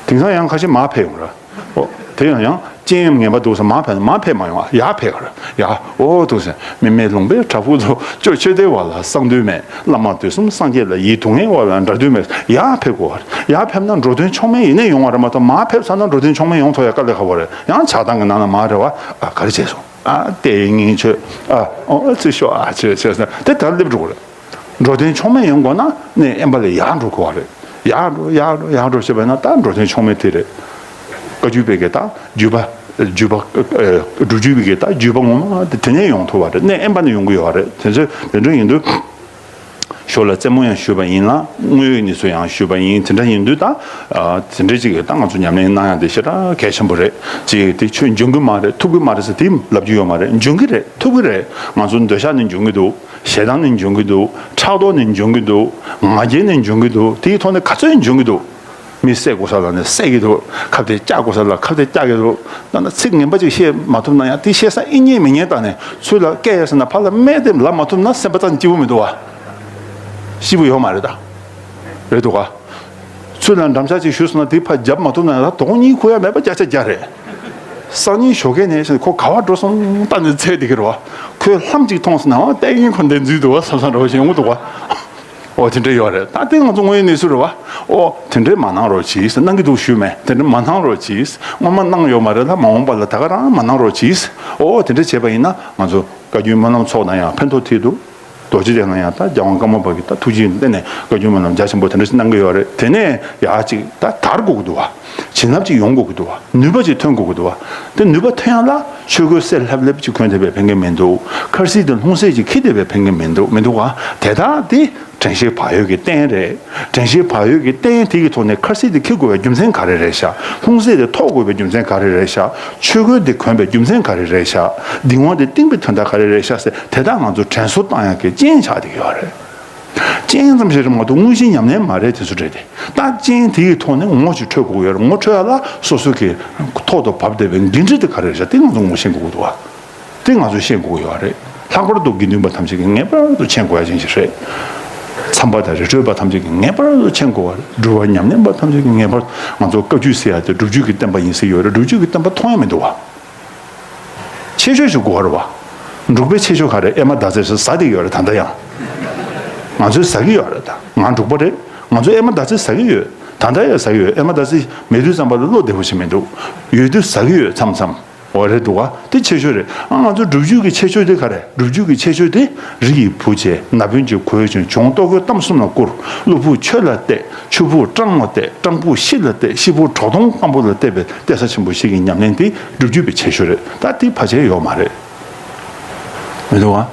དེང་སང་ཡང་ཁ་ཤས་མར་ཕེབས་ཡོང་ར། ཨོ་དེ་ཡང་ཡང་རྐྱེན་ངན་པ་འདུག་ཟེར་མར་ཕེབས་མར་ཕེབས་མ་ཡོང་ཨ། ཡར་ཕེབས་ག་ར། ཡ་ཨོ་འདུག་ཟེར་མི་མེད་ལུང་པའི་བྲག་ཕུག་ཏུ་སྐྱོ་ཆོས་སྡེ་བ་ལ་གསང་འདུན་མེད། བླ་མ་དུས་གསུམ་སངས་རྒྱས་ལ་ཡིད་དུ་ངེས་པ་ལ་འདྲ་འདུན་མེད། ཡར་ཕེབས་དགོས་བ། ཡར་ཕེབས་ན་འགྲོ་དོན་མཆོག་དམན་ཡེ་ནས་ཡོང་བ་རེད་མ་གཏོགས་མར་ཕེབས་ཚར་ན་འགྲོ་དོན་མཆོག་དམན་ཡོང་ཐུབ་ཡ་དཀའ་ལས་ཁག་པོ་རེད། ཡང་ཆགས་སྡང་གི་ནང་ན་མར་རེད་བ། ཨ་ག་རེ་བྱས་སོང་ཨ། ལྟས་ངན་ཆོས་ཨ་ཨོ་ཨ་ཚིག་ཤོག་ཨ་ཆོས་ཆོས་ཟེར་དེ་ལྟར་སླེབས་འགྲོ་གི་རེད། འགྲོ་དོན་མཆོག་དམན་ཡོང་དགོས་ན་གནས་དབེན་པ་ལ་ཡར་འགྲོ་དགོས་བ་རེད། ཡར་འགྲོ་ཡར་འགྲོ་ཡར་འགྲོ་བྱས་པ་ཡིན་ན་ད་འགྲོ་དོན་མཆོག་དམན་དེ་རེད། བཀའ་བརྒྱུད་པའི་གི་ད་བརྒྱུད་པ་བརྒྱུད་པ་ཨ་སྒྲུབ་བརྒྱུད་པའི་གི་ད་བརྒྱུད་པ་ངོ་མ་དེ་དེ་ནས་ཡོང་ཐུབ་བ་རེད། གནས་དབེན་པ་ནས་ཡོང་གི་ཡོད་བ་རེད། དེ་ཚོ་དེ་འདྲ་ཡིན་དུས་ཞོར་ལ་རྩེད་མོ་ཡང་ཞུས་པ་ཡིན་ལ་དངོས་ཡོད་གནས་ཚུལ་ཡང་ཞུས་པ་ཡིན། དེ་འདྲ་ཡིན་དུས་ད་ཨ་དེ་འདྲ་ཅིག་གི་ད་ང་ཚོ་ཉམས་ལེན་གནང་ཡ་དེ་ཞེ་དྲག་གལ་ཆེན་པོ་རེད། ཅིག་དེ་ཆོས་འབྱུང་གི་མ་རེད་ཐུབ་ཀྱི་མ་རེད་ཟེར་དེ་ལབ་རྒྱུ་ཡོད་མ་རེད། འབྱུང་གི་རེད། ཐུབ་ཀྱི་རེད། ང་ཚོ་འདོད་ཆགས་ནས་འབྱུང་གི་འདུག་ཞེ་སྡང་ནས་འབྱུང་གི་འདུག་ཕྲག་དོག་ནས་འབྱུང་གི་འདུག་ང་རྒྱལ་ནས་འབྱུང་གི་འདུག་དེའི་ཐོག་ནས་ག་ཚོད་འབྱུང་གི་འདུག་མི་བསད་དགོས་ས་ལ་ནི་བསད་ཀྱི་འདུག་ཁ་གཏད་བཅག་དགོས་ས་ལ་ཁ་གཏད་བཅག་གི་འདུག་ད་ནི་ཚིག་ངན་པ་ཅིག་བཤད་མ་ཐུབ་ན་ཡང་དེ་བཤད་ས་ཨེ་ཉན་མི་ཉན་བཏང་ནས་ཚུར་ལ་སྐད་ཡ་ཟེར་ན་ཕར་ལ་སྨད་དེ་ལབ་མ་ཐུབ་ན་སེམས་པ་རྩ་ནས་སྐྱིད་པོ་མི་འདུག་བ། སྐྱིད་པོ་ཡོད་མ་རེད་ད། རེད་འདུག་ག་ཚུར་ལ་འགྲམ་ལྕག་ཅིག་གཞུས་སོང་ན་དེ་ཕར་རྒྱབ་མ་ཐུབ་ན་ཡང་ད་དོ་དགོང་གཉིད་ཁུག་ཡ་མེད་པ་བརྒྱ་ཆ་བརྒྱ་རེད། སང་ཉིན་ཞོགས་ཀས་ནས་ཁོ་ག་བ་འགྲོ་སོང་ལྟ་ནས་ཚེ་འདི་གི་རེད་བ། ཁོས་ལྷམ་ཅིག་མཐོང་སོང་ན་ཨོ་ལྟས་ངན་ཁོ་འདི་འཛུལ་འདུག་བ་བསམ་བསམ་འདྲ་བོ་ཞིག་ཡོང་གི་འདུག་བ། ཨོ་དེ་འདྲ་ཡོད་རེད། ད་དེ་ང་ཚོ་དངོས་ཡོད་གནས་ཚུལ་རེད་བ། ཨོ་དེ་འདྲས་མ་གནང་རོགས་གྱིས། གནང་གི་འདུག་ཞུས་མེད། དེ་འདྲས་མ་གནང་རོགས་གྱིས། སྔོན་མ་གནང་ཡོད་མ་རེད་ལ་མ་འོངས་པ་ལ་ད་ག་རང་མ་གནང་རོགས་གྱིས། ཨོ་དེ་འདྲས་བྱས་པ་ཡིན་ན་ང་ཚོ་བཀའ་བརྒྱུད་སྨོན་ལམ་ཚོགས་ན་ཡང་ཕན་ཐོགས་ཐིག་འདུག་རྡོ་རྗེ་གདན་ལ་ཡང་ད་རྒྱལ་དབང་ཀརྨ་པ་གིས་ད་ཐུགས་རྗེ་བརྟེན་ནས་བཀའ་བརྒྱུད་སྨོན་ལམ་རྒྱ་ཆེན་པོ་དེ་འདྲ་ཞིག་གནང་གི་ཡོད་རེད། དེ་ནས་ཡག་ཅིག་ད་དར་དགོས་ཀྱི་འདུག་བ། བྱིན་རླབས་ཅིག་ཡོང་དགོས་ཀྱི་འདུག་བ། ནུས་པ་ཅིག་ཐོན་དགོས་ཀྱི་འདུག་བ། དེ་ནུས་པ་ཐོན་ཡག་ལ་ཆོས་གོས་སེར་ལྷབ་ལྷབ་ཅིག་གོན་བསྡད་པས་ཕན་གྱི་མི་འདུག་ཁར་ཟས་དེ་ལྷུང་བཟེད་ཅིག་འཁྱེར་བསྡད་པས་ཕན་གྱི་མི་འདུག་མི་འདུག་ག་དེ་དག་དེ་དྲན་ཤེས་བག་ཡོད་ཀྱི་རྟེན་རེད། དྲན་ཤེས་བག་ཡོད་ཀྱི་རྟེན་དེ་གི་ཐོག་ནས་ཁར་ཟས་དེ་འཁྱེར་དགོས་པའི་རྒྱུ་མཚན་ག་རེ་རེད་ཤག་ལྷུང་བཟེད་དེ་ཐོགས་དགོས་པའི་རྒྱུ་མཚན་ག་རེ་རེད་ཤག་ཆོས་གོས་དེ་གོན་པའི་རྒྱུ་མཚན་ག་རེ་རེད་ཤག་སྡིག་དབང་དེ་བཏང་བའི་དོན་དག་ག་རེ་རེད་ཤག་ཟེར་དེ་དག་ང་ཚོ་དྲན་གསོ་བཏང་ཡག་གི་རྐྱེན་ཆགས་བསྡད་ཀྱི་ཡོད་རེད། རྐྱེན་ཙམ་ཞིག་རེད་མ་གཏོགས་དངོས་གཞིའི་ཉམས་ལེན་མ་རེད། དེ་ཚོ་རེད་དེ། ད་རྐྱེན་དེ་ཡི་ཐོག་ནས་ངོ་ཞིག་འཕྲོད་དགོས་ཀྱི་ཡོད་རེད། ངོ་འཕྲོད་ཡ་ལ་སོ་སོ་གི་ཐོག་ཏུ་བབས་བསྡད་པའི་འགན་འཁྲི་དེ་ག་རེ་རེད་ཤག་དེ་ང་ཚོ་ངོ་ཤེས་དགོས་ཀྱི་འདུག་བ། དེ་ང་ཚོས་ཤེས་དགོས་ཀྱི་ཡོད་རེད། ལྷག་པར་དུ་དགེ་འདུན་པ་ཐམས་ཅད་ཀྱིས་ངེས་པར་དུ་མཁྱེན་དགོས་ཡ་ཅན་ཞིག་རེད། མཚམས་པ་དང་རི་ཁྲོད་པ་ཐམས་ཅད་ཀྱིས་ངེས་པར་དུ་མཁྱེན་དགོས་པ་རེད། སྒྲུབ་པ་ཉམས་ལེན་པ་ཐམས་ཅད་ཀྱིས་ངེས་པར། ང་ཚོ་བཀའ་བརྒྱུད་ཟེར་ཡ་དེ་སྒྲུབ་བརྒྱུད་ཀྱི་བསྟན་པ་ཡིན་ཟེར་ཡོད་རེད། སྒྲུབ་བརྒྱུད་ཀྱི་བསྟན་པ་མཐོང་ཡ་མི་འདུག་བ། ཆེ་ཤོས་ཤིག་དགོས་པ་རེད་བ། འབྲུག་པའི་ཆེ་ཤོས་ག་རེ། ཨེ་མ་ཟླ་ཚེས་ཟེར་ཟ་བསྡད་ཡོད་རེད་ད་ལྟ་ཡང་། ང་ཚོས་ཟ་གི་ཡོད་རེད་ད། ང་འབྲུག་པ་རེད། ང་ཚོས་ཨེ་མ་ཟླ་ཚེས་ཟ་གི་ཡོད། ད་ལྟ་ཡང་ཟ་གི་ཡོད། ཨེ་མ་ཟླ་ཚེས་མེད་དུས་ཙམ་པ་ལ་བློ་བདེ་པོ་ཞིག་མི་འདུག་ཡོད་དུས་ཟ་གི་ཡོད་མཚམས་མཚམས། འོ་རེད་འདུག་བ། དེ་ཆེ་ཤོས་རེད། ཨ་ང་ཚོ་སྒྲུབ་བརྒྱུད་ཀྱི་ཆེ་ཤོས་དེ་ག་རེ། སྒྲུབ་བརྒྱུད་ཀྱི་ཆེ་ཤོས་དེ་རི་ཡི་བུ་བྱས། ན་བུན་གྱིས་གོས་གྱོན། གྱོང་ལྟོ་གོས་གཏམ་གསུམ་ལ་བསྐུར། བློ་ཕུགས་ཆོས་ལ་གཏད། ཆུ་ཕུགས་སྤྲང་མོ་གཏད། སྤྲང་ཕུགས་ཤི་ལ་གཏད། ཤི་ཕུགས་གྲོག་དོང་སྐམ་པོ་ལ་གཏད་པའི་གཏད་ས་ཆེན་པོ་ཞིག་གི་ཉམས་ལེན་དེ་སྒྲུབ་བརྒྱུད་པའི་ཆེ་ཤོས་རེད། ད་དེ་ཕལ་ཆེར་ཡོད་མ་རེད། མི་འདུག་ཨ།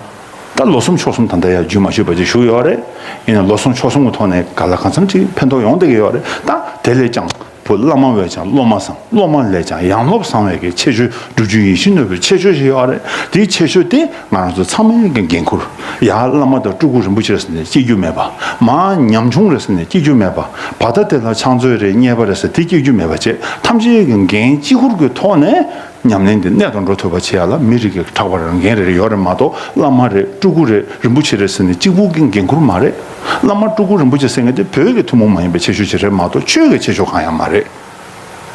ད་ལོ་གསུམ་ཕྱོགས་གསུམ་ད་ལྟ་ཡང་རྒྱུན་མ་ཆད་པ་ཅིག་བཞུགས་ཡོད་རེད། ཡིན་ན་ལོ་གསུམ་ཕྱོགས་གསུམ་གྱི་ཐོག་ནས་ག་ལ་གང་འཚམ་ཅིག་ཕན་ཐོགས་ཡོང་བསྡད་ཀྱི་ཡོད་རེད། ད་དེ་ལས་ཀྱང་བུ་བླ་མ་བས་ཀྱང་སློབ་མ་བཟང་། སློབ་མ་ལས་ཀྱང་ཡང་སློབ་བཟང་བའི་གི་ཁྱད་ཆོས་སྒྲུབ་བརྒྱུད་ཡིད་བཞིན་ནོར་བུའི་ཁྱད་ཆོས་ཤིག་ཡོད་རེད། དེའི་ཁྱད་ཆོས་དེ་ང་རང་ཚོ་ཚང་མའི་གི་འགན་ཁུར། ཡར་བླ་མ་དང་སྤྲུལ་སྐུ་རིན་པོ་ཆེ་ཟེར་ནས་སྐྱེ་རྒྱུ་མེད་པ། མར་ཉམ་ཆུང་རེད་ཟེར་ནས་སྐྱེ་རྒྱུ་མེད་པ། བར་ཐ་དེ་ལ་ཕྱག་མཛོད་རེད། གཉེར་པ་རེད་ཟེར་དེ་སྐྱེ་རྒྱུ་མེད་པ་བྱས། ཐམས་ཅད་ཀྱི་འགན་གཅིག་ཁུར་གྱི་ཐོག་ནས། ཉམས་ལེན་དེ་གནད་དུ་འགྲོ་ཐུབ་པ་བྱེད་ཡ་ལ་མི་རིགས་ཀྱི་གྲགས་པ་རང་འགན་རེ་རེ་ཡོད་རེད་མ་གཏོགས། བླ་མ་རེད། སྤྲུལ་སྐུ་རེད། རིན་པོ་ཆེ་རེད་ཟེར་ནས་གཅིག་པུ་གི་འགན་ཁུར་མ་རེད། བླ་མ་སྤྲུལ་སྐུ་རིན་པོ་ཆེ་ཟེར་མཁན་དེ་བོད་ཀྱི་ཐུན་མོང་མ་ཡིན་པའི་ཁྱད་ཆོས་ཅིག་རེད་མ་གཏོགས་ཆོས་ཀྱི་ཁྱད་ཆོས་གང་ཡང་མ་རེད།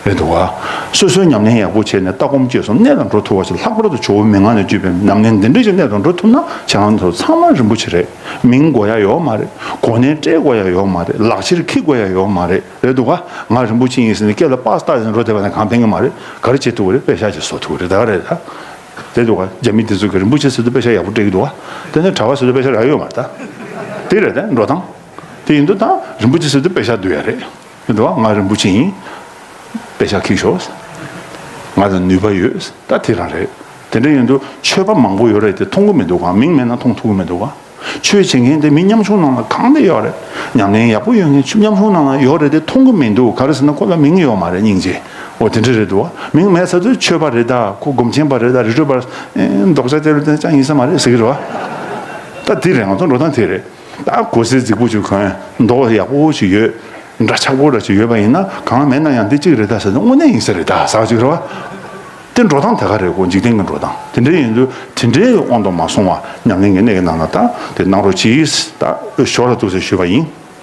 རེད་འདུག་བ། སོ་སོའི་ཉམས་ལེན་ཡག་པོ་བྱས་ནས་ལྟ་སྒོམ་སྤྱོད་གསུམ་གནད་དུ་འགྲོ་ཐུབ་པ་ཞིག་ལྷག་པར་དུ་ཇོ་བོ་མི་མངའ་ནས་བརྒྱུད་པའི་ཉམས་ལེན་འདི་འདྲ་ཞིག་གནད་དུ་འགྲོ་ཐུབ་ན་ཁྱེད་རང་ཚོ་ཚང་མ་རིན་པོ་ཆེ་རེད། མིང་དགོས་ཡ་ཡོད་མ་རེད། གོ་གནས་སྤྲད་དགོས་ཡ་ཡོད་མ་རེད། ལག་ཁྱེར་འཁྱེར་དགོས་ཡ་ཡོད་མ་རེད། རེད་འདུག་ག་ང་རིན་པོ་ཆེ་ཡིན་ཟེར་ནས་སྐེ་ལ་པགས་བཏགས་ཟིན་འགྲོ་བསྡད་པ་ན་གང་ཕན་གི་མ་རེད། ག་རེ་བྱེད་ཐུབ་ཀྱི་རེད། པེ་ཤག་ཅིག་བཟོ་ཐུབ་ཀྱི་རེད། ད་ག་རེད་ད། རེད་འདུག་ག་རྒྱ་མི་དེ་ཚོ་གིས་རིན་པོ་ཆེ་ཟེར་དུས་པེ་ཤག་ཡག་པོ་སྤྲད་ཀྱི་འདུག་ག་དེ་ནས་གྲྭ་པ་ཟེར་དུས་པེ་ཤག་རག་ཡོད་མ་རེད་ད། དེ་རེད་ད་འགྲོ་སྟངས། དེ་ཡིན་དུས་ད་རིན་པོ་ཆེ་ཟེར་དུས་པེ་ཤག་བསྡུ་ཡ་རེད། རེད་འདུག་ག་ང་རིན་པོ་ཆེ་ཡིན། པེ་ཤག་འཁྱེར་ཤོག་ང་ལ་ནུས་པ་ཡོད། ད་དེ་རང་རེད། དེ་འདྲ་ཡིན་དུས་ཆོས་པ་མང་པོ་ཡོད་རེད་དེ་མཐོང་གི་མི་འདུག་ག་མིང་མེད་ན་མཐོང་ཐུབ་ཀྱི་མི་འདུག་ག་ཆོས་བྱེད་མཁན་དེ་མི་ཉམ་ཆུང་ནང་ལ་གང་དེ་ཡོད་རེད། ཉམས་ལེན་ཡག་པོ་ཡོད་མཁན་ཆོས་ཉམ་ཆུང་ནང་ལ་ཡོད་རེད་དེ་མཐོང་གི་མི་འདུག་ག་རེ་ཟེར་ན་ཁོ་ལ་མིང་ཡོད་མ་རེད། སྙིང་རྗེ། འོ་དེ་འདྲ་རེད་འདུག་ག་མིང་མེད་ཚར་དུས་ཆོས་པ་རེད་ད། ཁོ་སྒོམ་ཆེན་པ་རེད་ད། རི་ཁྲོད་པ། ཨེ་མདོག་ཆ་དེ་ལ་བལྟས་ན་ཅང་ཡིན་ས་མ་རེད་ཟེར་གི་རེད་བ། ད་དེ་རེད། ང་ཚོ་འགྲོ་སྟངས་དེ་རེད། ད་གོས་གཟི་རྫིག་པོ་ཅིག་གོན། མདོག་ཡག་པོ་ཅིག་ཡོད། འདྲ་ཆགས་པོ་འདྲ་ཅིག་ཡོད་པ་ཡིན་ན་གང་མེད་ན་ཡང་འདི་གཅིག་རེད་ད་ཟེར་ན་དངོས་གནས་ཡིན་ས་རེད་ད་ཟེར་བ་ཅིག་རེད་བ། དེ་འགྲོ་སྟངས་དེ་ག་རེད། ཁོ་འཇིག་རྟེན་གྱི་འགྲོ་སྟངས་དེ་འདྲ་ཡིན་དུས་དེ་འདྲའི་དབང་དུ་མ་སོང་བ་ཉམས་ལེན་གྱི་གནས་ཀྱི་ནང་ལ་ད་དེ་གནང་རོགས་གྱིས། ད་ཞོར་ལ་འདུག་ཟེར་ཞུས་པ་ཡིན།